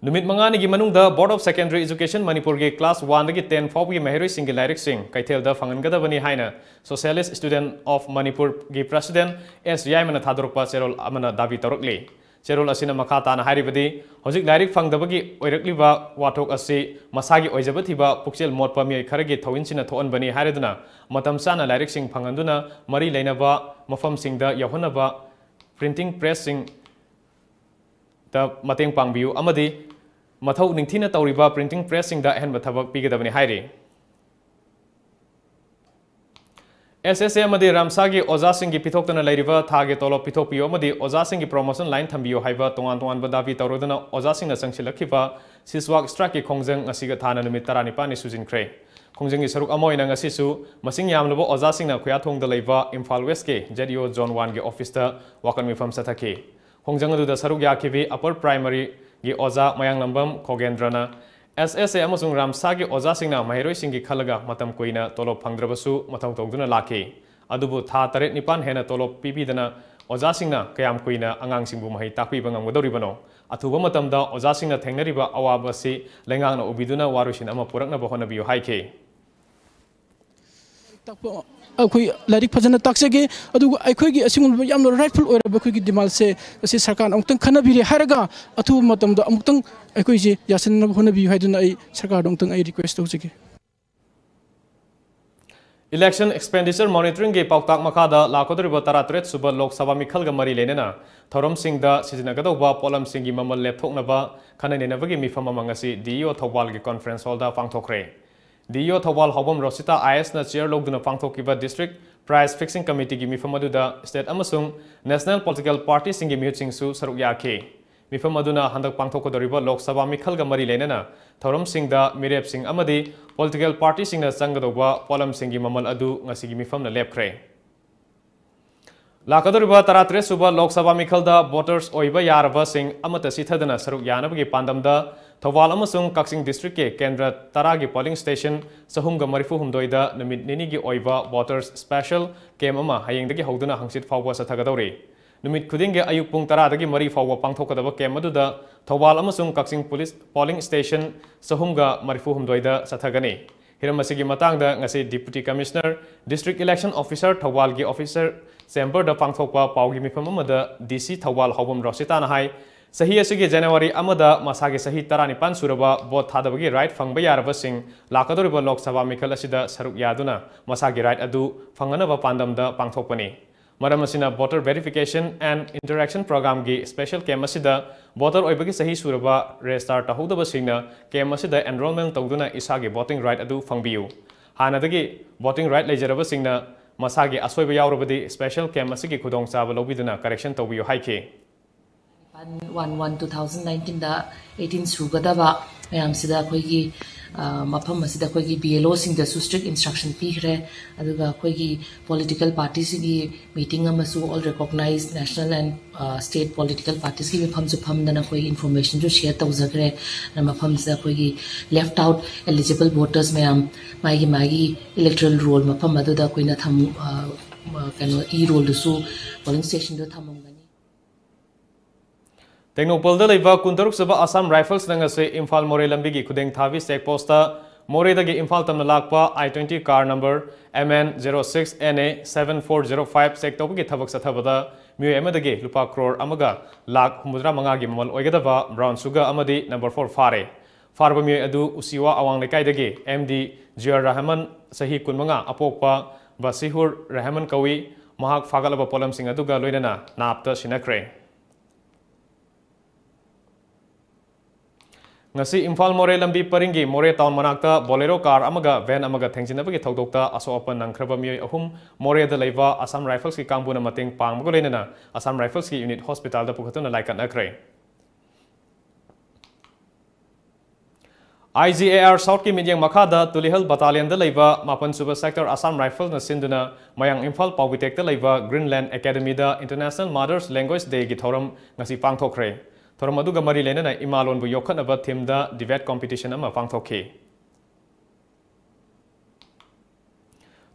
ꯅꯨꯃꯤꯠ ꯃꯉꯥꯅꯤꯒꯤ ꯃꯅꯨꯡꯗ Board of Secondary Education ꯃꯅꯤꯄꯨꯔꯒꯤ class one ꯗꯒꯤ ten ꯐꯥꯎꯕꯒꯤ ꯃꯍꯩꯔꯣꯏꯁꯤꯡꯒꯤ ꯂꯥꯏꯔꯤꯛꯁꯤꯡ ꯀꯩꯊꯦꯜꯗ ꯐꯪꯍꯟꯒꯗꯕꯅꯤ ꯍꯥꯏꯅ Socialist Student of Manipurꯒꯤ President S ꯌꯥꯏꯃꯅ ꯊꯥꯗꯣꯔꯛꯄ ꯆꯦꯔꯣꯜ ꯑꯃꯅ ꯗꯥꯕꯤ ꯇꯧꯔꯛꯂꯤ꯫ ꯆꯦꯔꯣꯜ ꯑꯁꯤꯅ ꯃꯈꯥ ꯇꯥꯅ ꯍꯥꯏꯔꯤꯕꯗꯤ, ꯍꯧꯖꯤꯛ ꯂꯥꯏꯔꯤꯛ ꯐꯪꯗꯕꯒꯤ ꯑꯣꯏꯔꯛꯂꯤꯕ ꯋꯥꯊꯣꯛ ꯑꯁꯤ ꯃꯁꯥꯒꯤ ꯑꯣꯏꯖꯕ ꯊꯤꯕ ꯄꯨꯛꯆꯦꯜ ꯃꯣꯠꯄ ꯃꯤꯑꯣꯏ ꯈꯔꯒꯤ ꯊꯧꯑꯣꯏꯟꯁꯤꯅ ꯊꯣꯛꯍꯟꯕꯅꯤ ꯍꯥꯏꯔꯗꯨꯅ, ꯃꯇꯝ ꯆꯥꯅ ꯂꯥꯏꯔꯤꯛꯁꯤꯡ ꯐꯪꯍꯟꯗꯨꯅ ꯃꯔꯤ ꯂꯩꯅꯕ ꯃꯐꯝꯁꯤꯡꯗ ꯌꯧꯍꯟꯅꯕ printing pressꯁꯤꯡ ꯇ ꯃꯇꯦꯡ ꯄꯥꯡꯕꯤꯌꯨ ꯑꯃꯗꯤ ꯃꯊꯧ ꯅꯤꯡꯊꯤꯅ ꯇꯧꯔꯤꯕ printing pressꯁꯤꯡꯗ ꯑꯍꯦꯟꯕ ꯊꯕꯛ ꯄꯤꯒꯗꯕꯅꯤ ꯍꯥꯏꯔꯤ꯫ S S A ꯑꯃꯗꯤ ꯔꯥꯝꯁꯥꯒꯤ ꯑꯣꯖꯥꯁꯤꯡꯒꯤ ꯄꯤꯊꯣꯛꯇꯅ ꯂꯩꯔꯤꯕ ꯊꯥꯒꯤ ꯇꯣꯂꯣꯞ ꯄꯤꯊꯣꯛꯄꯤꯌꯨ ꯑꯃꯗꯤ ꯑꯣꯖꯥꯁꯤꯡꯒꯤ promotion line ꯊꯝꯕꯤꯌꯨ ꯍꯥꯏꯕ ꯇꯣꯉꯥꯟ ꯇꯣꯉꯥꯟꯕ ꯗꯥꯕꯤ ꯇꯧꯔꯗꯨꯅ ꯑꯣꯖꯥꯁꯤꯡꯅ ꯆꯪꯁꯤꯜꯂꯛꯈꯤꯕ Cease work strikeꯀꯤ ꯈꯣꯡꯖꯪ ꯉꯁꯤꯒ ꯊꯥꯅ ꯅꯨꯃꯤꯠ ꯇꯔꯥꯅꯤꯄꯥꯟꯅꯤ ꯁꯨꯖꯤꯟꯈ꯭ꯔꯦ꯫ ꯈꯣꯡꯖꯪꯒꯤ ꯁꯔꯨꯛ ꯑꯃ ꯑꯣꯏꯅ ꯉꯁꯤꯁꯨ ꯃꯁꯤꯡ ꯌꯥꯝꯂꯕ ꯑꯣꯖꯥꯁꯤꯡꯅ ꯈꯨꯌꯥꯊꯣꯡꯗ ꯂꯩꯕ ꯏꯝꯐꯥꯜ ꯋꯦꯁꯀꯤ ZEO Zone Oneꯒꯤ officeꯇ ꯋꯥꯀꯠ ꯃꯤꯐꯝ ꯆꯠꯊꯈꯤ꯫ ꯈꯣꯡꯖꯪ ꯑꯗꯨꯗ ꯁꯔꯨꯛ ꯌꯥꯈꯤꯕꯤ Upper Primaryꯒꯤ ꯑꯣꯖꯥ ꯃꯌꯥꯡꯂꯝꯕꯝ ꯈꯣꯒꯦꯟꯗ꯭ꯔꯅ SSA ꯑꯃꯁꯨꯡ ꯔꯥꯝꯁꯥꯒꯤ ꯑꯣꯖꯥꯁꯤꯡꯅ ꯃꯍꯩꯔꯣꯏꯁꯤꯡꯒꯤ ꯈꯜꯂꯒ ꯃꯇꯝ ꯀꯨꯏꯅ ꯇꯣꯂꯣꯞ ꯐꯪꯗ꯭ꯔꯕꯁꯨ ꯃꯊꯧ ꯇꯧꯗꯨꯅ ꯂꯥꯛꯈꯤ꯫ ꯑꯗꯨꯕꯨ ꯊꯥ ꯇꯔꯦꯠ ꯅꯤꯄꯥꯟ ꯍꯦꯟꯅ ꯇꯣꯂꯣꯞ ꯄꯤꯕꯤꯗꯅ ꯑꯣꯖꯥꯁꯤꯡꯅ ꯀꯌꯥꯝ ꯀꯨꯏꯅ ꯑꯉꯥꯡꯁꯤꯡꯕꯨ ꯃꯍꯩ ꯇꯥꯛꯄꯤꯕ ꯉꯝꯒꯗꯧꯔꯤꯕꯅꯣ? ꯑꯊꯨꯕ ꯃꯇꯝꯗ ꯑꯣꯖꯥꯁꯤꯡꯅ ꯊꯦꯡꯅꯔꯤꯕ ꯑꯋꯥꯕ ꯑꯁꯤ ꯂꯩꯉꯥꯛꯅ ꯎꯕꯤꯗꯨꯅ ꯋꯥꯔꯣꯏꯁꯤꯟ ꯑꯃ ꯄꯨꯔꯛꯅꯕ ꯍꯣꯠꯅꯕꯤꯌꯨ ꯍꯥꯏꯈꯤ꯫ ꯇꯥꯛꯄ ꯑꯩꯈꯣꯏ ꯂꯥꯏꯔꯤꯛ ꯐꯖꯅ ꯇꯥꯛꯆꯒꯦ, ꯑꯗꯨꯒ ꯑꯩꯈꯣꯏꯒꯤ ꯑꯁꯤꯒꯨꯝꯂꯕ ꯌꯥꯝꯅ rightful ꯑꯣꯏꯔꯕ ꯑꯩꯈꯣꯏꯒꯤ demandꯁꯦ ꯑꯁꯤ ꯁꯔꯀꯥꯔꯅ ꯑꯃꯨꯛꯇꯪ ꯈꯟꯅꯕꯤꯔꯦ ꯍꯥꯏꯔꯒ ꯑꯊꯨꯕ ꯃꯇꯝꯗ ꯑꯃꯨꯛꯇꯪ ꯑꯩꯈꯣꯏꯁꯦ ꯌꯥꯁꯤꯟꯅꯕ ꯍꯣꯠꯅꯕꯤꯌꯨ ꯍꯥꯏꯗꯨꯅ ꯑꯩ ꯁꯔꯀꯥꯔꯗ ꯑꯃꯨꯛꯇꯪ ꯑꯩ request ꯇꯧꯖꯒꯦ꯫ Election expenditure monitoringꯒꯤ ꯄꯥꯎꯇꯥꯛ ꯃꯈꯥꯗ ꯂꯥꯛꯀꯗꯧꯔꯤꯕ ꯇꯔꯥꯇꯔꯦꯠ ꯁꯨꯕ ꯂꯣꯛ ꯁꯚꯥ ꯃꯤꯈꯜꯒ ꯃꯔꯤ ꯂꯩꯅꯅ ꯊꯧꯔꯝꯁꯤꯡꯗ ꯁꯤꯖꯤꯟꯅꯒꯗꯧꯕ ꯄꯣꯠꯂꯝꯁꯤꯡꯒꯤ ꯃꯃꯜ ꯂꯦꯞꯊꯣꯛꯅꯕ ꯈꯟꯅ ꯅꯩꯅꯕꯒꯤ ꯃꯤꯐꯝ ꯑꯃ ꯉꯁꯤ DEO ꯊꯧꯕꯥꯜꯒꯤ conference hallꯗ ꯄꯥꯡꯊꯣꯛꯈ꯭ꯔꯦ꯫ DEO Thoubal ꯍꯥꯎꯕꯝ ꯔꯣꯁꯤꯇꯥ IASꯅ chair ꯂꯧꯗꯨꯅ ꯄꯥꯡꯊꯣꯛꯈꯤꯕ District Price Fixing Committeeꯒꯤ ꯃꯤꯐꯝ ꯑꯗꯨꯗ state ꯑꯃꯁꯨꯡ national political partyꯁꯤꯡꯒꯤ ꯃꯤꯍꯨꯠꯁꯤꯡꯁꯨ ꯁꯔꯨꯛ ꯌꯥꯈꯤ꯫ ꯃꯤꯐꯝ ꯑꯗꯨꯅ ꯍꯟꯗꯛ ꯄꯥꯡꯊꯣꯛꯀꯗꯧꯔꯤꯕ ꯂꯣꯛ ꯁꯚꯥ ꯃꯤꯈꯜꯒ ꯃꯔꯤ ꯂꯩꯅꯅ ꯊꯧꯔꯝꯁꯤꯡꯗ ꯃꯤꯔꯦꯞꯁꯤꯡ ꯑꯃꯗꯤ political partyꯁꯤꯡꯅ ꯆꯪꯒꯗꯧꯕ ꯄꯣꯠꯂꯝꯁꯤꯡꯒꯤ ꯃꯃꯜ ꯑꯗꯨ ꯉꯁꯤꯒꯤ ꯃꯤꯐꯝꯅ ꯂꯦꯞꯈ꯭ꯔꯦ꯫ ꯂꯥꯛꯀꯗꯧꯔꯤꯕ ꯇꯔꯥꯇꯔꯦꯠ ꯁꯨꯕ ꯂꯣꯛ ꯁꯚꯥ ꯃꯤꯈꯜꯗ voters ꯑꯣꯏꯕ ꯌꯥꯔꯕꯁꯤꯡ ꯑꯃꯠꯇ ꯁꯤꯊꯗꯅ ꯁꯔꯨꯛ ꯌꯥꯅꯕꯒꯤ ꯄꯥꯟꯗꯝꯗ ꯊꯧꯕꯥꯜ ꯑꯃꯁꯨꯡ ꯀꯛꯆꯤꯡ districtꯀꯤ ꯀꯦꯟꯗ꯭ꯔ ꯇꯔꯥꯒꯤ polling station ꯆꯍꯨꯝꯒ ꯃꯔꯤꯐꯨ ꯍꯨꯝꯗꯣꯏꯗ ꯅꯨꯃꯤꯠ ꯅꯤꯅꯤꯒꯤ ꯑꯣꯏꯕ voters special camp ꯑꯃ ꯍꯌꯦꯡꯗꯒꯤ ꯍꯧꯗꯨꯅ ꯍꯪꯆꯤꯠ ꯐꯥꯎꯕ ꯆꯠꯊꯒꯗꯧꯔꯤ꯫ ꯅꯨꯃꯤꯠ ꯈꯨꯗꯤꯡꯒꯤ ꯑꯌꯨꯛ ꯄꯨꯡ ꯇꯔꯥꯗꯒꯤ ꯃꯔꯤ ꯐꯥꯎꯕ ꯄꯥꯡꯊꯣꯛꯀꯗꯕ camp ꯑꯗꯨꯗ ꯊꯧꯕꯥꯜ ꯑꯃꯁꯨꯡ ꯀꯛꯆꯤꯡ police polling station ꯆꯍꯨꯝꯒ ꯃꯔꯤꯐꯨ ꯍꯨꯝꯗꯣꯏꯗ ꯆꯠꯊꯒꯅꯤ꯫ ꯍꯤꯔꯝ ꯑꯁꯤꯒꯤ ꯃꯇꯥꯡꯗ ꯉꯁꯤ Deputy Commissioner, District Election Officer ꯊꯧꯕꯥꯜꯒꯤ officer chamberꯗ ꯄꯥꯡꯊꯣꯛꯄ ꯄꯥꯎꯒꯤ ꯃꯤꯐꯝ ꯑꯃꯗ DC ꯊꯧꯕꯥꯜ ꯍꯥꯎꯕꯝ ꯔꯣꯁꯤꯇꯥꯅ ꯍꯥꯏ, ꯆꯍꯤ ꯑꯁꯤꯒꯤ January ꯑꯃꯗ ꯃꯁꯥꯒꯤ ꯆꯍꯤ ꯇꯔꯥꯅꯤꯄꯥꯟ ꯁꯨꯔꯕ vote ꯊꯥꯗꯕꯒꯤ right ꯐꯪꯕ ꯌꯥꯔꯕꯁꯤꯡ ꯂꯥꯛꯀꯗꯧꯔꯤꯕ ꯂꯣꯛ ꯁꯚꯥ ꯃꯤꯈꯜ ꯑꯁꯤꯗ ꯁꯔꯨꯛ ꯌꯥꯗꯨꯅ ꯃꯁꯥꯒꯤ right ꯑꯗꯨ ꯐꯪꯅꯅꯕ ꯄꯥꯟꯗꯝꯗ ꯄꯥꯡꯊꯣꯛꯄꯅꯤ꯫ ꯃꯔꯝ ꯑꯁꯤꯅ voter verification and interaction programmeꯒꯤ special camp ꯑꯁꯤꯗ voter ꯑꯣꯏꯕꯒꯤ ꯆꯍꯤ ꯁꯨꯔꯕ register ꯇꯧꯍꯧꯗꯕꯁꯤꯡꯅ camp ꯑꯁꯤꯗ enrollment ꯇꯧꯗꯨꯅ ꯏꯁꯥꯒꯤ voting right ꯑꯗꯨ ꯐꯪꯕꯤꯌꯨ꯫ ꯍꯥꯟꯅꯗꯒꯤ voting right ꯂꯩꯖꯔꯕꯁꯤꯡꯅ ꯃꯁꯥꯒꯤ ꯑꯁꯣꯏꯕ ꯌꯥꯎꯔꯕꯗꯤ special camp ꯑꯁꯤꯒꯤ ꯈꯨꯗꯣꯡꯆꯥꯕ ꯂꯧꯕꯤꯗꯨꯅ correction ꯇꯧꯕꯤꯌꯨ ꯍꯥꯏꯈꯤ꯫ One one two thousand nineteenꯗ eighteen ꯁꯨꯒꯗꯕ ꯃꯌꯥꯝꯁꯤꯗ ꯑꯩꯈꯣꯏꯒꯤ ꯃꯐꯝ ꯑꯁꯤꯗ ꯑꯩꯈꯣꯏꯒꯤ B L Oꯁꯤꯡꯗꯁꯨ strict instruction ꯄꯤꯈ꯭ꯔꯦ꯫ ꯑꯗꯨꯒ ꯑꯩꯈꯣꯏꯒꯤ political partyꯁꯤꯡꯒꯤ meeting ꯑꯃꯁꯨ all recognized national and state political partiesꯀꯤ ꯃꯐꯝꯁꯨ ꯐꯝꯗꯅ ꯑꯩꯈꯣꯏ informationꯁꯨ share ꯇꯧꯖꯈ꯭ꯔꯦ꯫ ꯑꯗꯨꯅ ꯃꯐꯝꯁꯤꯗ ꯑꯩꯈꯣꯏꯒꯤ left out eligible voters ꯃꯌꯥꯝ ꯃꯥꯒꯤ ꯃꯥꯒꯤ electoral roll ꯃꯐꯝ ꯑꯗꯨꯗ ꯑꯩꯈꯣꯏꯅ ꯊꯝ ꯀꯩꯅꯣ e rollꯗꯨꯁꯨ polling stationꯗ ꯊꯝꯃꯝꯒꯅꯤ꯫ ꯇꯦꯡꯅꯧꯄꯜꯗ ꯂꯩꯕ ꯀꯨꯟꯇꯔꯨꯛ ꯁꯨꯕ Assam Riflesꯅ ꯉꯁꯤ ꯏꯝꯐꯥꯜ ꯃꯣꯔꯦ ꯂꯝꯕꯤꯒꯤ ꯈꯨꯗꯦꯡ ꯊꯥꯕꯤ check postꯇ ꯃꯣꯔꯦꯗꯒꯤ ꯏꯝꯐꯥꯜ ꯇꯝꯅ ꯂꯥꯛꯄ I twenty car number M N zero six N A seven four zero five check ꯇꯧꯕꯒꯤ ꯊꯕꯛ ꯆꯠꯊꯕꯗ ꯃꯤꯑꯣꯏ ꯑꯃꯗꯒꯤ ꯂꯨꯄꯥ ꯀ꯭ꯔꯣꯔ ꯑꯃꯒ ꯂꯥꯈ ꯍꯨꯝꯐꯨꯇꯔꯥ ꯃꯉꯥꯒꯤ ꯃꯃꯜ ꯑꯣꯏꯒꯗꯕ brown sugar ꯑꯃꯗꯤ number four ꯐꯥꯔꯦ꯫ ꯐꯥꯔꯕ ꯃꯤꯑꯣꯏ ꯑꯗꯨ ꯎꯆꯤꯋꯥ ꯑꯋꯥꯡ ꯂꯩꯀꯥꯏꯗꯒꯤ M D Ziaur Rahman, ꯆꯍꯤ ꯀꯨꯟꯃꯉꯥ, ꯑꯄꯣꯛꯄ ꯕꯁꯤꯍꯨꯔ ꯔꯍꯃꯟ ꯀꯧꯏ꯫ ꯃꯍꯥꯛ ꯐꯥꯒꯠꯂꯕ ꯄꯣꯠꯂꯝꯁꯤꯡ ꯑꯗꯨꯒ ꯂꯣꯏꯅꯅ ꯅꯥꯞꯇ ꯁꯤꯟꯅꯈ꯭ꯔꯦ꯫ ꯉꯁꯤ ꯏꯝꯐꯥꯜ ꯃꯣꯔꯦ ꯂꯝꯕꯤ ꯄꯔꯤꯡꯒꯤ ꯃꯣꯔꯦ ꯇꯥꯎꯟ ꯃꯅꯥꯛꯇ Bolero car ꯑꯃꯒ van ꯑꯃꯒ ꯊꯦꯡꯖꯤꯟꯅꯕꯒꯤ ꯊꯧꯗꯣꯛꯇ ꯑꯁꯣꯛ ꯑꯄꯟ ꯅꯪꯈ꯭ꯔꯕ ꯃꯤꯑꯣꯏ ꯑꯍꯨꯝ ꯃꯣꯔꯦꯗ ꯂꯩꯕ Assam Riflesꯀꯤ ꯀꯥꯡꯕꯨꯅ ꯃꯇꯦꯡ ꯄꯥꯡꯕꯒ ꯂꯣꯏꯅꯅ Assam Riflesꯀꯤ unit hospitalꯗ ꯄꯨꯈꯠꯇꯨꯅ ꯂꯥꯏꯀꯠꯅꯈ꯭ꯔꯦ꯫ I G A R Southꯀꯤ ꯃꯤꯠꯌꯦꯡ ꯃꯈꯥꯗ ꯇꯨꯂꯤꯍꯜ battalionꯗ ꯂꯩꯕ ꯃꯥꯄꯟ ꯁꯨꯕ sector Assam Riflesꯅ ꯁꯤꯟꯗꯨꯅ ꯃꯌꯥꯡ ꯏꯝꯐꯥꯜ ꯄꯥꯎꯕꯤꯇꯦꯛꯇ ꯂꯩꯕ Greenland Academyꯗ International Mother's Language Dayꯒꯤ ꯊꯧꯔꯝ ꯉꯁꯤ ꯄꯥꯡꯊꯣꯛꯈ꯭ꯔꯦ꯫ ꯊꯧꯔꯝ ꯑꯗꯨꯒ ꯃꯔꯤ ꯂꯩꯅꯅ ꯏꯃꯥ ꯂꯣꯟꯕꯨ ꯌꯣꯛꯈꯠꯅꯕ themeꯗ debate competition ꯑꯃ ꯄꯥꯡꯊꯣꯛꯈꯤ꯫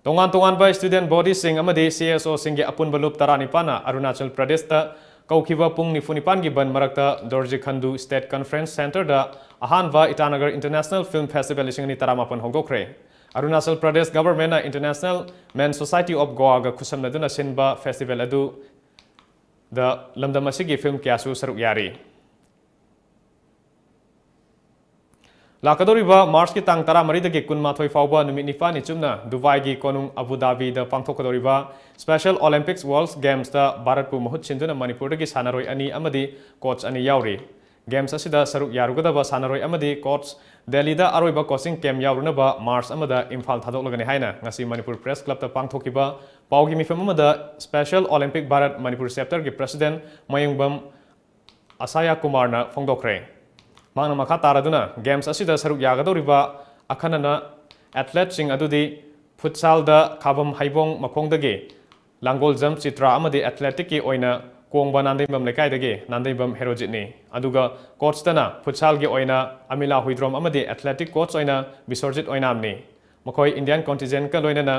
ꯇꯣꯉꯥꯟ ꯇꯣꯉꯥꯟꯕ student bodyꯁꯤꯡ ꯑꯃꯗꯤ C S Oꯁꯤꯡꯒꯤ ꯑꯄꯨꯟꯕ ꯂꯨꯞ ꯇꯔꯥꯅꯤꯄꯥꯟꯅ ꯑꯔꯨꯅꯥꯆꯜ ꯄ꯭ꯔꯗꯦꯁꯇ ꯀꯧꯈꯤꯕ ꯄꯨꯡ ꯅꯤꯐꯨ ꯅꯤꯄꯥꯟꯒꯤ ꯕꯟ ꯃꯔꯛꯇ ꯗꯣꯔꯖꯤꯈꯟꯗꯨ State Conference Centreꯗ ꯑꯍꯥꯟꯕ Itanagar International Film Festival ꯂꯤꯁꯤꯡ ꯑꯅꯤ ꯇꯔꯥꯃꯥꯄꯟ ꯍꯧꯗꯣꯛꯈ꯭ꯔꯦ꯫ Arunachal Pradesh governmentꯅ International Men's Society of Goaꯒ ꯈꯨꯠꯁꯝꯅꯗꯨꯅ ꯁꯤꯟꯕ festival ꯑꯗꯨꯗ ꯂꯝꯗꯝ ꯑꯁꯤꯒꯤ film ꯀꯌꯥꯁꯨ ꯁꯔꯨꯛ ꯌꯥꯔꯤ꯫ ꯂꯥꯛꯀꯗꯧꯔꯤꯕ ꯃꯥꯔꯆꯀꯤ ꯇꯥꯡ ꯇꯔꯥꯃꯔꯤꯗꯒꯤ ꯀꯨꯟꯃꯥꯊꯣꯏ ꯐꯥꯎꯕ ꯅꯨꯃꯤꯠ ꯅꯤꯄꯥꯜꯅꯤ ꯆꯨꯞꯅ ꯗꯨꯕꯥꯏꯒꯤ ꯀꯣꯅꯨꯡ ꯑꯕꯨ ꯙꯥꯕꯤꯗ ꯄꯥꯡꯊꯣꯛꯀꯗꯧꯔꯤꯕ Special Olympics World Gamesꯇ ꯚꯥꯔꯠꯄꯨ ꯃꯍꯨꯠ ꯁꯤꯟꯗꯨꯅ ꯃꯅꯤꯄꯨꯔꯗꯒꯤ ꯁꯥꯟꯅꯔꯣꯏ ꯑꯅꯤ ꯑꯃꯗꯤ coach ꯑꯅꯤ ꯌꯥꯎꯔꯤ꯫ Games ꯑꯁꯤꯗ ꯁꯔꯨꯛ ꯌꯥꯔꯨꯒꯗꯕ ꯁꯥꯟꯅꯔꯣꯏ ꯑꯃꯗꯤ coach ꯗꯦꯜꯂꯤꯗ ꯑꯔꯣꯏꯕ coaching camp ꯌꯥꯎꯔꯨꯅꯕ ꯃꯥꯔꯆ ꯑꯃꯗ ꯏꯝꯐꯥꯜ ꯊꯥꯗꯣꯛꯂꯒꯅꯤ ꯍꯥꯏꯅ ꯉꯁꯤ ꯃꯅꯤꯄꯨꯔ Press Clubꯇ ꯄꯥꯡꯊꯣꯛꯈꯤꯕ ꯄꯥꯎꯒꯤ ꯃꯤꯐꯝ ꯑꯃꯗ Special Olympic Bharat Manipur Chapterꯒꯤ President ꯃꯌꯦꯡꯕꯝ ꯑꯁꯥꯌꯥ ꯀꯨꯃꯥꯔꯅ ꯐꯣꯡꯗꯣꯛꯈ꯭ꯔꯦ꯫ ꯃꯍꯥꯛꯅ ꯃꯈꯥ ꯇꯥꯔꯗꯨꯅ Games ꯑꯁꯤꯗ ꯁꯔꯨꯛ ꯌꯥꯒꯗꯧꯔꯤꯕ ꯑꯈꯟꯅꯅ athleteꯁꯤꯡ ꯑꯗꯨꯗꯤ futsalꯗ ꯈꯥꯕꯝ ꯍꯩꯕꯣꯡ ꯃꯈꯣꯡꯗꯒꯤ ꯂꯥꯡꯒꯣꯜꯖꯝ ꯆꯤꯇ꯭ꯔꯥ ꯑꯃꯗꯤ athleticꯀꯤ ꯑꯣꯏꯅ ꯀꯣꯡꯕ ꯅꯥꯟꯗꯩꯕꯝ ꯂꯩꯀꯥꯏꯗꯒꯤ ꯅꯥꯟꯗꯩꯕꯝ ꯍꯦꯔꯣꯖꯤꯠꯅꯤ꯫ ꯑꯗꯨꯒ coachꯇꯅ futsalꯒꯤ ꯑꯣꯏꯅ ꯑꯃꯤꯂꯥ ꯍꯨꯏꯗ꯭ꯔꯣꯝ ꯑꯃꯗꯤ athletic coach ꯑꯣꯏꯅ ꯕꯤꯁ꯭ꯋꯔꯖꯤꯠ ꯑꯣꯏꯅꯥꯝꯅꯤ꯫ ꯃꯈꯣꯏ Indian contingentꯀ ꯂꯣꯏꯅꯅ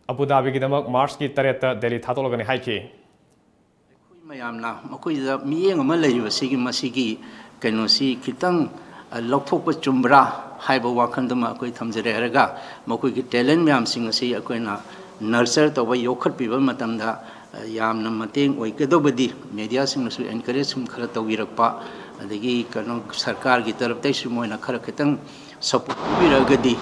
ꯑꯕꯨ ꯙꯥꯕꯤꯒꯤꯗꯃꯛ Marchꯀꯤ ꯇꯔꯦꯠꯇ ꯗꯦꯜꯂꯤ ꯊꯥꯗꯣꯛꯂꯒꯅꯤ ꯍꯥꯏꯈꯤ꯫ ꯑꯩꯈꯣꯏ ꯃꯌꯥꯝꯅ ꯃꯈꯣꯏꯗ ꯃꯤꯠꯌꯦꯡ ꯑꯃ ꯂꯩꯔꯤꯕꯁꯤꯒꯤ, ꯃꯁꯤꯒꯤ ꯀꯩꯅꯣꯁꯤ ꯈꯤꯇꯪ, ꯑ, ꯂꯧꯊꯣꯛꯄ ꯆꯨꯝꯕ꯭ꯔꯥ ꯍꯥꯏꯕ ꯋꯥꯈꯜꯗꯨꯃ ꯑꯩꯈꯣꯏ ꯊꯝꯖꯔꯦ ꯍꯥꯏꯔꯒ, ꯃꯈꯣꯏꯒꯤ talent ꯃꯌꯥꯝꯁꯤꯡ ꯑꯁꯤ ꯑꯩꯈꯣꯏꯅ nurture ꯇꯧꯕ, ꯌꯣꯛꯈꯠꯄꯤꯕ ꯃꯇꯝꯗ, ꯑ, ꯌꯥꯝꯅ ꯃꯇꯦꯡ ꯑꯣꯏꯒꯗꯧꯕꯗꯤ mediaꯁꯤꯡꯅꯁꯨ encourage ꯁꯨꯝ ꯈꯔ ꯇꯧꯕꯤꯔꯛꯄ, ꯑꯗꯒꯤ ꯀꯩꯅꯣ ꯁꯔꯀꯥꯔꯒꯤ ꯇꯔꯞꯇꯩꯁꯨ ꯃꯣꯏꯅ ꯈꯔ ꯈꯤꯇꯪ support ꯄꯤꯕꯤꯔꯛꯑꯒꯗꯤ,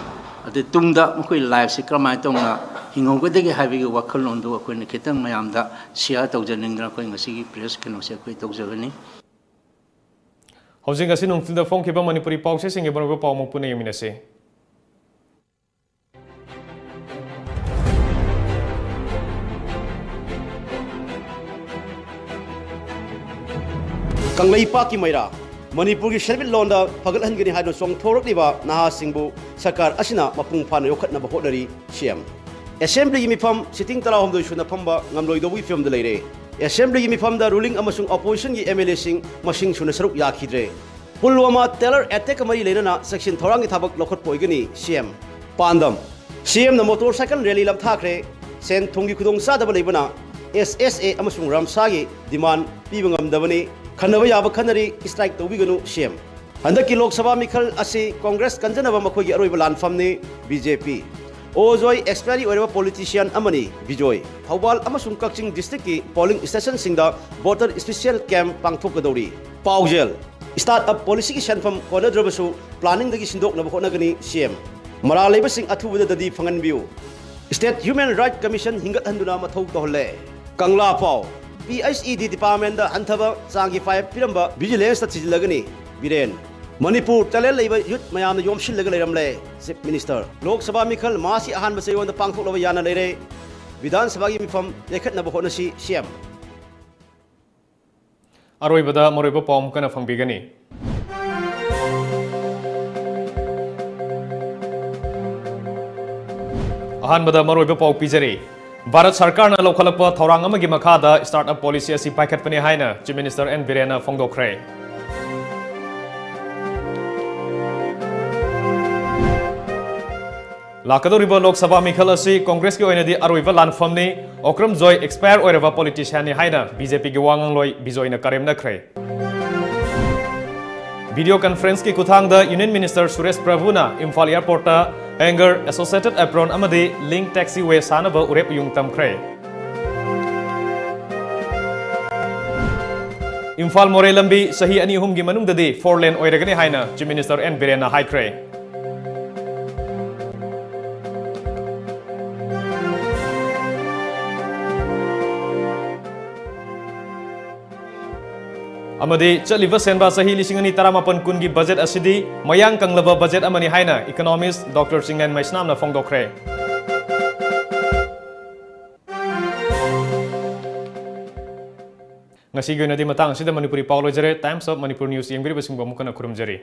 ꯑꯗꯨ ꯇꯨꯡꯗ ꯃꯈꯣꯏ lifeꯁꯤ ꯀꯔꯝꯍꯥꯏꯅ ꯇꯧꯅ ꯍꯤꯡꯍꯧꯒꯗꯒꯦ ꯍꯥꯏꯕꯒꯤ ꯋꯥꯈꯜꯂꯣꯟꯗꯨ ꯑꯩꯈꯣꯏꯅ ꯈꯤꯇꯪ ꯃꯌꯥꯝꯗ share ꯇꯧꯖꯅꯤꯡꯗꯅ ꯑꯩꯈꯣꯏ ꯉꯁꯤꯒꯤ press ꯀꯩꯅꯣꯁꯦ ꯑꯩꯈꯣꯏ ꯇꯧꯖꯕꯅꯤ꯫ ꯍꯧꯖꯤꯛ ꯉꯁꯤ ꯅꯨꯡꯊꯤꯜꯗ ꯐꯣꯡꯈꯤꯕ ꯃꯅꯤꯄꯨꯔꯤ ꯄꯥꯎꯆꯦꯁꯤꯡꯒꯤ ꯃꯔꯨꯑꯣꯏꯕ ꯄꯥꯎ ꯑꯃꯨꯛ ꯄꯨꯟꯅ ꯌꯦꯡꯃꯤꯟꯅꯁꯤ꯫ ꯀꯪꯂꯩꯄꯥꯛꯀꯤ ꯃꯩꯔꯥ, ꯃꯅꯤꯄꯨꯔꯒꯤ ꯁꯦꯟꯃꯤꯠꯂꯣꯟꯗ ꯐꯒꯠꯍꯟꯒꯅꯤ ꯍꯥꯏꯗꯨꯅ ꯆꯣꯡꯊꯣꯔꯛꯂꯤꯕ ꯅꯍꯥꯁꯤꯡꯕꯨ ꯁꯔꯀꯥꯔ ꯑꯁꯤꯅ ꯃꯄꯨꯡ ꯐꯥꯅ ꯌꯣꯛꯈꯠꯅꯕ ꯍꯣꯠꯅꯔꯤ, ꯁꯤ ꯑꯦꯝ꯫ Assemblyꯒꯤ ꯃꯤꯐꯝ sitting ꯇꯔꯥꯍꯨꯝꯗꯣꯏ ꯁꯨꯅ ꯐꯝꯕ ꯉꯝꯂꯣꯏꯗꯧꯕꯒꯤ ꯐꯤꯕꯝꯗ ꯂꯩꯔꯦ꯫ Assemblyꯒꯤ ꯃꯤꯐꯝꯗ ruling ꯑꯃꯁꯨꯡ oppositionꯒꯤ MLAꯁꯤꯡ ꯃꯁꯤꯡ ꯁꯨꯅ ꯁꯔꯨꯛ ꯌꯥꯈꯤꯗ꯭ꯔꯦ꯫ ꯄꯨꯜꯋꯥꯃꯥ terror attackꯀ ꯃꯔꯤ ꯂꯩꯅꯅ section ꯊꯧꯔꯥꯡꯒꯤ ꯊꯕꯛ ꯂꯧꯈꯠꯄ ꯑꯣꯏꯒꯅꯤ, ꯁꯤ ꯑꯦꯝ꯫ ꯄꯥꯟꯗꯝ, ꯁꯤ ꯑꯦꯝꯅ motorcycle rally ꯂꯝꯊꯥꯈ꯭ꯔꯦ꯫ ꯁꯦꯟ ꯊꯨꯝꯒꯤ ꯈꯨꯗꯣꯡꯆꯥꯗꯕ ꯂꯩꯕꯅ ꯑꯦꯁ ꯑꯦꯁ ꯑꯦ ꯑꯃꯁꯨꯡ ꯔꯝꯁꯥꯒꯤ demand ꯄꯤꯕ ꯉꯝꯗꯕꯅꯤ꯫ ꯈꯟꯅꯕ ꯌꯥꯕ ꯈꯟꯅꯔꯤ, strike ꯇꯧꯕꯤꯒꯅꯨ, ꯁꯤ ꯑꯦꯝ꯫ ꯍꯟꯗꯛꯀꯤ ꯂꯣꯛ ꯁꯚꯥ ꯃꯤꯈꯜ ꯑꯁꯤ ꯀꯣꯡꯒ꯭ꯔꯦꯁ ꯀꯟꯖꯅꯕ ꯃꯈꯣꯏꯒꯤ ꯑꯔꯣꯏꯕ ꯂꯥꯟꯐꯝꯅꯤ, ꯕꯤ ꯖꯦ ꯄꯤ꯫ ꯑꯣꯖꯣꯏ expiry ꯑꯣꯏꯔꯕ politician ꯑꯃꯅꯤ, ꯕꯤꯖꯣꯏ꯫ ꯊꯧꯕꯥꯜ ꯑꯃꯁꯨꯡ ꯀꯛꯆꯤꯡ districtꯀꯤ polling stationꯁꯤꯡꯗ voter special camp ꯄꯥꯡꯊꯣꯛꯀꯗꯧꯔꯤ꯫ ꯄꯥꯎꯖꯦꯜ, start up policyꯒꯤ ꯁꯦꯟꯐꯝ ꯀꯣꯟꯅꯗ꯭ꯔꯕꯁꯨ planningꯗꯒꯤ ꯁꯤꯟꯗꯣꯛꯅꯕ ꯍꯣꯠꯅꯒꯅꯤ, ꯁꯤ ꯑꯦꯝ꯫ ꯃꯔꯥꯜ ꯂꯩꯕꯁꯤꯡ ꯑꯊꯨꯕꯗ ꯗꯗꯤ ꯐꯪꯍꯟꯕꯤꯌꯨ꯫ State Human Rights Commission ꯍꯤꯡꯒꯠꯍꯟꯗꯨꯅ ꯃꯊꯧ ꯇꯧꯍꯜꯂꯦ꯫ ꯀꯪꯂꯥ ꯄꯥꯎ, ꯄꯤ ꯑꯩꯆ ꯏ ꯗꯤ departmentꯗ ꯍꯟꯊꯕ ꯆꯥꯡꯒꯤ ꯐꯥꯏꯜ ꯄꯤꯔꯝꯕ vigilanceꯇ ꯊꯤꯖꯤꯜꯂꯒꯅꯤ, ꯕꯤꯔꯦꯟ꯫ ꯃꯅꯤꯄꯨꯔ talent ꯂꯩꯕ youth ꯃꯌꯥꯝꯅ ꯌꯣꯝꯁꯤꯜꯂꯒ ꯂꯩꯔꯝꯂꯦ, Chief Minister꯫ ꯂꯣꯛ ꯁꯚꯥ ꯃꯤꯈꯜ ꯃꯍꯥꯁꯤ ꯑꯍꯥꯟꯕ ꯆꯌꯣꯜꯗ ꯄꯥꯡꯊꯣꯛꯅꯕ ꯌꯥꯅ ꯂꯩꯔꯦ꯫ ꯕꯤꯙꯥꯟ ꯁꯚꯥꯒꯤ ꯃꯤꯐꯝ ꯂꯦꯈꯠꯅꯕ ꯍꯣꯠꯅꯁꯤ, ꯁꯤ ꯑꯦꯝ꯫ ꯑꯔꯣꯏꯕꯗ ꯃꯔꯨꯑꯣꯏꯕ ꯄꯥꯎ ꯑꯃꯨꯛ ꯍꯟꯅ ꯐꯪꯕꯤꯒꯅꯤ꯫ ꯑꯍꯥꯟꯕꯗ ꯃꯔꯨꯑꯣꯏꯕ ꯄꯥꯎ ꯄꯤꯖꯔꯤ꯫ ꯚꯥꯔꯠ ꯁꯔꯀꯥꯔꯅ ꯂꯧꯈꯠꯂꯛꯄ ꯊꯧꯔꯥꯡ ꯑꯃꯒꯤ ꯃꯈꯥꯗ startup policy ꯑꯁꯤ ꯄꯥꯏꯈꯠꯄꯅꯤ ꯍꯥꯏꯅ Chief Minister ꯑꯦꯟ ꯕꯤꯔꯦꯟꯅ ꯐꯣꯡꯗꯣꯛꯈ꯭ꯔꯦ꯫ ꯂꯥꯛꯀꯗꯧꯔꯤꯕ ꯂꯣꯛ ꯁꯚꯥ ꯃꯤꯈꯜ ꯑꯁꯤ ꯀꯣꯡꯒ꯭ꯔꯦꯁꯀꯤ ꯑꯣꯏꯅꯗꯤ ꯑꯔꯣꯏꯕ ꯂꯥꯟꯐꯝꯅꯤ, ꯑꯣꯀ꯭ꯔꯝ ꯖꯣꯏ expire ꯑꯣꯏꯔꯕ politicianꯅꯤ ꯍꯥꯏꯅ ꯕꯤ ꯖꯦ ꯄꯤꯒꯤ ꯋꯥ ꯉꯥꯡꯂꯣꯏ ꯕꯤꯖꯣꯏꯅ ꯀꯔꯦꯝꯅꯈ꯭ꯔꯦ꯫ Video conferenceꯀꯤ ꯈꯨꯠꯊꯥꯡꯗ Union Minister Suresh ꯄ꯭ꯔꯚꯨꯅ Imphal airportꯇ hangar, associated apron ꯑꯃꯗꯤ link taxiway ꯁꯥꯅꯕ ꯎꯔꯦꯞ ꯎꯌꯨꯡ ꯇꯝꯈ꯭ꯔꯦ꯫ ꯏꯝꯐꯥꯜ ꯃꯣꯔꯦ ꯂꯝꯕꯤ ꯆꯍꯤ ꯑꯅꯤ ꯑꯍꯨꯝꯒꯤ ꯃꯅꯨꯡꯗꯗꯤ four lane ꯑꯣꯏꯔꯒꯅꯤ ꯍꯥꯏꯅ Chief Minister ꯑꯦꯟ ꯕꯤꯔꯦꯟꯅ ꯍꯥꯏꯈ꯭ꯔꯦ꯫ ꯑꯃꯗꯤ ꯆꯠꯂꯤꯕ ꯁꯦꯟꯕꯥ ꯆꯍꯤ ꯂꯤꯁꯤꯡ ꯑꯅꯤ ꯇꯔꯥꯃꯥꯄꯟ ꯀꯨꯟꯒꯤ budget ꯑꯁꯤꯗꯤ ꯃꯌꯥꯡ ꯀꯪꯂꯕ budget ꯑꯃꯅꯤ ꯍꯥꯏꯅ economist Doctor ꯆꯤꯡꯂꯦꯟ ꯃꯩꯁꯅꯥꯝꯅ ꯐꯣꯡꯗꯣꯛꯈ꯭ꯔꯦ꯫ ꯉꯁꯤꯒꯤ ꯑꯣꯏꯅꯗꯤ ꯃꯇꯥꯡ ꯑꯁꯤꯗ ꯃꯅꯤꯄꯨꯔꯤ ꯄꯥꯎ ꯂꯣꯏꯖꯔꯦ꯫ Times of Manipur News ꯌꯦꯡꯕꯤꯔꯤꯕꯁꯤꯡꯕꯨ ꯑꯃꯨꯛ ꯍꯟꯅ ꯈꯨꯔꯨꯝꯖꯔꯤ꯫